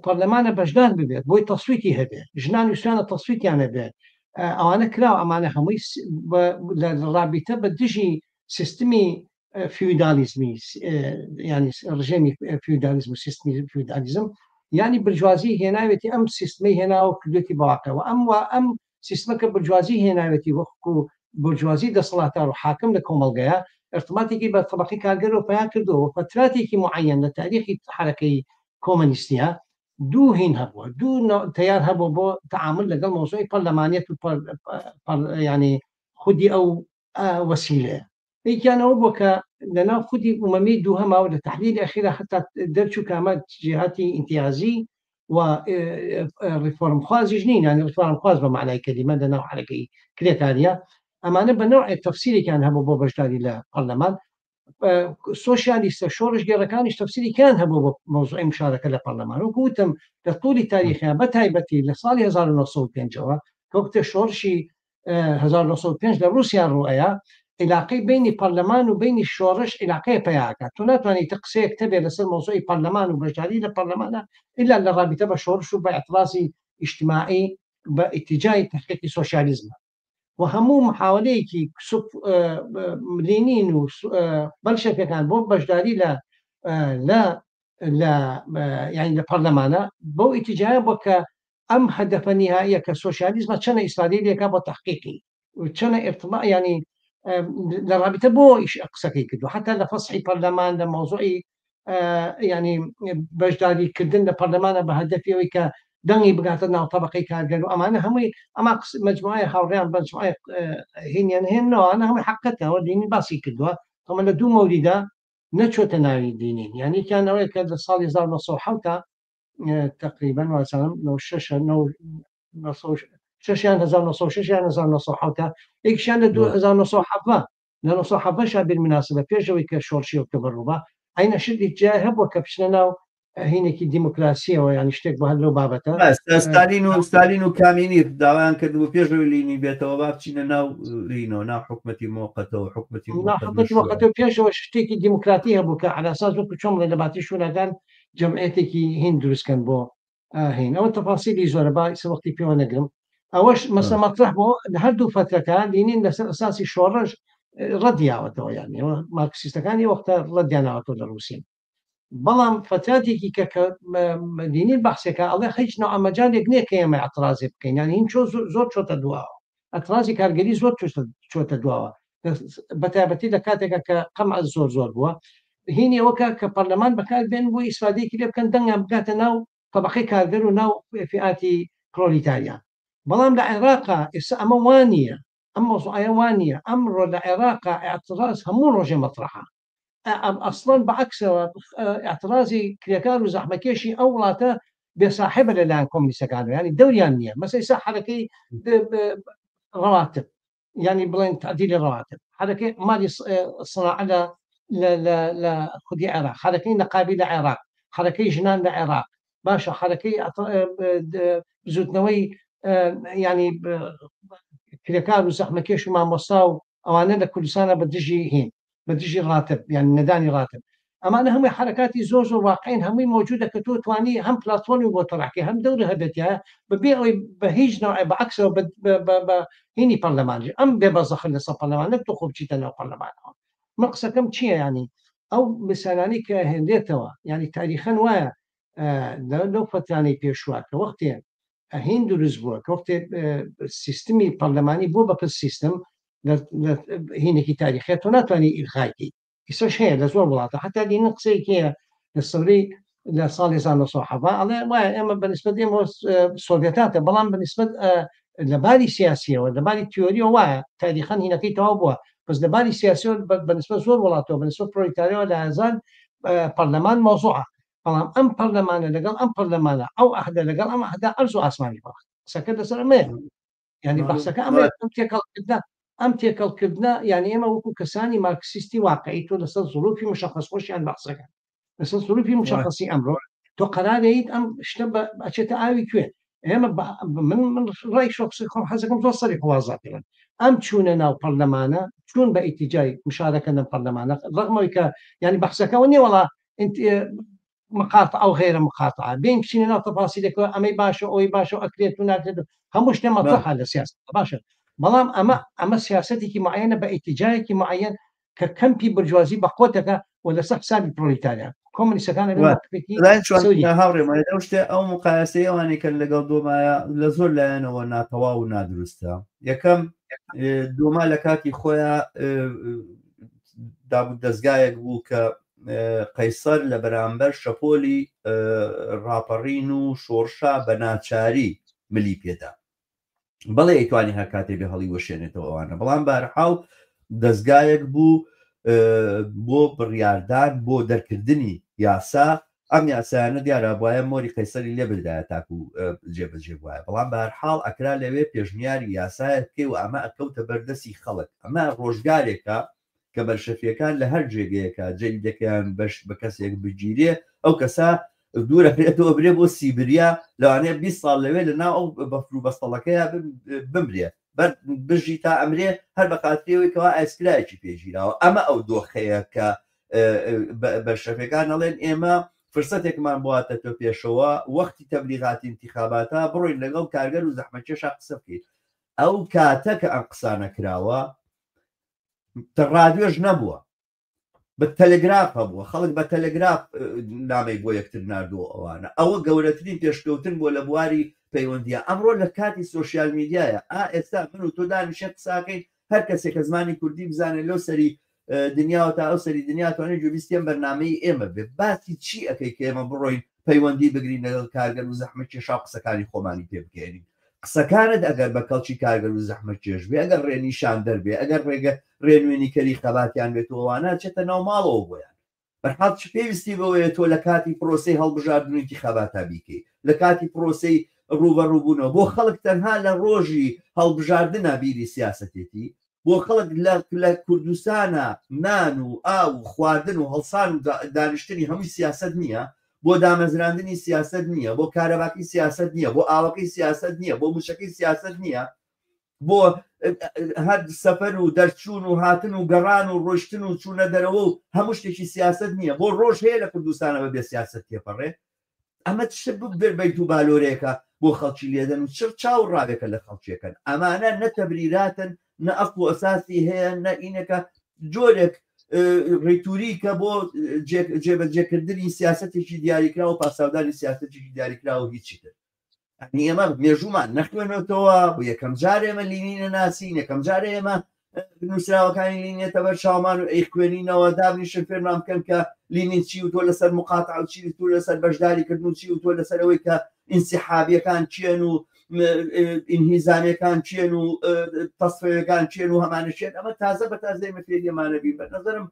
پەرلەمانە بەشدار ببێت بۆی تەسویتی هەبێت ژنان ویستیانە تەسویتیان هەبێت ئەوانە کراوە ئەمانە هەمووی لە ڕابیتە بە دژی سیستمی فیودالیزمی ینی ڕژێمی فیودالیزم و سیستمی فیودالیزم ینی برجوازی هێناوێتی ئەم سیستمەی هێناوە کردێتی بەواقەوە ئەم وا ئەم سیستمە کە برجوازی هێناوێتی وەکو برجوازی دەسەڵاتدار و حاکم لە کۆمەڵگەیە ارتباطێکی بە طبقی کارگەرەوە پیا کردەوە و فتراتێکی معەن لە تاریخی حرەکەی کۆمەنیستیە دوو هین هەبووە دوو تەیار هەبوو بۆ تعامل لەگەڵ مۆزوعی پەرلەمانیەت و ینی خودی ئەو وەسیلەیە یەکیان ئەوە بووە کە لەناو خودی ئومەمی دووهەما و لە تەحلیلی ئەخیرا حتا دەرچوو کە ئەمە جیهاتی ئینتیازی و ڕیفۆرمخوازیش نین یانی ڕیفۆرمخواز بە مەعنای کەلیمە لەناو حەرەکەی کرێکاریە ئەمانە بە نەوعێک تەفسیرێکیان هەبوو بۆ بەشداری لە پەرلەمان سۆسیالیستە شۆڕشگێڕەکانیش تەفسیرێکیان هەبوو بۆ مەوزوعی مشارەکە لە پەرلەمان وەکو وتم لە طولی تاریخیان بە تایبەتی لە ساڵی 1905ەوە کە وەختێ شۆڕشی 1905 لە رووسیا ڕوئەیە عیلاقەی بینی پەرلەمان و بینی شۆڕش عیلاقەیە پیاکە تۆ ناتوانیت تە قسەیەک تەبێ لەسەر مەوزوعی پەرلەمان و بەشداری لە پەرلەمانە ئیلا لە ڕابیتە بە شۆڕش و بە اعتراضی ئیجتماعی بە ئیتیجای تحقیقی سۆسیالیزمە و هەموو محاولەیەکی لینین و بەلشەفەکان بۆ بەشداری لە لە لە یعنی لە پەرلەمانە بەو ئیتیجایە بۆ کە ئەم هەدەفە نیهاییە کە سۆسیالیزمە چەنە ئیسرائیل لێکا بۆ تحقیقی چەنە ارتباط ینی لە ڕابطە بۆ ئیش قسەکەی کردو حتا لە فەسحی پەرلەمان لە مەوزوعی ینی بەشداری کردن لە پەرلەمانە بە هەدەفی ئەوەی کە دەنگی بگاتە ناو طبقەی کارگەر و ئەمانە هەمووی ئەما مجموعەی هاوڕیان بەجموعەی هینیان هێنەوە هەمووی حقەتەوە دینی باسی کردووە ئەمە لە دوو مەوریدا نەچۆتە ناوی دینین یعنی کیان ئەوەیە کە لە ساڵی 1970 تقریبا وازانم 96 شەشیان 1906 یان 1970 یەکیشیان لە 1970 لە 1970 شا بالمناسبە پێش ئەوەی کە شۆڕشی ئۆکتۆبەر ڕووبا عینە شتێک جای هەبووە کە بچنە ناو هینێکی دیموکراسیەوە یانی شتێک بۆ هەر لەو بابەتە ستالین و ستالین و کامینی داوایان کرد بۆ پێش ئەوەی لینی بێتەوە با بچینە ناو لینەوە ناو حکومەتی مۆقەتەوە حکومەتی حکومەتی مۆقەتەوە پێشەوە شتێکی دیموکراتی هەبوو کە عەلاساس وەکو چۆن بڵێ لە باتی شوراکان جەمعیەتێکی هین دروستکەن بۆ هین ئەوە تەفاسیلی زۆرە با ئیسە وەختی پێوە نەگرم ئەوەش مەسە مەطرح بۆ لە هەردوو فترەکە لینین لەسەر ئەساسی شۆڕش ڕەدیاوەتەوە یانی مارکسیستەکانی وەختە ڕەدیاناوەتەوە لە ڕووسین بەڵام فەتراتێکی کە کە لینین بەحسێکە ئەڵێ هیچ نوع مەجالێک نییە کە ئێمە اعتراضێ بکەین یانی هین چۆ زۆر چۆتە دواوە اعتراضی کارگەری زۆر چۆتە دواوە بەتایبەتی لە کاتێکا کە قەمع زۆر زۆر بووە هینی ئەوە کە پەرلەمان بەکار بێن بۆ ئیسفادەیەکی لێ بکەن دەنگیان بگاتە ناو تەبەقەی کارگەر و ناو فئاتی پرۆلیتاریا بەڵام لە عێراقا ئێستا ئەمە وانە ئەم مەوزوعە وانە ئەمڕۆ لە عێراقا اعتراض هەموو ڕۆژێ مەطرحە ئەسڵەن بەعکسەوە اعتراضی کرێکار و زەحمەکێشی ئەو وڵاتە بێ ساحێبە لەلایەن کۆمنیستەکانەوە یانی دەوریان نییە مەسە ئیسا حرەکەی ڕەواتب یانی بڵێن تعدیلی ڕەواتب حرەکەی مالی صناعە لە لە لە خودی عێراق حرەکەی نەقابی لە عێراق حرەکەی ژنان لە عێراق باشە حرەکەی بزوتنەوەی ینی کرێکار و زەحمەکێش و مامۆستا و ئەوانە لە کوردستانە بە دژی هین بە دژی ڕاتب یان نەدانی ڕاتب. ئەمانە هەمووی حەرەکاتی زۆر زۆر واقعین هەمووی مەوجودە کە تۆ توانی هەم پلاتفۆرمی بۆ تەرحکەی هەم دەور هەبێت یا بەبێ ئەوەی بە هیچ نەوعێ بە عەکسەوە بە هینی پەرلەمانیش ئەم بێ بەزەخت لەسەر پەرلەمان نەک تۆ خۆ بچیتە ناو پەرلەمانەوە من قسەکەم چییە ینی ئەو مثالانی کە هێنرێتەوە ینی تاریخەن وایە لەو فەترانەی پێشوە کە وەختێ هین دروست بووە کە وەختێ سیستمی پەرلەمانی بۆ بە پرس سیستم هینێکی تاریخە تۆ ناتوانانی ئیلغایکەی ئیسەش هەیە لە زۆر وڵاتە حتا لینین قسەیەکی هەیە لە سەورەی لە ساڵی 1970 ئەڵێ وایە ئێمە بە نسبەت ئێمە سۆڤێتاتە بەڵام بە نسبەت لە باری سیاسیەوە لە باری تیۆریەوە وایە تاریخەن هینەکەی تەواو بووە بەس لە باری سیاسیەوە بە نسبەت زۆر وڵاتەوە بە نسبەت پرۆلیتاریەوە لە هەزار پەرلەمان مەوزوعە بەڵام ئەم پەرلەمانە لەگەڵ ئەم پەرلەمانە ئەو عەهدە لەگەڵ ئەم عەهدە ئەرز و ئاسمانی فەرق قسەکە لەسەر ئەمەیە یعنی بەحسەکە ئەمە ئەم تێکەڵکردنە ئەم تێکەڵکردنە یعنی ئێمە وەکو کەسانی مارکسیستی واقعی تۆ لەسەر زروفی مشخص خۆشیان بەحسەکە لەسەر زروفی مشخصی ئەمڕۆ تۆ قەرارەیت ئەم شتە ئەچێتە ئاوی کوێ ئێمە من من ڕای شخصی خۆم حەزەکەم زۆر سەری وازا پێن ئەم چوونە ناو پەرلەمانە چوون بە ئیتیجای مشارەکە لەم پەرلەمانە ڕغمەوەی کە ینی بەحسەکەەوە نییە وڵا مقاطعە و غەیرە مقاطعە بێین بچینە ناو تەفاسیلێکەوە ئەمەی باشە ئەوی باشە و ئەکرێت و ناکرێت و هەموو شتێ مەترەحە لە سیاسەت باشە بەڵام ئەمە ئەمە سیاسەتێکی معەنە بە ئیتیجایەکی معەن کە کەمپی برجوازی بە قوتەکە و لەسەر حسابی پرۆلیتاریا کۆمۆنیستەکان ئەبێ موقفێکی سەوری هاوڕێ مای لەو شتێ ئەو مقایەسەی ئەوانەی کە لەگەڵ دۆمایە لە زۆر لایەنەوە ناتەواو و نادروستە یەکەم دۆما لە کاتی خۆیان دابوو دەستگایەک بوو کە قەیسەر لە بەرامبەر شەپۆلی ڕاپەڕین و شۆڕشا بە ناچاری ملی پێدا بەڵێ ئەیتوانی هەر کاتێ بێ هەڵی وەشێنێتەوە ئەوانە بەڵام بارحاڵ دەستگایەک بوو بۆ بڕیاردان بۆ دەرکردنی یاسا ئەم یاسایانە دیارە بواە مۆری قەیسەری لێ بدایە تاکو جێبەجێ بواە بەڵام بەهەرحاڵ ئەکرا لەوێ پێشنیاری یاسایەک بکەی و ئەمە ئەکەوتە بەردەستی خەڵک ئەمە ڕۆژگارێکە کە بەلشەفیەکان لە هەر جێگەیەکە جەریدەکەیان بەش بە کەسێک بگیرێ ئەو کەسە دوورەکرێتەوە برێ بۆ سیبریا لەوانەیە 20 ساڵ لەوێ لە ناو ئەو بەفر و بەستەڵەکەیە بمرێ بەر بژی تا ئەمرێ هەر بە خاتریەوەی کەوا ئایسکرایەکی پێگیراوە ئەمە ئەو دۆخەیە کە بەلشەفیەکان ئەڵێن ئێمە فرسەتێکمان بواتە تۆ پێشەوە وەختی تەبلیغاتی انتخاباتە بڕۆین لەگەڵ کارگەر و زەحمەتکێشا قسە بکەین ئەو کاتە کە ئەم قسانە کراوە ڕادیۆش نەبووە بە تەلگراف هەبووە خەڵک بە تەلگراف نامەی بۆ یەکتر نردووە ئەوانە ئەوە گەورەترین پێشکەوتن بووە لە بواری پەیوەندیە ئەمڕۆ لە کاتی سۆشیال میدیایە ئا ئێستا من و تۆ دانیشێن قساکەین هەر کەسێک کە زمانی کوردی بزانێت لەو سەری دنیاوە تا ئەو سەری دنیا توانێت گوێبیستی ئەم بەرنامەی ئێمە بێ باسی چی ئەەکەی کە ئێمە بڕۆین پەیوەندی بگرین لەگەڵ کارگەر و زەحمەت کێشا و قسەکانی خۆمانی پێ بگەێنین قسەکانت ئەگەر بە کەڵکی کارگەر و زەحمەتکێش بێ ئەگەر ڕێنیشاندەر بێ ئەگەر ڕێگە ڕێنوێنیکەری خەباتیان بێت و ئەوانە ئەچێتە ناو ماڵەوە بۆیان بەرحاڵ چ پێویستی بەوەیە تۆ لە کاتی پرۆسەی هەڵبژاردن و ئینتیخاباتا بیکەی لە کاتی پرۆسەی ڕووبەڕووبوونەوە بۆ خەڵک تەنها لە ڕۆژی هەڵبژاردنا بیری سیاسەتێتی بۆ خەڵک لە لە کوردستانا نان و ئاو و خواردن و هەڵسان و دانیشتنی هەمووی سیاسەت نییە بۆ دامەزراندنی سیاسەت نییە بۆ کارەباکەی سیاسەت نییە بۆ ئاوەکەی سیاسەت نییە بۆ مووچەکەی سیاسەت نییە بۆ هەر سەفەر و دەرچوون و هاتن و گەڕان و ڕۆشتن و چوونە دەرەوە و هەموو شتێکی سیاسەت نییە بۆ ڕۆژ هەیە لە کوردستانە بە بێ سیاسەت تێپەڕێ ئەمە چ بەیت و بالۆرێکە بۆ خەڵکی لێدەن و چ چاو ڕاوێکە لە خەڵکیەکەن ئەمانە نە تەبریراتن نە ئەقل و ئەساسی هەیە نە ئینەکە جۆرێک ڕیتوریکە بۆ جێبەجێکردنی سیاستێکی دیاریکرا و پاساودانی سیاستێکی دیاریکرا و هیچی تر ئەنی ئێمە مێژوومان نەخوێنێتەوە بۆ یەکەم جار ئێمە لینی نەناسین یەکەم جار ئێمە نووسراوەکانی لینێتە بەر چاومان و ئەیخوێنینەوە دابنیشن فێرمان بکەن کە لینین چی و تۆ لەسەر مقاتع و چی و لەسەر بەشداریکردن و چی و تۆ لەسەر ئەوەی کە ئینسیحابیەکان چیەن و ئینهیزامیەکان چیەن و تەسفەیەکان چیەن و هەمانە چیەن ئەمە تازە بە تازە ئێمە فێری ئەمانە بین بە نظرم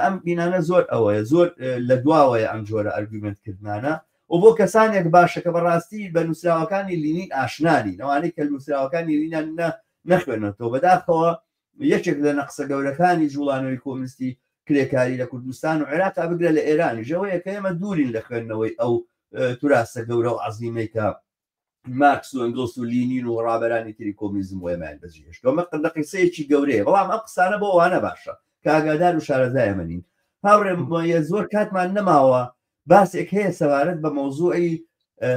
ئەم بینانە زۆر ئەوەیە زۆر لە دواوەیە ئەم جۆرە ئەرگومنت کردنانە و بۆ کەسانێک باشە کە بەڕاستی بە نووسراوەکانی لینین ئاشنانی ئەوانەی کە نووسراوەکانی لینیان نە نەخوێنێتەوە بەداخەوە یەکێک لە نەقسە گەورەکانی جوڵانەوەی کۆمنستی کرێکاری لە کوردستان و عێراق بگرە لە ئێرانیش ئەوەیە کە ئێمە دوورین لە خوێندنەوەی ئەو توراسە گەورە و عەزیمەی کە مارکس و ئەنگڵس و لینین و ڕابەرانی تری کۆمنیزم بۆ ئێمەیان بەجێهێشتووە. ئەمە قسەیەکی گەورەیە، بەڵام ئەم قسانە بۆ ئەوانە باشە کە ئاگادار و شارەزای ئەمە نین. هاوڕێم زۆر کاتمان نەماوە باسێک هەیە سەبارەت بە مەوزوعی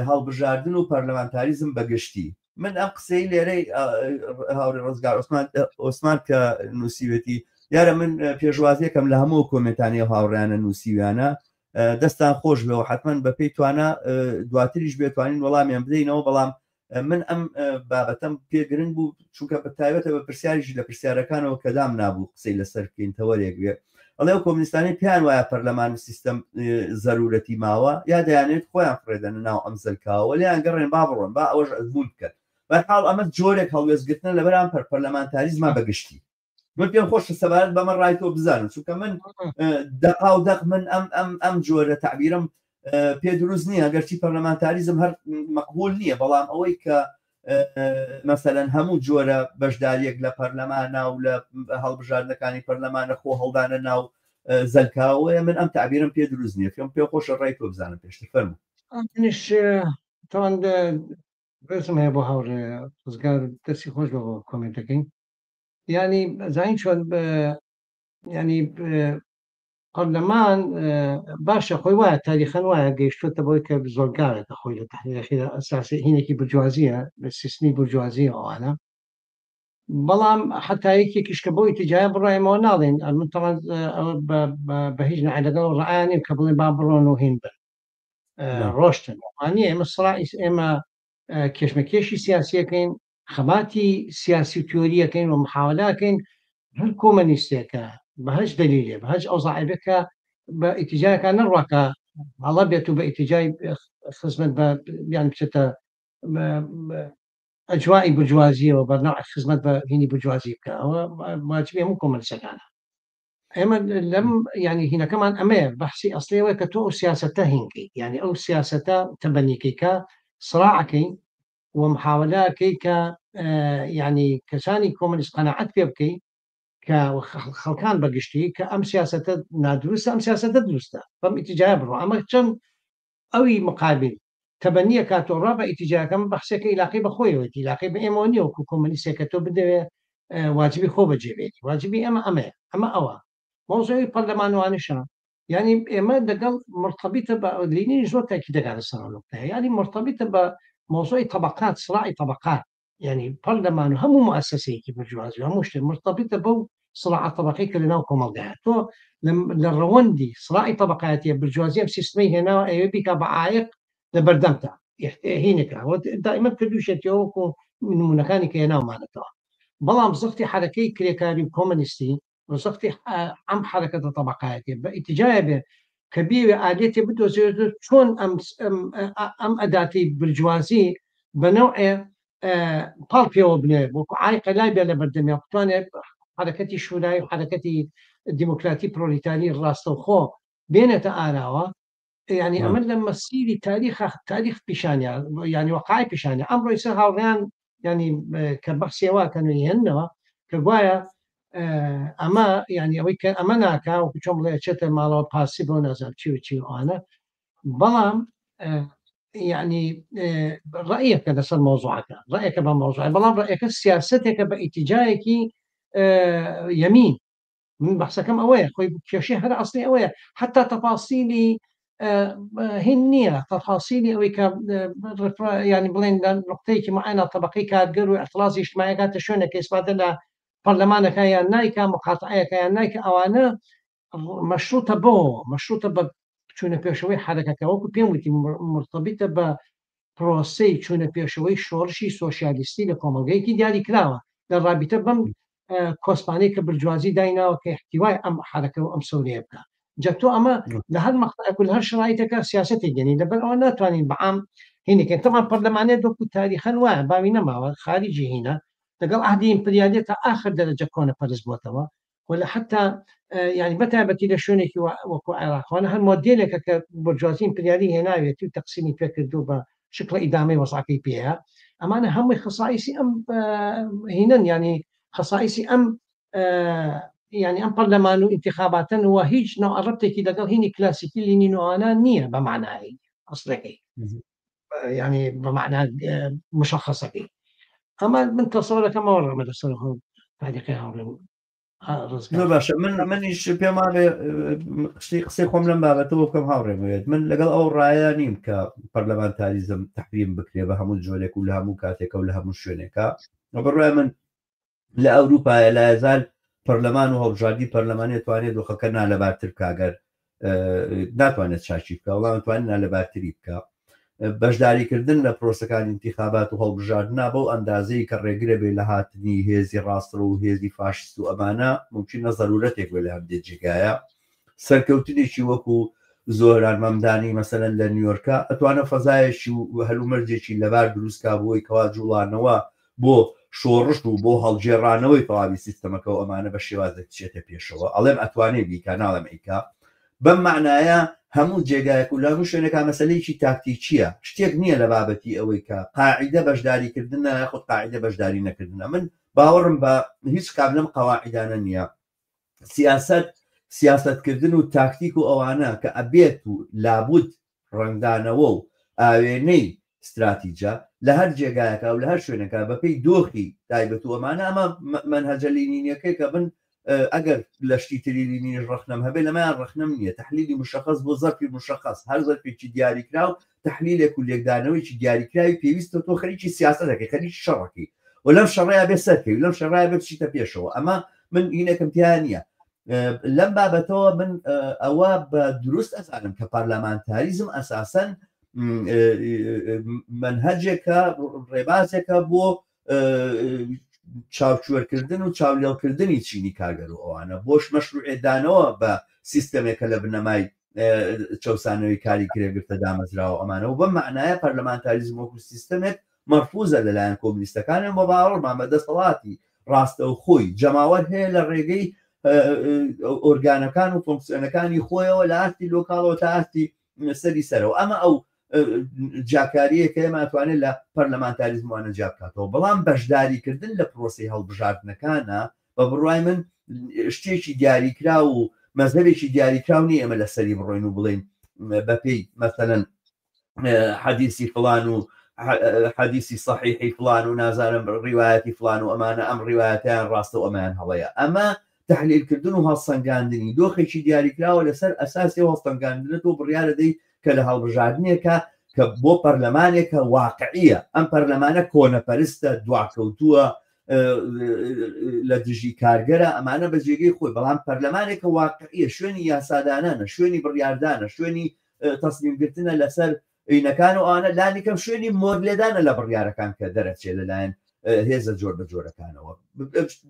هەڵبژاردن و پەرلەمانتاریزم بە گشتی. من ئەم قسەی لێرەی هاوڕێ ڕزگار عوسمان ئۆسمان کە نووسیوێتی دیارە من پێشوازیەکەم لە هەموو کۆمێنتانی و هاوڕیانە نووسیویانە دەستان خۆش بێەوە حتمما بەپێی توانا دواتریش بێتوانین وەڵامیان بدەینەوە بەڵام من ئەم بابەتەم پێ گرنگ بوو چونکە بە تایبەتە بە پرسیاریش لە پرسیارەکانەوە کە دام نابوو قسەی لەسەر بکەین تەوەرێک بێ ئەڵێ ئەو کۆمنیستانی پێیان وایە پەرلەمان و سیستەم زەرورەتی ماوە یا دەیانێت خۆیان فڕێدەنە ناو ئەم زەلکاوە لێیان گەڕێن با بڕۆن با ئەوەش ئەزموون بکەن بەرحاڵ ئەمە جۆرێک هەڵوێستگرتنە لەبەرام پەر پەرلەمانتاریزما بەگشتی من پێم خۆشە سەبارەت بەمە ڕای تۆ بزانم چونکە من دەقا و دەق من ئەم ئەم ئەم جۆرە تعبیرم پێ دروست نییە گەرچی پەرلەمانتاریزم هەر مەقبول نییە بەڵام ئەوەی کە مەسەلەن هەموو جۆرە بەشداریەک لە پەرلەمانە و لە هەڵبژاردنەکانی پەرلەمانە خۆ هەڵدانە ناو زەلکاوەیە من ئەم تعبیرم پێ دروست نییە پێم پێ خۆشە ڕای تۆ بزانم پێشتر فەرموو. منیش تاوان ڕێزم هەیە بۆ هاوڕێ ڕزگار دەستی خۆش بە بۆ کۆمێنتەکەی یعنی زانین چۆن ینی پەرلەمان باشە خۆی وایە تاریخەن وایە گەیشتوتە بۆی کە زۆرگارێکە خۆی لە تحلیلەخیرە ئەساسی هینێکی برجوازیە لە سیستمی برجوازی ئەوانە بەڵام حتا یەکێکیش کە بۆی تجای بڕایمەوە ناڵێن من تەوان بە هیچ نەعی لەگەڵ ڕعاانیم کە بڵێن با بڕۆن و هین بن ڕۆشتن ئەنیە ئێمە سڕائیس ئێمە کێشمەکێشی سیاسیەکەین خەباتی سیاسی و تیۆریەکەین و محاولاکەین هەر کۆمەنیستێکە بە هەچ دەلیلێ بە هەچ ئەوزاعێ بێت کە بە ئیتیجاکان نەڕواکە هەڵە بێت و بە ئیتیجای خزمەت بە یان بچێتە ئەجوائی بورجوازیەوە بەرناع خزمەت بە هینی بورجوازی بکە ئەوە واجبی هەموو کۆمەنیستەکانە ئێمە لەم ینی هینەکەمان ئەمەیە بەحسی ئەسڵیەوە کە تۆ ئەو سیاستە هینکەی یعنی ئەو سیاستە تەبەنیکەی کە سراعەکەی و محاولەکەی کە یعنی کەسانی کۆمەنیست قەناعەت پێ بکەی کە خەڵکان بەگشتی کە ئەم سیاستە نادروستە ئەم سیاستە دروستە بەم ئیتیجایە بڕۆ ئەمە چەند ئەوی مقابل تەبەنیە کاتۆ ڕا بە ئیتیجاکەم بەحسێکە ئیلاقی بە خۆیەوەتی لاقی بە ئێمەوە نییە وەکو کۆمەنیستێکە تۆ بدەوێ واجبی خۆ بەجێبێنی واجبی ئێمە ئەمەیە ئەمە ئەوە مەوزوعی پەرلەمانوانیشە یعنی ئێمە لەگەڵ مرتبطە بە لینین زۆر تاکی دەگاتە سەر ئەو نقطەیە یعنی مرتبطە بە مەوزوعی طبقات صراعی طبقات یعنی پەرلەمان و هەموو مؤسسەیەکی برجوازی و هەموو شتێک مرتبطە بەو صراع طبقی کە لەناو کۆمەڵگایە تۆ لە ڕەوەندی صراعی طبقاتیە برجوازی ئەم سیستمەی هێناوە ئەوێ بیکا بە عایق لە بەردەمتا هینەکە دائما کردوشێتیەوە وەکو نمونەکانی کە هێناومانەتەوە بەڵام زەختی حرەکەی کرێکاری و کۆمەنیستی زەختی ئەم حرەکەتە طبقایەتیە بە ئیتجاە بێ کە بیەوێ ئالێتێ بدۆزێت چۆن ئەم ئەم ئەداتی برجوازی بە نەوعێ پاڵ پێوە بنێ وەکو عایقە لای بێ لە بەردەمیا بتوانێت حرەکەتی شورای و حرەکەتی دیموکراتی پرۆلیتاری ڕاستەوخۆ بێنێتە ئاراوە یعنی ئەمە لە مەسیری تاریخ تاریخ پیشانیا یعنی وەقای پیشانیا ئەمڕۆ ئیسا هاوڕیان یعنی کە بەخسیەوە کە نوێنەوە کە گوایە ئەمە یعنی ئەوەی کە ئەمە ناکا وەکو چۆن بڵێ چێتە ماڵەوە پاسی بۆ نازانم چی و چی ئەوانە بەڵام یعنی ڕەیەکە لەسەر مۆزوعەکە ڕەیەکە بە مۆزوع بەڵام ڕەیەکە سیاستێکە بە ئیتیجایەکی یەمین من بەحسەکەم ئەوەیە خۆی کێشەی هەر ئەسلی ئەوەیە حتا تەفاسیلی هین نییە تەفاسیلی ئەوەی کە ینی بڵێن لە نقطەیەکی معەنە طبقەی کارگەر و اعتراضی اجتماعیەکاتە شوێنێک ئیسفادە لە پەرلەمانەکە یان نایکا مقاتعەیەکە یان نایکە ئەوانە مەشروتە بۆ مەشروتە بە چوونە پێشەوەی حرەکەکە وەکو پێم وتی مرتبطە بە پرۆسەی چوونە پێشەوەی شۆڕشی سۆسیالیستی لە کۆمەڵگەیەکی دیاریکراوە لە ڕابیتە بەم کۆسپانەی کە برجوازی دایناوە کە احتیوای ئەم حرەکە و ئەم سەورەیە بکە جا تۆ ئەمە لە هەر مەقطعێک و لە هەر شرایطێکە سیاسەتێک دێنی لەبەر ئەوە ناتوانین بە عام هینێکین طبعا پەرلەمانێت وەکو تاریخەن وایە باوی نەماوە خارجی هینە لەگەڵ عهدی ئیمپریالیە تا ئاخر دەرەجە کۆنە پەرست بۆتەوە ولا حتا یعنی بەتایبەتی لە شوێنێکی وەکو عێراقوانە هەر مۆدێلێکە کە بۆرجوازی ئیمپریالی هێناوێتی و تەقسیمی پێکردو بە شکڵە ئیدامەی وەزعەکەی پێیە ئەمانە هەمووی خەسائیسی ئەم هینەن یعنی خەسائیسی ئەم یعنی ئەم پەرلەمان و ئینتخاباتن و هیچ نوع ڕەبتێکی لەگەڵ هینی کلاسیکی لینینوانە نییە بە معنای ئەسڵەکەی یعنی بە معنا مشخصەکەی ئەمە من تەسەوەرەکەمەوە ڕەمە لەسەر تعلیقی هاوڕێ. زۆر باشە من منیش پێم وابێ قسەی قسەی خۆم لەم بابەتەوە بکەم هاوڕێم وێت من لەگەڵ ئەو ڕایە نیم کە پەرلەمانتاریزم تحریم بکرێ بە هەموو جۆرێک و لە هەموو کاتێکە و لە هەموو شوێنێکە بەڕای من لە ئەوروپایە لایەزال پەرلەمان و هەڵبژاردنی پەرلەمانی توانێت دۆخەکە نالەبارتر بکە گەر ناتوانێت چاکی بکە وڵام توانێت نالەبارتری بکە بەشداریکردن لە پرۆسەکانی انتخابات و هەڵبژاردنا بەو ئەندازەی کە ڕێگرە بێ لە هاتنی هێزی ڕاستڕ و هێزی فاشست و ئەمانە ممکنە زەرورەتێک بێ لە هەندێک جێگایە سەرکەوتنێکی وەکو زۆران مەمدانی مەسەلەن لە نیویۆرکە ئەتوانە فەزایەکی و هەلومەرجێکی لەبار دروستکا بۆی کەوا جوڵانەوە بۆ شۆڕش و بۆ هەڵگێڕانەوەی تەواوی سیستەمەکە و ئەمانە بە شێوازێک بچێتە پێشەوە ئەڵێم ئەتوانێ بیکا ناڵێم ئەیکا بەم مەعنایە هەموو جێگایەک و لە هەموو شوێنێکا مەسەلەیەکی تاکتیکییە شتێک نییە لە بابەتی ئەوەی کە قاعیدە بەشداریکردنە یاخود قاعیدە بەشداری نەکردنە من باوەڕم بە هیچ کام لەم قەواعیدانە نییە سیاسەت سیاسەتکردن و تاکتیک و ئەوانە کە ئەبێت و لابد ڕەنگدانەوە و ئاوێنەی ستراتیجە لە هەر جێگایەکا و لە هەر شوێنێکا بەپێی دۆخی تایبەت و ئەمانە ئەمە مەنهەجە لینینیەکەی کە من ئەگەر لە شتی تری لینینیش ڕەخنەم هەبێ لەمەیان ڕەخنەم نییە تەحلیلی مشخص بۆ زەرفی مشخص هەر زەرفێکی دیاریکراو تەحلیلێک و لێکدانەوەیکی دیاریکراوی پێویستە تۆ خەریکی سیاسەتەکەی خەریکی شەڕەکەی و لەم شەڕەیە بێ سەرکەوی لەم شەڕەیە بێ بچیتە پێشەوە ئەمە من هینێکم تیا نییە لەم بابەتەوە من ئەوە بە دروست ئەزانم کە پەرلەمانتاریزم ئەساسەن منهجێکە ڕێبازێکە بۆ چاوچوەرکردن و چاولێڵکردنی چینی کارگەر و ئەوانە بۆش مەشروعێدانەوە بە سیستەمێکە لە بنەمای چەسانەوەی کاری کرێگرتە دامەزراوە ئەمانە و بەم معنایە پەرلەمانتاریزم وەکو سیستەمێک مەرفوزە لەلایەن کۆمنیستەکانیان بە باوەڕمان بە دەسەڵاتی ڕاستەوخۆی جەماوەر هەیە لە ڕێگەی ئۆرگانەکان و فۆنکسیۆنەکانی خۆیەوە لە ئاستی لۆکاڵەوە تا ئاستی سەری سەرەوە ئەمە ئەو جیاکاریە کە ئێمە ئەتوانێت لە پەرلەمانتاریزموانە جیا بکاتەوە بەڵام بەشداریکردن لە پرۆسی هەڵبژاردنەکانە بە بڕوای من شتێکی دیاریکراو و مەزهەبێکی دیاریکراو نییە ئێمە لەسەری بڕۆین و بڵێین بەپێی مەسەلەن حەدیسی فلان و حەدیسی صحیحی فلان و نازانم ڕیوایەتی فلان و ئەمانە ئەم ڕیوایەتیان ڕاستە و ئەمەیان هەڵەیە ئەمە تحلیلکردن و هەڵسەنگاندنی دۆخێکی دیاریکراوە لەسەر ئەساسی و هەڵسەنگاندنە تۆ بڕیارە دەی کە لە هەڵبژاردنێکە کە بۆ پەرلەمانێکە واقعیە ئەم پەرلەمانە کۆنەپەرستە دواکەوتووە لە دژی کارگەرە ئەمانە بە جێگەی خۆی بەڵام پەرلەمانێکە واقعیە شوێنی یاسادانانە شوێنی بڕیاردانە شوێنی تەسمیمگرتنە لەسەر ئینەکان و ئەوانە لانی کەم شوێنی مۆرلێدانە لە بڕیارەکان کە دەرەچێت لەلایەن هێزە جۆر بە جۆرەکانەوە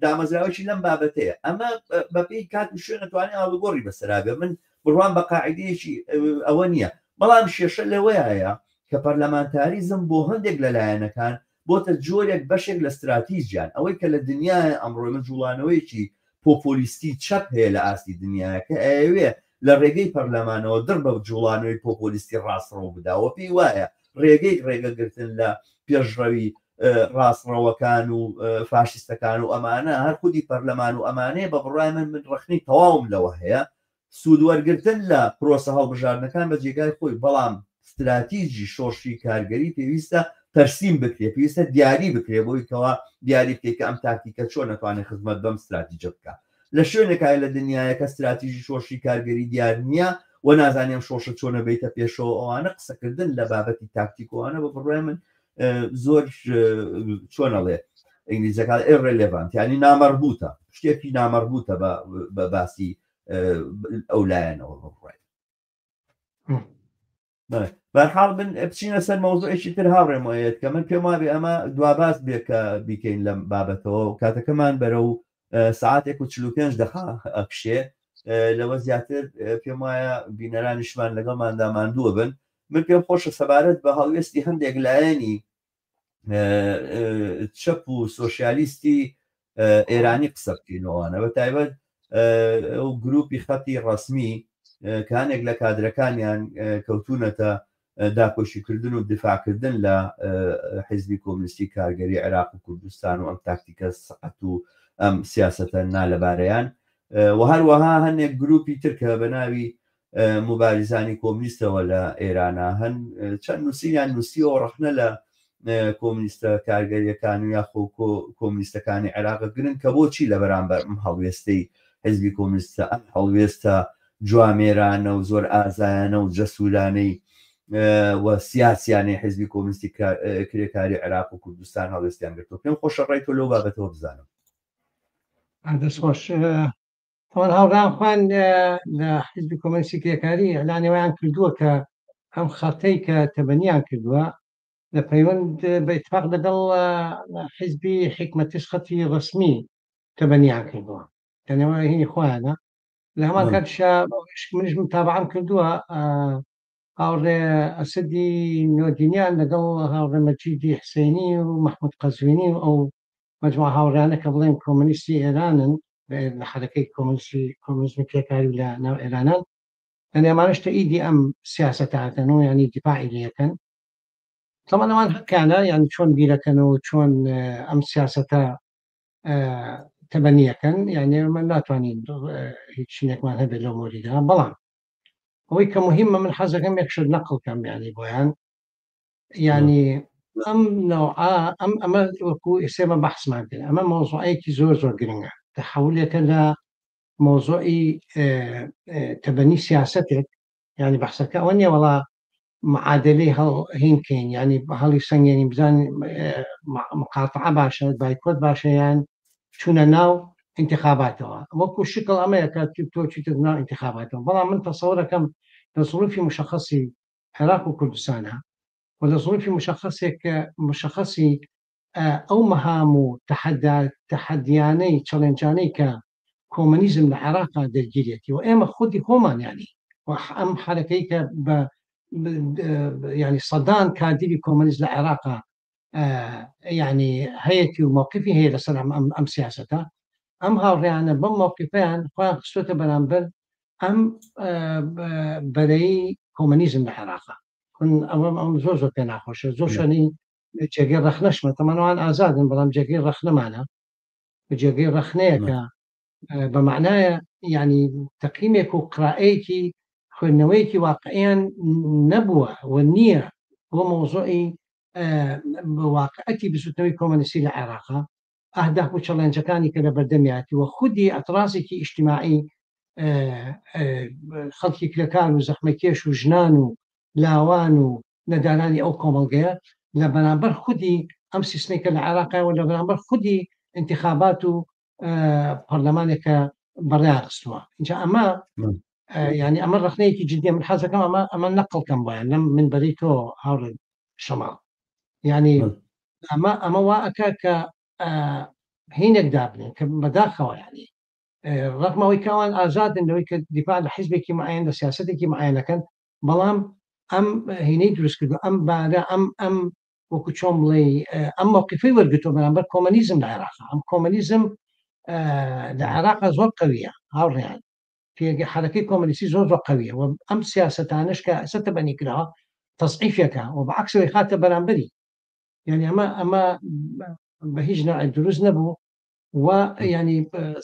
دامەزراوەی لەم بابەتەیە ئەمە بەپێی کات و شوێن توانێت ئاڵوگۆڕی بەسەرابێ من بڕوام بە قاعدەیەکی ئەوە نییە بەڵام شێشە لەوەیە کە پەرلەمانتاریزم بۆ هەندێک لە لایەنەکان بۆتە جۆرێک بەشێک لە ستراتیجیان ئەوەی کە لە دنیای ئەمڕۆ من جوڵانەوەیەکی پۆپۆلیستی چەپ هەیە لە ئاستی دنیاە کە ئەیەوێ لە ڕێگەی پەرلەمانەوە دڕ بە جوڵانەوەی پۆپۆلیستی ڕاستڕەو بدا و پێی وایە ڕێگەی ڕێگەگرتن لە پێشڕەوی ڕاستڕەوەکان و فاشیستەکان و ئەمانە هەر خودی پەرلەمان و ئەمانەیە بە بڕای من من ڕەخنەی تەواوم لەوە هەیە سوودوەرگرتن لە پرۆسە هەڵبژاردنەکان بە جێگای خۆی، بەڵام ستراتیجی شۆڕشی کارگەری پێویستە تەرسیم بکرێت، پێویستە دیاری بکرێت بۆی کەوا دیاری بکەیت کە ئەم تاکتیکە چۆن ئەتوانێت خزمەت بەم ستراتیجە بکات. لە شوێنێکا لە دنیایە کە ستراتیژی شۆڕشی کارگەری دیار نییە و نازانی ئەم شۆڕشە چۆنە بێیتە پێشەوە ئەوانە قسەکردن لە بابەتی تاکتیک و ئەوانە بە بڕوای من زۆر چۆن ئەڵێ ئینگلیزەکان irrelevant یعنی نامەربوتە شتێکی نامەربوتە بە باسی ئەو لایەنەوە بڕای بەرحاڵ من بچینە سەر مەوزوعێکی تر هاوڕێ مۆیەت کە من پێم وابێ ئەمە دواباز بێ کە بیکەین لەم بابەتەوە و کاتەکەمان بەرە و ساعتێک و 45 دقا ئەکشێ لەوە زیاتر پێم وایە بینەرانیشمان لەگەڵماندا ماندووە بن من پێم خۆشە سەبارەت بە هەڵوێستی هەندێک لایەنی چەپ و سۆسیالیستی ئێرانی قسە بکەینەوەوانە بە تایبەت ئەو گروپی خەتی ڕسمی کانێک لە کادرەکانیان کەوتونەتە داکۆشیکردن و دفاعکردن لە حیزبی کۆمنیستی کارگەری عێراق و کوردستان و ئەم تاکتیکە سەقەت و ئەم سیاستە نالەبارەیان و هەروەها هەندێک گروپی تر کە بە ناوی موباریزانی کۆمنیستەوە لە ئێرانا هەن چەند نووسینیان نووسیەوە ڕەخنە لە کۆمنیستە کارگەریەکان و یاخۆ کۆمنیستەکانی عێراق گرن کە بۆچی لە بەرامبەر ئەم هەڵوێستەی حزبی کۆمنیستە ئەم هەڵوێستە جوامێرانە و زۆر ئازایانە و جەسوورانەی و سیاسیانەی حزبی کۆمنیستی کرێکاری عێراق و کوردستان هەڵوێستیان گرتووە. پێم خۆشە ڕای تۆ لەو بابەتەوە بزانم. دەستخۆش. تەوان هاوڕێیان خۆیان لە حیزبی کۆمەنیستی کرێکاری ئیعلانی وایان کردووە کە ئەم خەتەی کە تەبەنیان کردووە لە پەیوەند بە ئیتفاق لەگەڵ حیزبی حیکمەتیش خەتی ڕەسمی تەبەنیان کردووە یعنی ئەوە هینی خۆیانە لە هەمان کاتیشا منیش متابعەم کردووە هاوڕێ ئەسەدی نۆدینیان لەگەڵ هاوڕێ مەجیدی حسێنی و مەحمود قەزوینی و ئەو مەجموعە هاوڕێیانە کە بڵێن کۆمۆنیستی ئێرانن لە حەرەکەی کۆمۆنیستی کۆمۆنیزمی کرێکاری لە ناو ئێرانان یعنی ئەمانەش تەئیدی ئەم سیاسەتە ئەکەن و یعنی دیفاعی لێ ئەکەن. تەبعەن ئەوان هەقیانە یعنی چۆن بیرەکەن و چۆن ئەم سیاسەتە تەبەنیەکەن یعنی ئێمە ناتوانین هیچ شینێکمان هەبێت لەو مۆریدا. بەڵام ئەوەی کە مهمە من حەزەکەم یەک شت نەقڵ کەم یعنی بۆیان یعنی ئەم نەوعە ئەم ئەمە وەکو ئێسێمە بەحسمان کرد ئەمە مەوزوعێکی زۆر زۆر گرنگە تەحولێکە لە مەوزوعی تەبەنی سیاسەتێک یعنی بەحسەکە ئەوە نییە وەڵا معادلەی هەڵ هین کەین یعنی هەڵی سەنگێنی بزانین مقاطعە باشە بایکۆت باشە یان چوونە ناو انتخاباتەوە وەکو شکڵ ئەمەیە کە تۆ چیتە ناو انتخاباتەوە بەڵام من تەسەورەکەم لە ظروفی مشخصی عێراق و کوردستانە و لە ظروفی مشخصێک مشخصی ئەو مەهام و تەحەدا تەحەدیانەی چەڵێنجانەی کە کۆمەنیزم لە عێراقا دەرگیرێتی و ئێمە خودی خۆمان یانی و ئەم حەرەکەی کە بە یانی سەدان کادیری کۆمەنیست لە عێراقا یانی هەیەتی و مەوقفی هەیە لەسەر ئەم ئەم ئەم سیاسەتە ئەم هاوڕێیانە بەم مەوقفیان خۆیان خستۆتە بەرامبەر ئەم بەرەی کۆمەنیزم لە عێراقا ئەوە ئەم زۆر زۆر پێ ناخۆشە زۆر شوێنی جێگەی ڕەخنەشمە تەمەنوان ئازادن بەڵام جێگەی ڕەخنەمانە جێگەی ڕەخنەیەکە بە معنایە ینی تەقیمێک و قرائەیەکی خوێندنەوەیەکی واقعیان نەبووە و نییە بۆ مەوزوعی واقعەتی بزوتنەوەی کۆمەنیستی لە عێراقا ئەهداف و چەڵێنجەکانی کە لە بەردەمیاتی و خودی ئەترازێکی ئیجتیماعی خەڵکی کرێکار و زەحمەکێش و ژنان و لاوان و نەدارانی ئەو کۆمەڵگەیە لە بەرامبەر خودی ئەم سیستمەی کە لە عێراقای و لە بەرامبەر خودی ئینتخابات و پەرلەمانێک کە بەڕێیان خستووە. اینجا ئەمە یعنی ئەمە ڕەخنەیەکی جدیە من حەزەکەم ئەمە ئەمە نەقڵکەم بۆیان لەم من بەری تۆ هاوڕێ شەماڵ یعنی ئەمە ئەمە وا ئەکا کە هینێک دابنێن کە بەداخەوە یعنی ڕەغمەوەی کاوان ئازادن لەوەی کە دیفاع لە حیزبێکی معین لە سیاستێکی معینەکەن بەڵام ئەم هینەی دروست کردو ئەم بارە ئەم ئەم وەکو چۆن بڵێ ئەم مووقفەی وەرگتۆ بەرامبەر کۆمەنیزم لە عێراق ئەم کۆمەنیزم لە عێراق زۆر قویە هاوڕیان پێگە حرەکەی کۆمەنیستی زۆر زۆر قویە و ئەم سیاستانش کە ئەسە تەبەنی کراوە تەزعیفێکە و بەعکسەوەی خاتە بەرامبەری یعنی ئەمە ئەمە بە هیچ نوعێک دروست نەبوو و ینی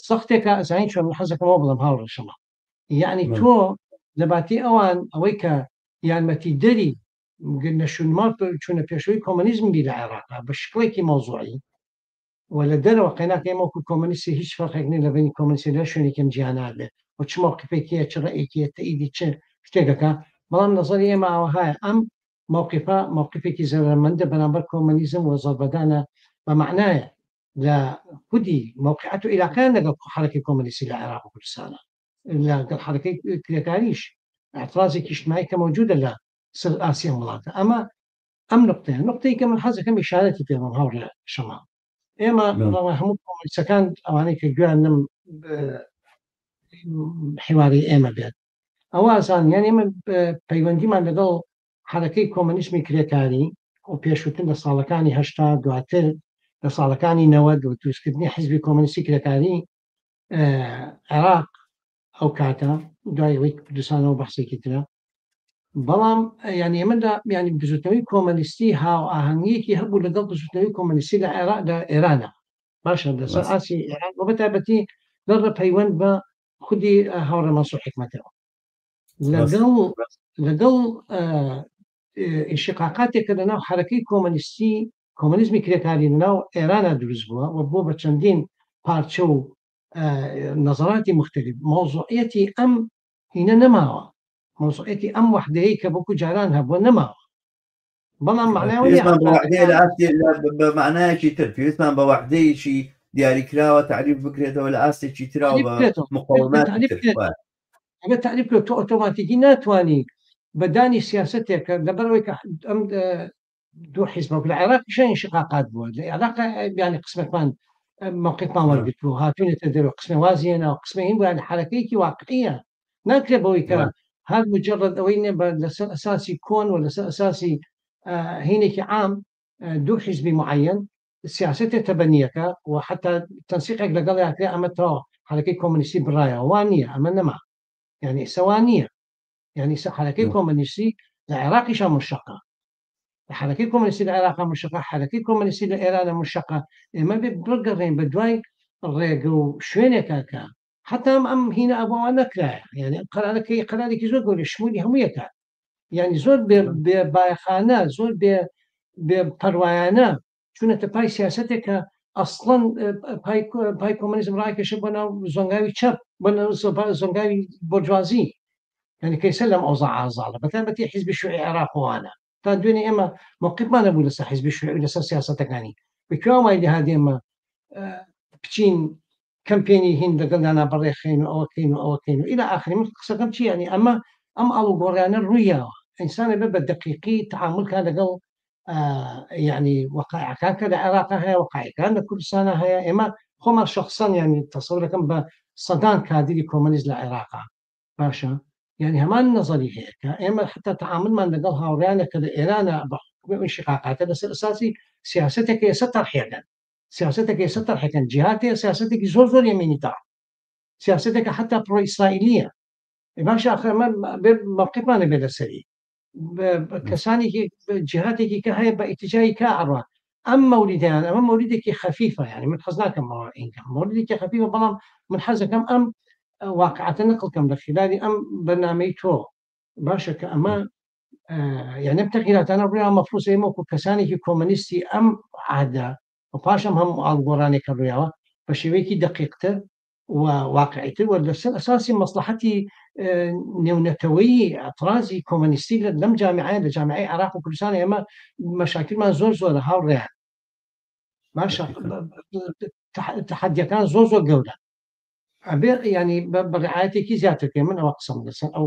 سەختێکە ئەزانین چۆن من حەزەکەمەوە بڵم هاوڕێشەمە یعنی تۆ لەباتی ئەوان ئەوەی کە یارمەتی دەری نەشونما چوونە پێشەوەی کۆمەنیزم بی لە عێراقا بە شکڵێکی مەوزوعی و لە دەرەوە قەیناکە ئێمە وەکو کۆمەنیستی هیچ فەرقێک نیە لە بەینی کۆمەنیستی لە شوێنێکی ئەم جیهانە بێت و چ مەوقفێکی هەیە چ ڕەئێکی هەیە تەئیدی چ شتێکەکە بەڵام نەزەری ئێمە ئاوەهایە ئەم مەوقفە مەوقفێکی زەرەرمەندە بەرامبەر کۆمەنیزم و زەربەدانە بە مەعنایە لە خودی مەوقعەت و عیلاقەیان لەگەڵ حەرەکەی کۆمەنیستی لە عێراق و کوردستانە لەگەڵ حەرەکەی کرێکاریش اعتراضێکی اجتماعی کە مەوجودە لە سەر ئاسی ئەم وڵاتە ئەمە ئەم نقطەیە نقطەی کە من حەزەکەم ئیشارەتی پێ بم هاوڕێ شەماڵ ئێمە ڕەوە هەموو کۆمەنیستەکان ئەوانەی کە گوێیان لەم حیوارەی ئێمە بێت ئەوە ئازان یان ئێمە پەیوەندیمان لەگەڵ حەرەکەی کۆمەنیسمی کرێکاری و پێشووتر لە ساڵەکانی هەشتا دواتر لە ساڵەکانی نەوەد و دروستکردنی حزبی کۆمەنیستی کرێکاری عێراق ئەو کاتە دوای ئەوەی کوردستانەوە بەحسێکی ترە بەڵام یعنی ئێمە لە یعنی بزوتنەوەی کۆمەنیستی هاوئاهەنگیەکی هەبوو لەگەڵ بزوتنەوەی کۆمەنیستی لە عێراق لە ئێرانە باشە لەسەر ئاسی ئێران بۆ بەتایبەتی لەڕە پەیوەند بە خودی هاوڕێ مەنسوور حیکمەتەوە لەگەڵ لەگەڵ. ئینشقاقاتێک کە لەناو حەرەکەی کۆمەنیستی کۆمەنیزمی کرێکاری لەناو ئێرانە دروست بووە و بۆ بە چەندین پارچە و نەزەراتی مختلف مەوزوعیەتی ئەم هینە نەماوە مەوزوعیەتی ئەم وەحدەیە کە وەکو جاران هەبووە نەماوە بەڵام بە معنایەکی تر پێویستمان بە وەحدەیەکی دیاریکراوە تعریف بکرێتەوە لە ئاستێکی تراوە ئەگەر تعریف کرێت تۆ ئۆتۆماتیکی ناتوانانی بەدانی سیاستێک لەبەرەوەی کە ئەم دوو حیزبە لە عێراقیش انشقاقات بووە لە عێراق یانی قسمێکمان موقفمان وەرگرتووە هاتوونەتە دەرەوە قسمێ وازی هێنا و قسمێ هین بووە حرەکەیەکی واقعیە ناکرێت بەوەی کە هەر مجرد ئەوەی نێ لەسەر ئەساسی کۆن و لەسەر ئەساسی هینێکی عام دوو حیزبی معەن سیاسەتێ تەبەنیەکە و حتا تەنسیقێک لەگەڵ یاکرێ ئەمە تەواو حرەکەی کۆمۆنیستی بڕایەوە وان نییە ئەمە نەما یعنی ئێستا وان نییە یعنی ئێستا حرەکەی کۆمۆنیستی لە عێراقیشا منشەقە حرەکەی کۆمۆنیستی لە عێراقا منشەقە حرەکەی کۆمۆنیستی لە ئێرانە منشەقە ئێمە بێ بگەڕێین بە دوای ڕێگە و شوێنێکا کە حتا ئەم ئەم هینە ئەبەوە نەکرایە یعنی ئەم قەرارەکەی قەرارێکی زۆر گەورە شمولی هەموو یەکات یعنی زۆر بێ بێ بایەخانە زۆر بێ بێ پەروایانە چونەتە پای سیاسەتێک کە ئەسڵەن پای پای کۆمۆنیزم ڕاکێشە بۆ ناو زۆنگاوی چەپ بۆ ناو زۆنگاوی بۆرجوازی یعنی کەیسە لەم ئەوزا ئازاڵە بەتایبەتی حیزبی شوعی عێراق وانە تا دوێنێ ئێمە موقفمان نەبوو لەسەر حیزبی شوعی لەسەر سیاسەتەکانی بەکوێ وای لێهات ئێمە بچین کەمپێنی هین لەگەڵیانا بەڕێخەین و ئەوەکەین و ئەوەکەین و ئیلا ئاخری من قسەکەم چی یعنی ئەمە ئەم ئاڵوگۆڕیانە ڕوویاوە ئینسان ئەبێ بە دەقیقی تەعامول کا لەگەڵ یعنی وەقایعەکان کە لە عێراق هەیە وەقایعەکان لە کوردستانە هەیە ئێمە خۆمان شخصا یعنی تەسەورەکەم بە سەدان کادری کۆمەنیست لە عێراقا باشە یعنی هەمان نظری هەیە کە ئێمە حتا تعاملمان لەگەڵ هاوڕیانە کە لە ئێرانە بە حکومی ئەو انشقاقاتە لەسەر ئەساسی سیاسەتێک ئێستا تەرحیەکەن سیاسەتێک ئێستا تەرحەکەن جیهاتێ سیاسەتێکی زۆر زۆر یەمینی تا سیاسەتێکە حتا پرۆ ئیسرائیلیە باشە آخر ئەمە مەوقفمانە بێ لەسەری کەسانێکی جهاتێکی کە هەیە بە ئیتجاهی کا ئەڕا ئەم مەولیدیان ئەمە مەولیدێکی خەفیفە یعنی من حەز ناکەم ئەوە ئینکەم مەولیدێکی خەفیفە بەڵام من حەزەکەم ئەم واقعەتە نقڵکەم لە خلالی ئەم بەرنامەی تۆ باشە کە ئەمە یعنی ئەم تەغیراتانە ڕوویان مەفروض ئێمە وەکو کەسانێکی کۆمەنیستی ئەم عادە و پاشەم هەموو ئاڵوگۆڕانێک کە ڕوویاوە بە شێوەیەکی دقیقتر و واقعیتر و لەسەر ئەساسی مەسلحەتی نێونەتەوەیی ئەترازی کۆمەنیستی لەم جامیعەیە لە جامیعەی عێراق و کوردستان ئێمە مەشاکلمان زۆر زۆرە هاوڕێیان باشە تحدیەکان زۆر زۆر گەورە ئەبێ ینی بە ڕعاەتێکی زیاتر پێ من ئەوە قسەم لەسەر ئەو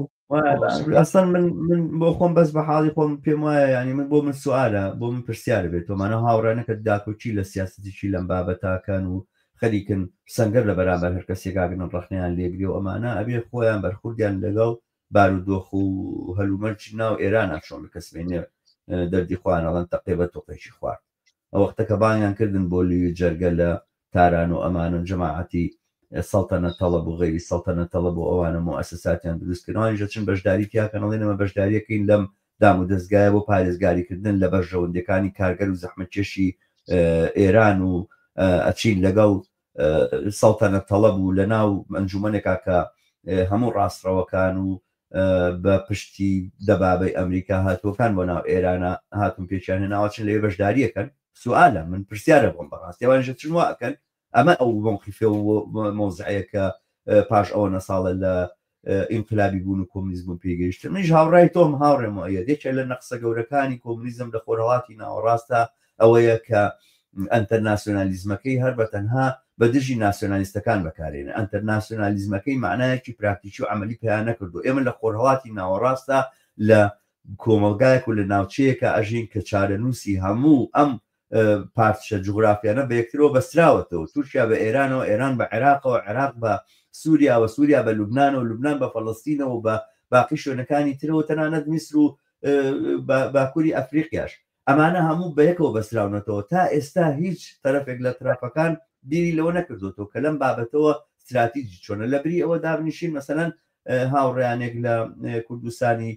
ئەسڵەن من من بۆ خۆم بەس بە حاڵی خۆم پێم وایە ینی من بۆ من سوالە بۆ من پرسیار بێت تۆمانە هاوڕێنەکە داکۆکی لە سیاستێکی لەم بابەتاکەن و خەریکن سەنگەر لە بەرامبەر هەر کەسێکاگرن ڕەخنەیان لێگری و ئەمانە ئەبێ خۆیان بەرخوردیان لەگەڵ بارودۆخ و هەلومەرجی ناو ئێرانە چۆن کە سبەینێ دەردی خۆیان ئەڵەن تەقێ بە تۆقێکی خوارد ئەو وەختە کە بانگیان کردن بۆ لوی جەرگە لە تاران و ئەمانە جەماعەتی سەڵتەنەت تەڵەب و غەیری سەڵتەنەت تەڵەب و ئەوانە موئەسەساتیان دروست کرد ئەوانیش دەچن بەشداری تیا کەن ئەڵێن ئێمە بەشداریەکەین لەم دام و دەزگایە بۆ پارێزگاریکردن لە بەرژەوەندیەکانی کارگەر و زەحمەتکێشی ئێران و ئەچین لەگەڵ سەڵتەنەت تەڵەب و لە ناو ئەنجومەنێکا کە هەموو ڕاستڕەوەکان و بە پشتی دەبابەی ئەمریکا هاتووەکان بۆ ناو ئێرانە هاتون پێکیان هێناوە چن لەوێ بەشداریەکەن سوالە من پرسیارە بۆم بەڕاستی ئەوانیش چن وا ئەکەن ئەمە ئەو مەوقیفە و مەوزعەیە کە پاش ئەوە نەساڵە لە ئینقلابی بوون و کۆمونیزم بوون پێی گەیشتن منیش هاوڕای تۆم هاوڕێ موئەیەد یەکێ لە نەقسە گەورەکانی کۆمونیزم لە خۆرهەڵاتی ناوەڕاستە ئەوەیە کە ئەنتەرناسیۆنالیزمەکەی هەر بە تەنها بە دژی ناسیۆنالیستەکان بەکارێنێ ئەنتەرناسیۆنالیزمەکەی معنایەکی پراکتیکی و عملی پیا نەکردو ئێمە لە خۆرهەڵاتی ناوەڕاستە لە کۆمەڵگایەک و لە ناوچەیەکە ئەژین کە چارەنووسی هەموو ئەم پارچە جوگرافیانە بە یەکترەوە بەستراوەتەوە، تورکیا بە ئێرانەوە، ئێران بە عێراقەوە، عێراق بە سوریاوە، سوریا بە لوبنانەوە، لوبنان بە فەلەستینەوە و بە باقی شوێنەکانی ترەوە، تەنانەت میسر و باکوری ئەفریقیاش. ئەمانە هەموو بە یەکەوە بەستراونەتەوە. تا ئێستا هیچ تەرەفێک لە ترەفەکان بیری لەوە نەکردۆتەوە کە لەم بابەتەوە ستراتیجی چۆنە. لەبری ئەوە دابنیشین مەسەلەن هاوڕێیانێک لە کوردستانی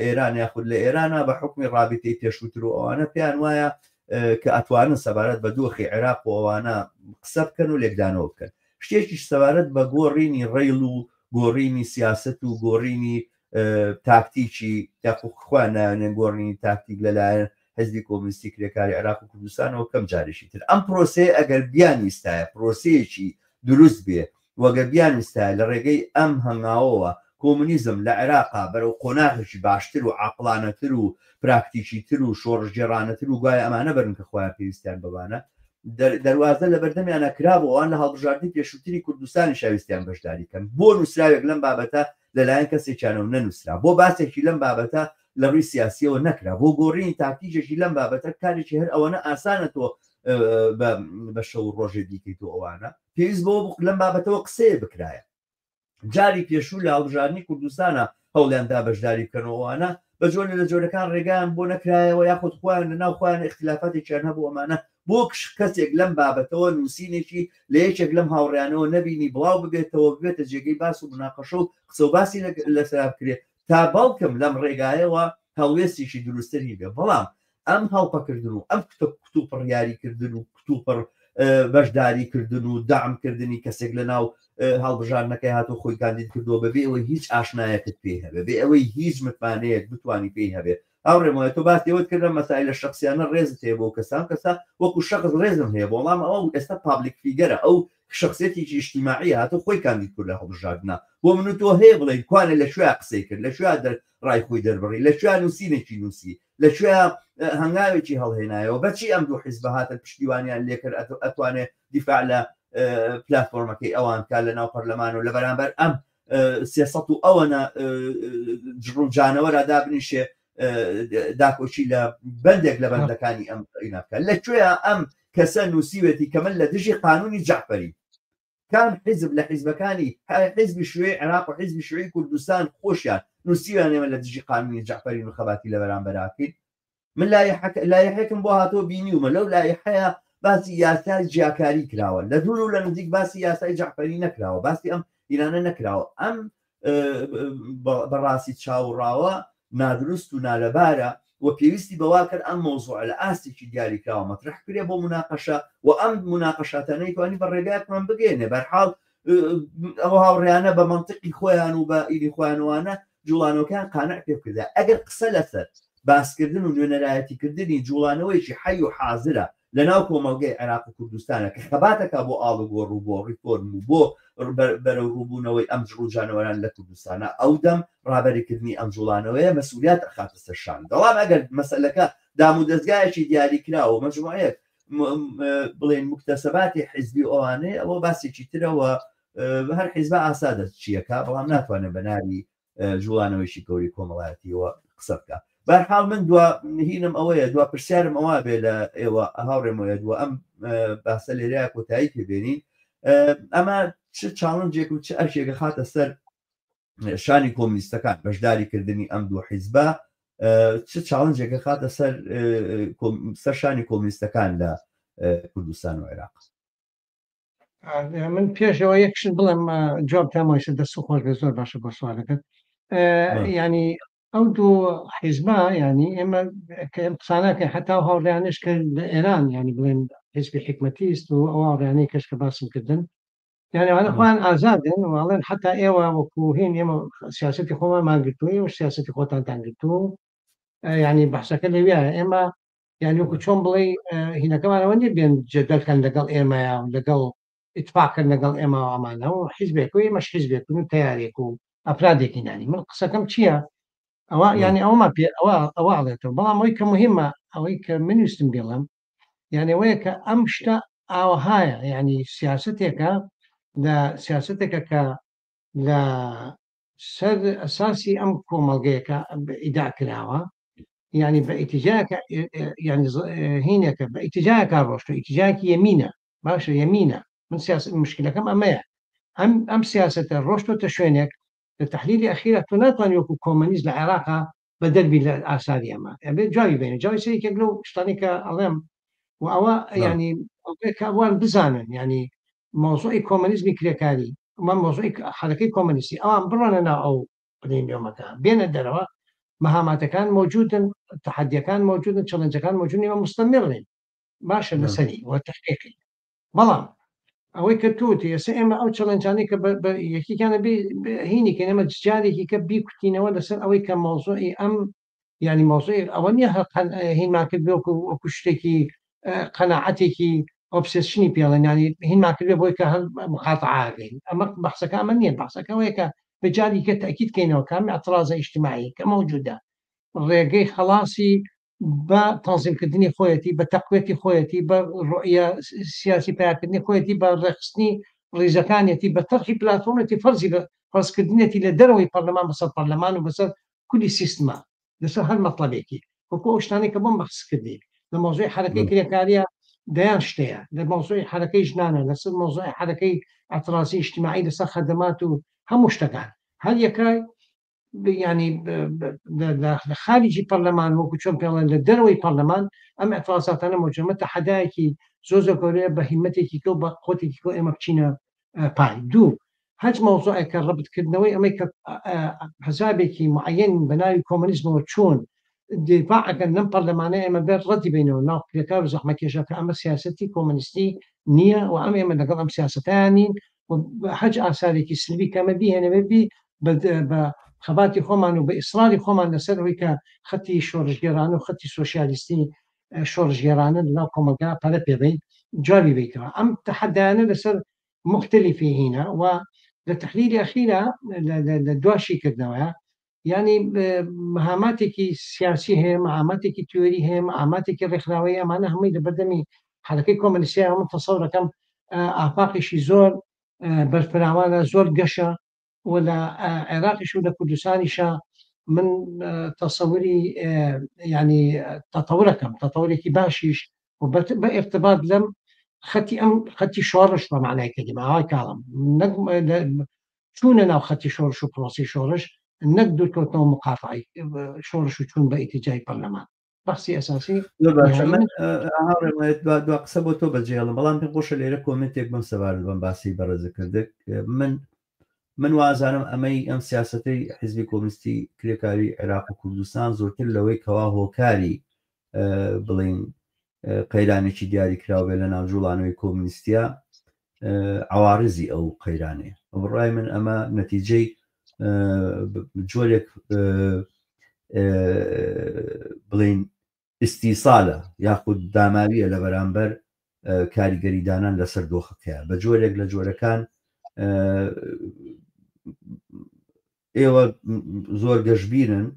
ئێران یاخود لە ئێرانە بە حکومی ڕابیتەی پێشووتر و ئەوانە پێیان وایە کە ئەتوانن سەبارەت بە دۆخی عێراق و ئەوانە قسە بکەن و لێکدانەوە بکەن شتێکیش سەبارەت بە گۆڕینی ڕیل و گۆڕینی سیاست و گۆڕینی تاکتیکی یاخۆ خۆیان نایانێن گۆڕینی تاکتیک لەلایەن حزبی کۆمۆنیستی کرێکاری عێراق و کوردستانەوە کەم جارێکی تر ئەم پرۆسەیە ئەگەر بیانویستایە پرۆسەیەکی دروست بێ و گەر بیانویستایە لە ڕێگەی ئەم هەنگاوەوە کۆمۆنیزم لە عێراقا بەرەو قۆناغێکی باشتر و عاقڵانەتر و پراکتیکیتر و شۆڕشگێڕانەتر و گوایە ئەمانە بەرن کە خۆیان پێویستیان بەوانە دەروازە لە بەردەمیانە کرابوو ئەوان لە هەڵبژاردنی پێشووتری کوردستانیشا ویستیان بەشداری کەن بۆ نووسراوێک لەم بابەتە لەلایەن کەسێکیانەوە نەنووسرا بۆ باسێکی لەم بابەتە لە ڕووی سیاسیەوە نەکرا بۆ گۆڕینی تاکتیکێکی لەم بابەتە کارێکی هەر ئەوەنە ئاسانە تۆ بە شەو و ڕۆژێ بیکەیت و ئەوانە پێویست بەوە بوو لەم بابەتەوە قسەیە بکرایە جاری پێشوو لە هەڵبژاردنی کوردستانە هەوڵیان دا بەشداری بکەن و ئەوانە بە جۆرێ لە جۆرەکان ڕێگایان بۆ نەکرایەوە یاخود خۆیان لە ناو خۆیان ئیختلافاتێکیان هەبوو ئەمانە بۆ کەسێک لەم بابەتەوە نووسینێکی لە یەکێک لەم هاوڕیانەوە نەبینی بڵاو ببێتەوە ببێتە جێگەی باس و مناقەشە و قسە و باسی لەسەرا بکرێ تا بەڵکم لەم ڕێگایەوە هەڵوێستێکی دروستتر هیبێ بەڵام ئەم هەڵپەکردن و ئەم کتوپڕ یاریکردن و کتوپڕ بەشداری کردن و دەعم کردنی کەسێک لە ناو هەڵبژاردنەکەی هاتوو خۆی کاندید کردووە بەبێ ئەوەی هیچ ئاشنایەکت پێی هەبێ بێ ئەوەی هیچ متمانەیەک بتوانی پێی هەبێ هاوڕێم وایە تۆ باسی ئەوەت کرد لەم مەسایلە شەخسیانە ڕێزت هەیە بۆ کەسان کەسە وەکو شەخس ڕێزم هەیە بەڵام ئەو ئێستا public figure ە ئەو شخصیەتێکی ئیجتیماعیە هاتوو خۆی کاندید کرد لە هەڵبژاردنە بۆ من و تۆ هەیە بڵێین کوانێ لە کوێ قسەی کرد لە کوێ دەر ڕای خۆی دەربڕی لە کوێ نووسینێکی نووسی لە کوێ هەنگاوێکی هەڵهێنایەوە بەچی ئەم دوو حیزبە هاتن پشتیوانیان لێکرد ئەتوانێ دیفاع لە پلاتفۆرمەکەی ئەوان کا لە ناو پەرلەمان و لە بەرامبەر ئەم سێسەد و ئەوەنە جڕوجانەوەرا دابنیشێ داکۆکی لە بەندێک لە بەندەکانی ئەم بکە لە کوێ ئەم کەسە نووسیوێتی کە من لە دژی قانونی جەعفەری کام حیزب لە حیزبەکانی حیزبی شوێ عێراق و حیزبی شوێی کوردستان خۆشیان نووسیویان ئێمە لە دژی قانونی جەعفەرین و خەباتی لە بەرامبەراکەین من لایحەکم بۆ هاتۆ بینیومە لەو لایحەیە باسی یاسای جیاکاری کراوە لە دوور و لە نزیک باسی یاسای جەعفەری نەکراوە باسی ئەم ئیرانە نەکراوە ئەم بەڕاستی چاوڕاوە نادروست و نالەبارە و پێویستی بەوا کرد ئەم مەوزوعە لە ئاستێکی دیاریکراوە مەترح کرێ بۆ مناقەشە و ئەم مناقەشاتانەی توانی بە ڕێگایەکمان بگەێنێ بەرحاڵ ئەو هاوڕیانە بە منطقی خۆیان و بە ئیلی خۆیانوانە جوڵانەوەکان قانع پێ بکردا ئەگەر قسە لەسەر باسکردن و نوێنەرایەتیکردنی جوڵانەوەیەکی حەی و حازرە لە ناو کۆمەڵگەی عێراق و کوردستانە کە خەباتەکە بۆ ئاڵوگۆڕ و بۆ ڕیفۆرم و بۆ بەرەوڕووبوونەوەی ئەم جڕوجانەوەران لە کوردستانە ئەو دەم ڕابەریکردنی ئەم جوڵانەوەیە مەسئولیات ئەخاتە سەر شان بەڵام ئەگەر مەسەلەکە دامودەزگایەکی دیاریکراوە و مەجموعەیەک بڵێن مکتەسەباتی حیزبی و ئەوانەیە ئەوە باسێکی ترەوە هەر حیزبە ئاسا دەچیەکە بەڵام ناتوانێت بە ناوی جوڵانەوەیکی گەوری کۆمەڵایەتیەوە قسە بکە بەرحاڵ من دوا هینم ئەوەیە دوا پرسیارم ئەوە بێ لە ئێوە هاوڕێمەوەیە دووە ئەم باسە لێرەیە کۆتایی پێبێنین ئەمە چ challenge ێک و چ ئەرکێکە خاتە سەر شانی کۆمنیستەکان بەشداری کردنی ئەم دوو حیزبە چ challenge ێکە خاتە سەر سەر شانی کۆمنیستەکان لە کوردستان و عێراق من پێشەوە یەک شت بڵێم جواب تامۆیسە دەست و خۆش بێ زۆر باشە بۆ سوالەکەت ینی ئەو دوو حیزبە ینی ئێمە کە ئەم قسانەکە حتا و هاوڕیانش کە لە ئێران ینی بڵێن حیزبی حکمەتیست و ئەو هاوڕیانەی کەش کە باسم کردن یعنی ئەوانە خۆیان ئازادن واڵێن حتا ئێوە وەکو هین ئێمە سیاستی خۆمان مانگرتووە ئێوە سیاستی خۆتانتان گرتووە ینی بەحسەکە لەویایە ئێمە یان وەکو چۆن بڵێ هینەکەمانەوە نیە بێن جەدەلکەن لەگەڵ ئێمەیە و لەگەڵ اتفاقکەن لەگەڵ ئێمە ئەمانە و حیزبێک و ئێمەش حیزبێک و تیارێک و ئەفرادێکی نانی من قسەکەم چییە ئەوە یعنی ئەوەمان پێ ئەوە ئەوە ئەڵێتەوە بەڵام ئەوەی کە مهمە ئەوەی کە من ویستم بێڵم یعنی ئەوەیە کە ئەم شتە ئاوەهایە یعنی سیاستێکە لە سیاستێکە کە لە سەر ئەساسی ئەم کۆمەڵگەیە کە ئیدا کراوە یعنی بە ئیتیجاکە یعنی هینێکە بە ئیتیجاکە ڕۆشتو ئیتیجاکی یەمینە باشە یەمینە من سیاست مشکلەکەم ئەمەیە ئەم ئەم سیاستە ڕۆشتۆتە شوێنێک لە تحلیلی ئەخیرە تۆ ناتوانانی وەکو کۆمەنیست لە عێراقا بە دەربی لە ئاساری ئەمە ئەبێ جوابی بێنێ جوابی سەر یەکێک لەو شتانی کە ئەڵێم و ئەوە ینی کە ئەوان بزانن ینی مۆزوعی کۆمەنیزمی کرێکاری ئەمە مۆزوعی حەرەکەی کۆمەنیستی ئەوان بڕۆنە ناو ئەو پلینیۆمەکە بێنە دەرەوە مەهاماتەکان مەوجودن تەحەدیەکان مەوجودن challenge ەکان مەوجودن ئێمە مستەمڕین باشە لەسەری وە تحقیقی بەڵام ئەوەی کە تۆ وتی ئێستا ئێمە ئەو challenge انەی کە بە یەکێکیانە هینی کەین ئێمە جارێکی کە بیکوتینەوە لەسەر ئەوەی کە مەوزوعی ئەم یعنی مەوزوعی ئەوە نییە هەر هینمان کرد وەکو وەکو شتێکی قەناعەتێکی obsession ی پێڵێن ینی هینمان کردێ بۆی کە هەر مقاتعاگەین ئەمە بەحسەکە ئەمە نییە بەحسەکە ئەوەیە کە بە جاری کە تەئکید کەینەوە کام اعتراض اجتماعی کە مەوجودە ڕێگەی خەڵاسی بە تەنزیمکردنی خۆیەتی، بە تەقویەتی خۆیەتی، بە ڕوئیە سیاسی پەیاکردنی خۆیەتی، بە ڕێکخستنی ڕیزەکانیەتی، بە تەرحی پلاتفۆرمێتی فەرزی بە فەرزکردنیەتی لە دەرەوەی پەرلەمان بەسەر پەرلەمان و بەسەر کولی سیستما لەسەر هەر مەتڵەبێکی وەکو ئەو شتانەی کە بۆم بەحس کردی لە مەوزوعی حەرەکەی کرێکاریە دەیان شتەیە لە مەوزوعی حەرەکەی ژنانە لەسەر مەوزوعی حەرەکەی ئەترازی ئیجتیماعی لەسەر خەدەمات و هەموو شتەکان هەر یەکای ینی لە خارجی پەرلەمان وەکو چۆن پێڵێن لە دەرەوەی پەرلەمان ئەم اعتراضاتانە مۆجەمە تەحەدایەکی زۆر زۆر گەورەیە بە هیمەتێکی کە و بە قوتێکی کە ئێمە بچینە پای دوو هەچ مەوزوعێک کە ڕەبتکردنەوەی ئەمەی کە حزابێکی معەن بە ناوی کۆمۆنیزمەوە چۆن دیفاع ئەکەن لەم پەرلەمانە ئێمە بێت ڕەتی بینەوە ناو کرێکار و زەحمەتکێشە کە ئەمە سیاسەتی کۆمۆنیستی نییە و ئەم ئێمە لەگەڵ ئەم سیاسەتیان نین حەج ئاسارێکی سلبی کەمە بیهێنەوێ بی بە خەباتی خۆمان و بە ئیسراری خۆمان لەسەر ئەوەی کە خەتی شۆڕشگێرانە و خەتی سۆسیالیستی شۆڕشگێرانە لەناو کۆمەڵگا پەرە پێبین جوابی بیتەوە ئەم تەحەدایانە لەسەر مختلفی هینە و لە تحلیلی ئەخیرا لە دواشی کردنەوەیە یعنی مهاماتێکی سیاسی هەیە مهاماتێکی تیۆری هەیە مهاماتێکی ڕێکخراوەی ئەمانە هەمووی لە بەردەمی حرەکەی کۆمەنیستی من تەسەورەکەم ئافاقیشی زۆر بەرفراوانە زۆر گەشە و لە عێراقیش و لە کوردستانیشە من تەسەوری ینی تەتەورەکەم تەتەورێکی باشیش و بە ارتباط لەم خەتی ئەم خەتی شۆڕش بە معنای کەلیمە ئاوای کاڵم نەک چوونە ناو خەتی شۆڕش و پرۆسی شۆڕش نەک دوورکەوتنەوە مقاتعی شۆڕش و چوون بە ئیتیجای پەرلەمان بەخسی ئەساسی دو قسە بۆ تۆ بەجێڵم بەڵام پێم خۆشە لێرە comment ێک بم سەبارەت بەم باسی بەڕێزە کردک من من وازانم ئەمەی ئەم سیاستەی حزبی کۆمستی کرێکاری عێراق و کوردستان زۆرتر لەوەی کەوا هۆکاری بڵین قەیرانێکی دیاری کراو بێ لە ناو جوڵانەوەی کۆمنیستیا عوارزی ئەو قەیرانەیە بڕای من ئەمە نەتیجەی جۆرێک بڵین ئیسیسالە یاخود داماویە لە بەرامبەر کاریگەری دانان لەسەر دۆخەکەیە بە جۆرێک لە جۆرەکان ئێوە زۆر گەشببینن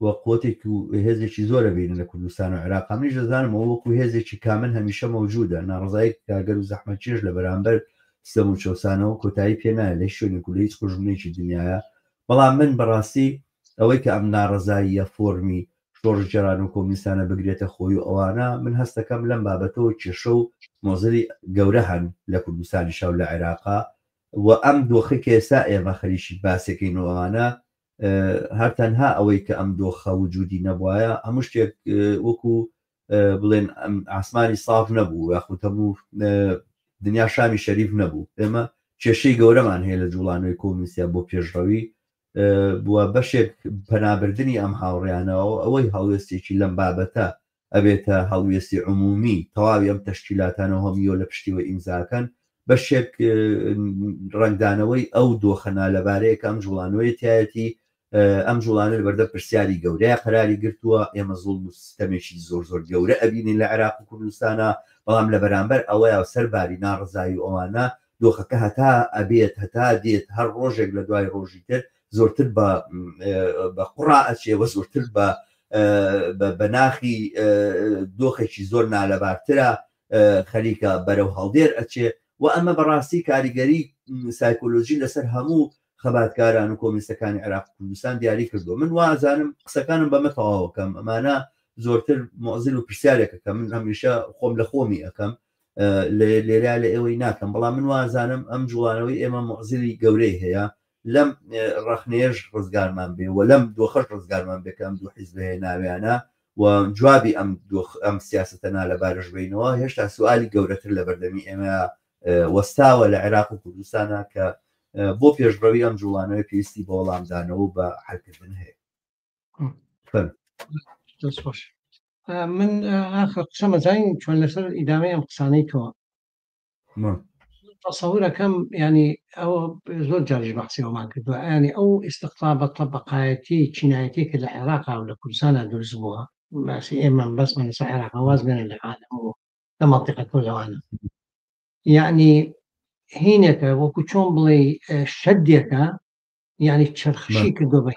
و قوتێک و هێزێکی زۆرە بینن لە کوردستان و عێراق منیش دەزانم ئەوە وەکو هێزێکی کامل هەمیشە مەوجودە ناڕزایی کارگەر و زەحمەتکێش لە بەرامبەر ستەم و چەوسانەوە کۆتایی پێ نایە لە هیچ شوێنێک و لە هیچ قوژبنێکی دنیاە بەڵام من بەڕاستی ئەوەی کە ئەم ناڕەزاییە فۆرمی شۆڕشگێران و کۆمنیستانە بگرێتە خۆی و ئەوانە من هەستەکەم لەم بابەتەوە کێشە و مۆزەلی گەورە هەن لە کوردستانیشا و لە عێراقا و ئەم دۆخەی کە ئێستا ئێمە خەریکی باسێکەین و ئەوانە هەر تەنها ئەوەی کە ئەم دۆخە وجودی نەبوایە هەموو شتێک وەکو بڵێن ئاسمانی ساف نەبوو یاخود هەموو دنیا شامی شەریف نەبوو ئێمە کێشەی گەورەمان هەیە لە جوڵانەوەی کۆمیسیا بۆ پێشڕەوی بووە بەشێک پەنابردنی ئەم هاوڕیانەوە ئەوەی هەڵوێستێکی لەم بابەتە ئەبێتە هەڵوێستی عمومی تەواوی ئەم تەشکیلاتانە و هەمیۆ لە پشتیوە ئیمزاکەن بەشێک ڕەنگدانەوەی ئەو دۆخە نالەبارەیە کە ئەم جوڵانەوەی تایەتی ئەم جوڵانە لەبەردەم پرسیاری گەورەیە قەراری گرتووە ئێمە زوڵم و ستەمێکی زۆر زۆر گەورە ئەبینین لە عێراق و کوردستانە بەڵام لە بەرامبەر ئەوەیە و سەر باری ناڕزایی و ئەوانە دۆخەکە هەتا ئەبێت هەتا دێت هەر ڕۆژێک لە دوای ڕۆژی تر زۆرتر بە بە قوڕا ئەچێ وە زۆرتر بە بە ناخی دۆخێکی زۆر نالەبارترە خەریکە بەرەو هەڵدێر ئەچێ و ئەمە بەڕاستی کاریگەری سایکۆلۆژی لەسەر هەموو خەباتکاران و کۆمیستەکانی عێراق کوردستان دیاری کردو من وازانم قسەکانم بەمە تەواوەکەم ئەمانە زۆرتر مۆزل و پرسیارێکە کە من هەمیشە خۆم لە خۆمی ئەەکەم لێرە لە ئێوەی ناکەم بەڵام من وازانم ئەم جوڵانەوەی ئێمە مۆزلی گەورەی هەیە لەم ڕەخنەیەش ڕزگارمان بێ و لەم دۆخەش ڕزگارمان بێ کە ئەم دوو حیزبە هێناویانە و جوابی ئەم دۆخ ئەم سیاسەتە نالەبارەش بینەوە هێشتا سوالی گەورەتر لە بەردەمی ئێمە وەستاوە لە عێراق و کوردستانە کە بۆ پێشڕەوی ئەم جوڵانەوەی پێویستی بە وەڵامدانەوە بە حلکردن هەیە. دەستخۆش. من ئاخر قسەمە زانین چۆن لەسەر ئیدامەی ئەم قسانەی تۆ. تەسەورەکەم یانی ئەوە زۆر جاریش بەحسی ئەومان کردووە یانی ئەو ئیستقتابە تەبەقایەتی چینایەتی کە لە عێراقا و لە کوردستانا دروست بووە باسی ئێمە بەسمان لەسەر عێراقا واز بێنە لە عالەم و لە مەنتیقەکە و لەوانە یعنی هینێکە وەکو چۆن بڵێ شەدێکە یعنی چرخشی کردو بە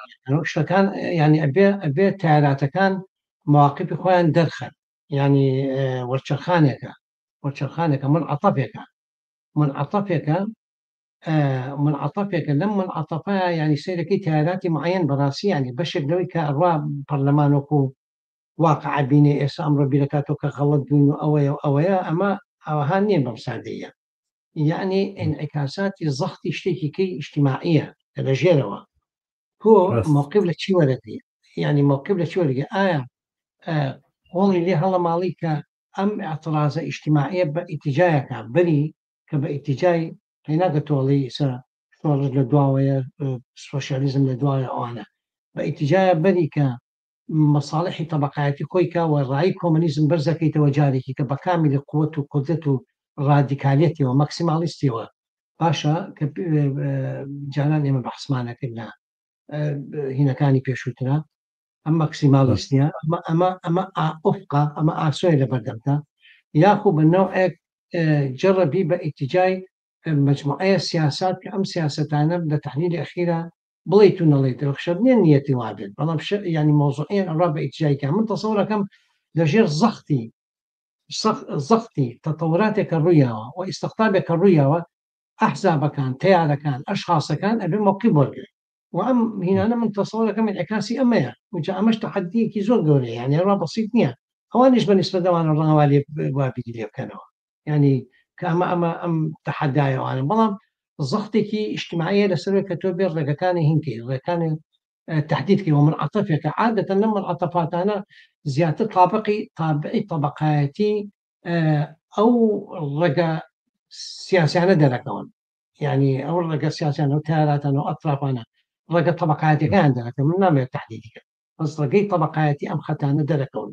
شتەکان یعنی ئەبێ ئەبێ تاراتەکان مواقفی خۆیان دەرخەن یعنی وەرچەرخانێکە وەرچەرخانێکە منعطفێکە منعطفێکە منعطفێکە لەم منعطفە یعنی سەیرەکەی تیاراتی معەن بەڕاستی یعنی بەشێک لەوەی کە ئەڕوا پەرلەمان وەکو واقع بینێ ئێستا ئەمڕۆ بیرەکاتەوە کە غەڵەت بووین و ئەوەیە و ئەوەیە ئەمە ئەوها نییە بەم سادەیە یعنی ئینعکاساتی زەختی شتێکی کەی ئیجتیماعیە کە لە ژێرەوە تۆ مەوقف لە چی وەرەگری یعنی مەوقف لە چی وەرگری ئایا قۆڵی لێ هەڵەماڵی کە ئەم ئیعتڕازە ئیجتیماعیە بە ئیتیجایەکە بەری کە بە ئیتیجای قەیناکە تۆڵی ئیسا شۆڕش لە دواوەیە سۆشیالیزم لە دواوەیە ئەوانە بە ئیتیجایە بەری کە مەساڵحی تەبەقایەتی خۆی کە و ڕای کۆمەنیزم بەرزەکەیتەوە جارێکی کە بە کامیلی قوت و قودرەت و ڕادیکالیەتەوە مەکسیمالیستیەوە باشە کە جانان ئێمە بەحسمانە کرد لە هینەکانی پێشووترا ئەم مەکسیمالیستیە ئەمە ئەمە ئەمە ئۆفقە ئەمە ئاسۆیە لە بەردەمتا یاخو بە نەوعێک جەڕەبی بە ئیتیجای مجموعەیە سیاسات کە ئەم سیاسەتانە لە تحلیلی ئەخیرا بڵیت و نەڵێیت شەرت نییە نیەتی وابێت بەڵام ینی مۆزوعیان ئەڕا بە ئیتیجای کە من تەسەورەکەم لەژێر زەختی زەختی تەتەوراتێکە ڕوویاوە و ئیستقتابێکە ڕوویاوە ئەحزابەکان تەیارەکان ئەشخاصەکان ئەبێ مەوقف وەرگرن و ئەم هینانە من تەسەورەکەم ئینعکاسی ئەمەیە وجا ئەمەش تەحەدیەکی زۆر گەورەیە یعنی هەروا بەسیط نییە ئەوانیش بە نسبەت ئەوانە ڕەنگە وا لێ وا بیری لێ بکەنەوە یعنی کە ئەمە ئەمە ئەم تەحەدایە ئەوانە بەڵام زەختێکی ئیجتیماعیە لەسەر کە تۆ بێ ڕێگەکانی هینکەی ڕێکانی تهدید کەی و منعطفێکە عادەتەن لەم منعطفاتانە زیاتر طابقی تابعی طبقایەتی ئەو ڕێگە سیاسیانە دەرەکەون یعنی ئەو ڕێگە سیاسیانە و تاراتان و ئەترافانە ڕێگە طبقاتەکان دەرەکەون من نامەوێت تهدیدی کەم بەس ڕێگەی طبقایەتی ئەم خەتانە دەرەکەون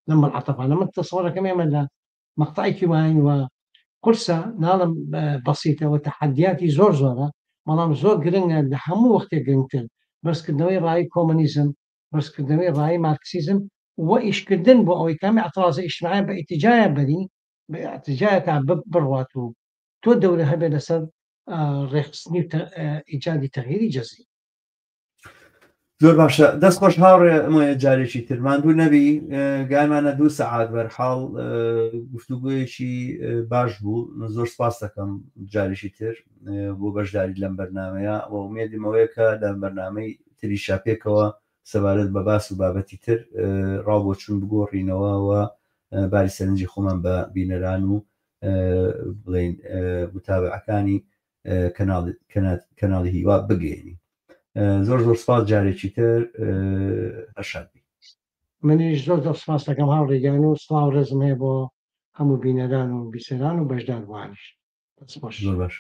لەم منعطفانە من تەسەوەرەکەم ئێمە لە مەقتەعێکی واین و قورسە ناڵم بەسیتە و تەحەدیاتی زۆر زۆرە بەڵام زۆر گرنگە لە هەموو وەختێک گرنگتر بەرزکردنەوەی ڕای کۆمەنیزم بەرزکردنەوەی ڕای مارکسیزم و ئیشکردن بۆ ئەوەی کامی اعتراض اجتماعی بە ئیتجایە بەری بە ئیتجایەکە بڕوات و تۆ دەورە هەبێت لەسەر ڕێکخستنی و ئیجادی تەغیری جەزری. زۆر باشە دەست خۆش هاوڕێ مۆیە جارێکی تر ماندوو نەبی گانمانە دوو سەعات بەرحاڵ گفتوگویەکی باش بوو زۆر سپاس دەکەم جارێکی تر بۆ بەشداری لەم بەرنمەیە و ئومێدمەوەیە کە لەم بەرنمەی تریشا پێکەوە سەبارەت بە باس و بابەتی تر ڕاو بۆچوون بگۆڕینەوە و باری سەرنجی خۆمان بە بینەران و بڵێین متابعەکانی کەناڵی هیوا بگەێنی زۆر زۆر سپاس جارێکی تر هەرشاد بی منیش زۆر زۆر سپاس دەکەم هاوڕێگیان و سڵاو ڕێزم هەیە بۆ هەموو بینەران و بیسەران و بەشداربووانیش زۆر باش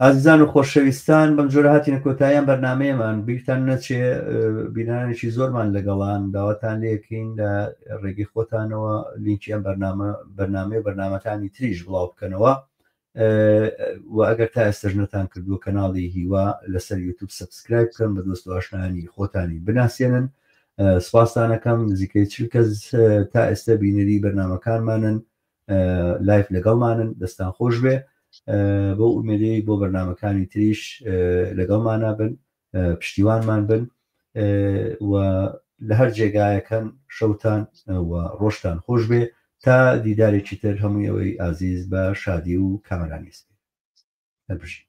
ئازیزان و خۆشەویستان بەم جۆرە هاتینە کۆتایی ئەم بەرنامەیەمان بیرتان نەچێ بینەرانێکی زۆرمان لەگەڵان داواتان لێکین لە ڕێگەی خۆتانەوە لینکی ئەم بەرنامە بەرنامەی و بەرنامەکانی تریش بڵاو بکەنەوە و ئەگەر تا ئێستەش نەتان کردووە کەناڵی هیوا لەسەر یوتوب subscribe بکەن بە دۆست و ئاشنایانی خۆتانی بناسیێنن سپاستانەکەم نزیکەی چل کەس تا ئێستا بینەری بەرنامەکانمانن live لەگەڵمانن دەستان خۆش بێ بۆ ئومێدەی بۆ بەرنمەکانی تریش لەگەڵمانە بن پشتیوانمان بن و لە هەر جێگایەکەن شەوتان و ڕۆژتان خۆش بێ تا دیدارێکی تر هەمووی ئەوەی ئازیز بە شادی و کامەرانی سپێ هەر بژین.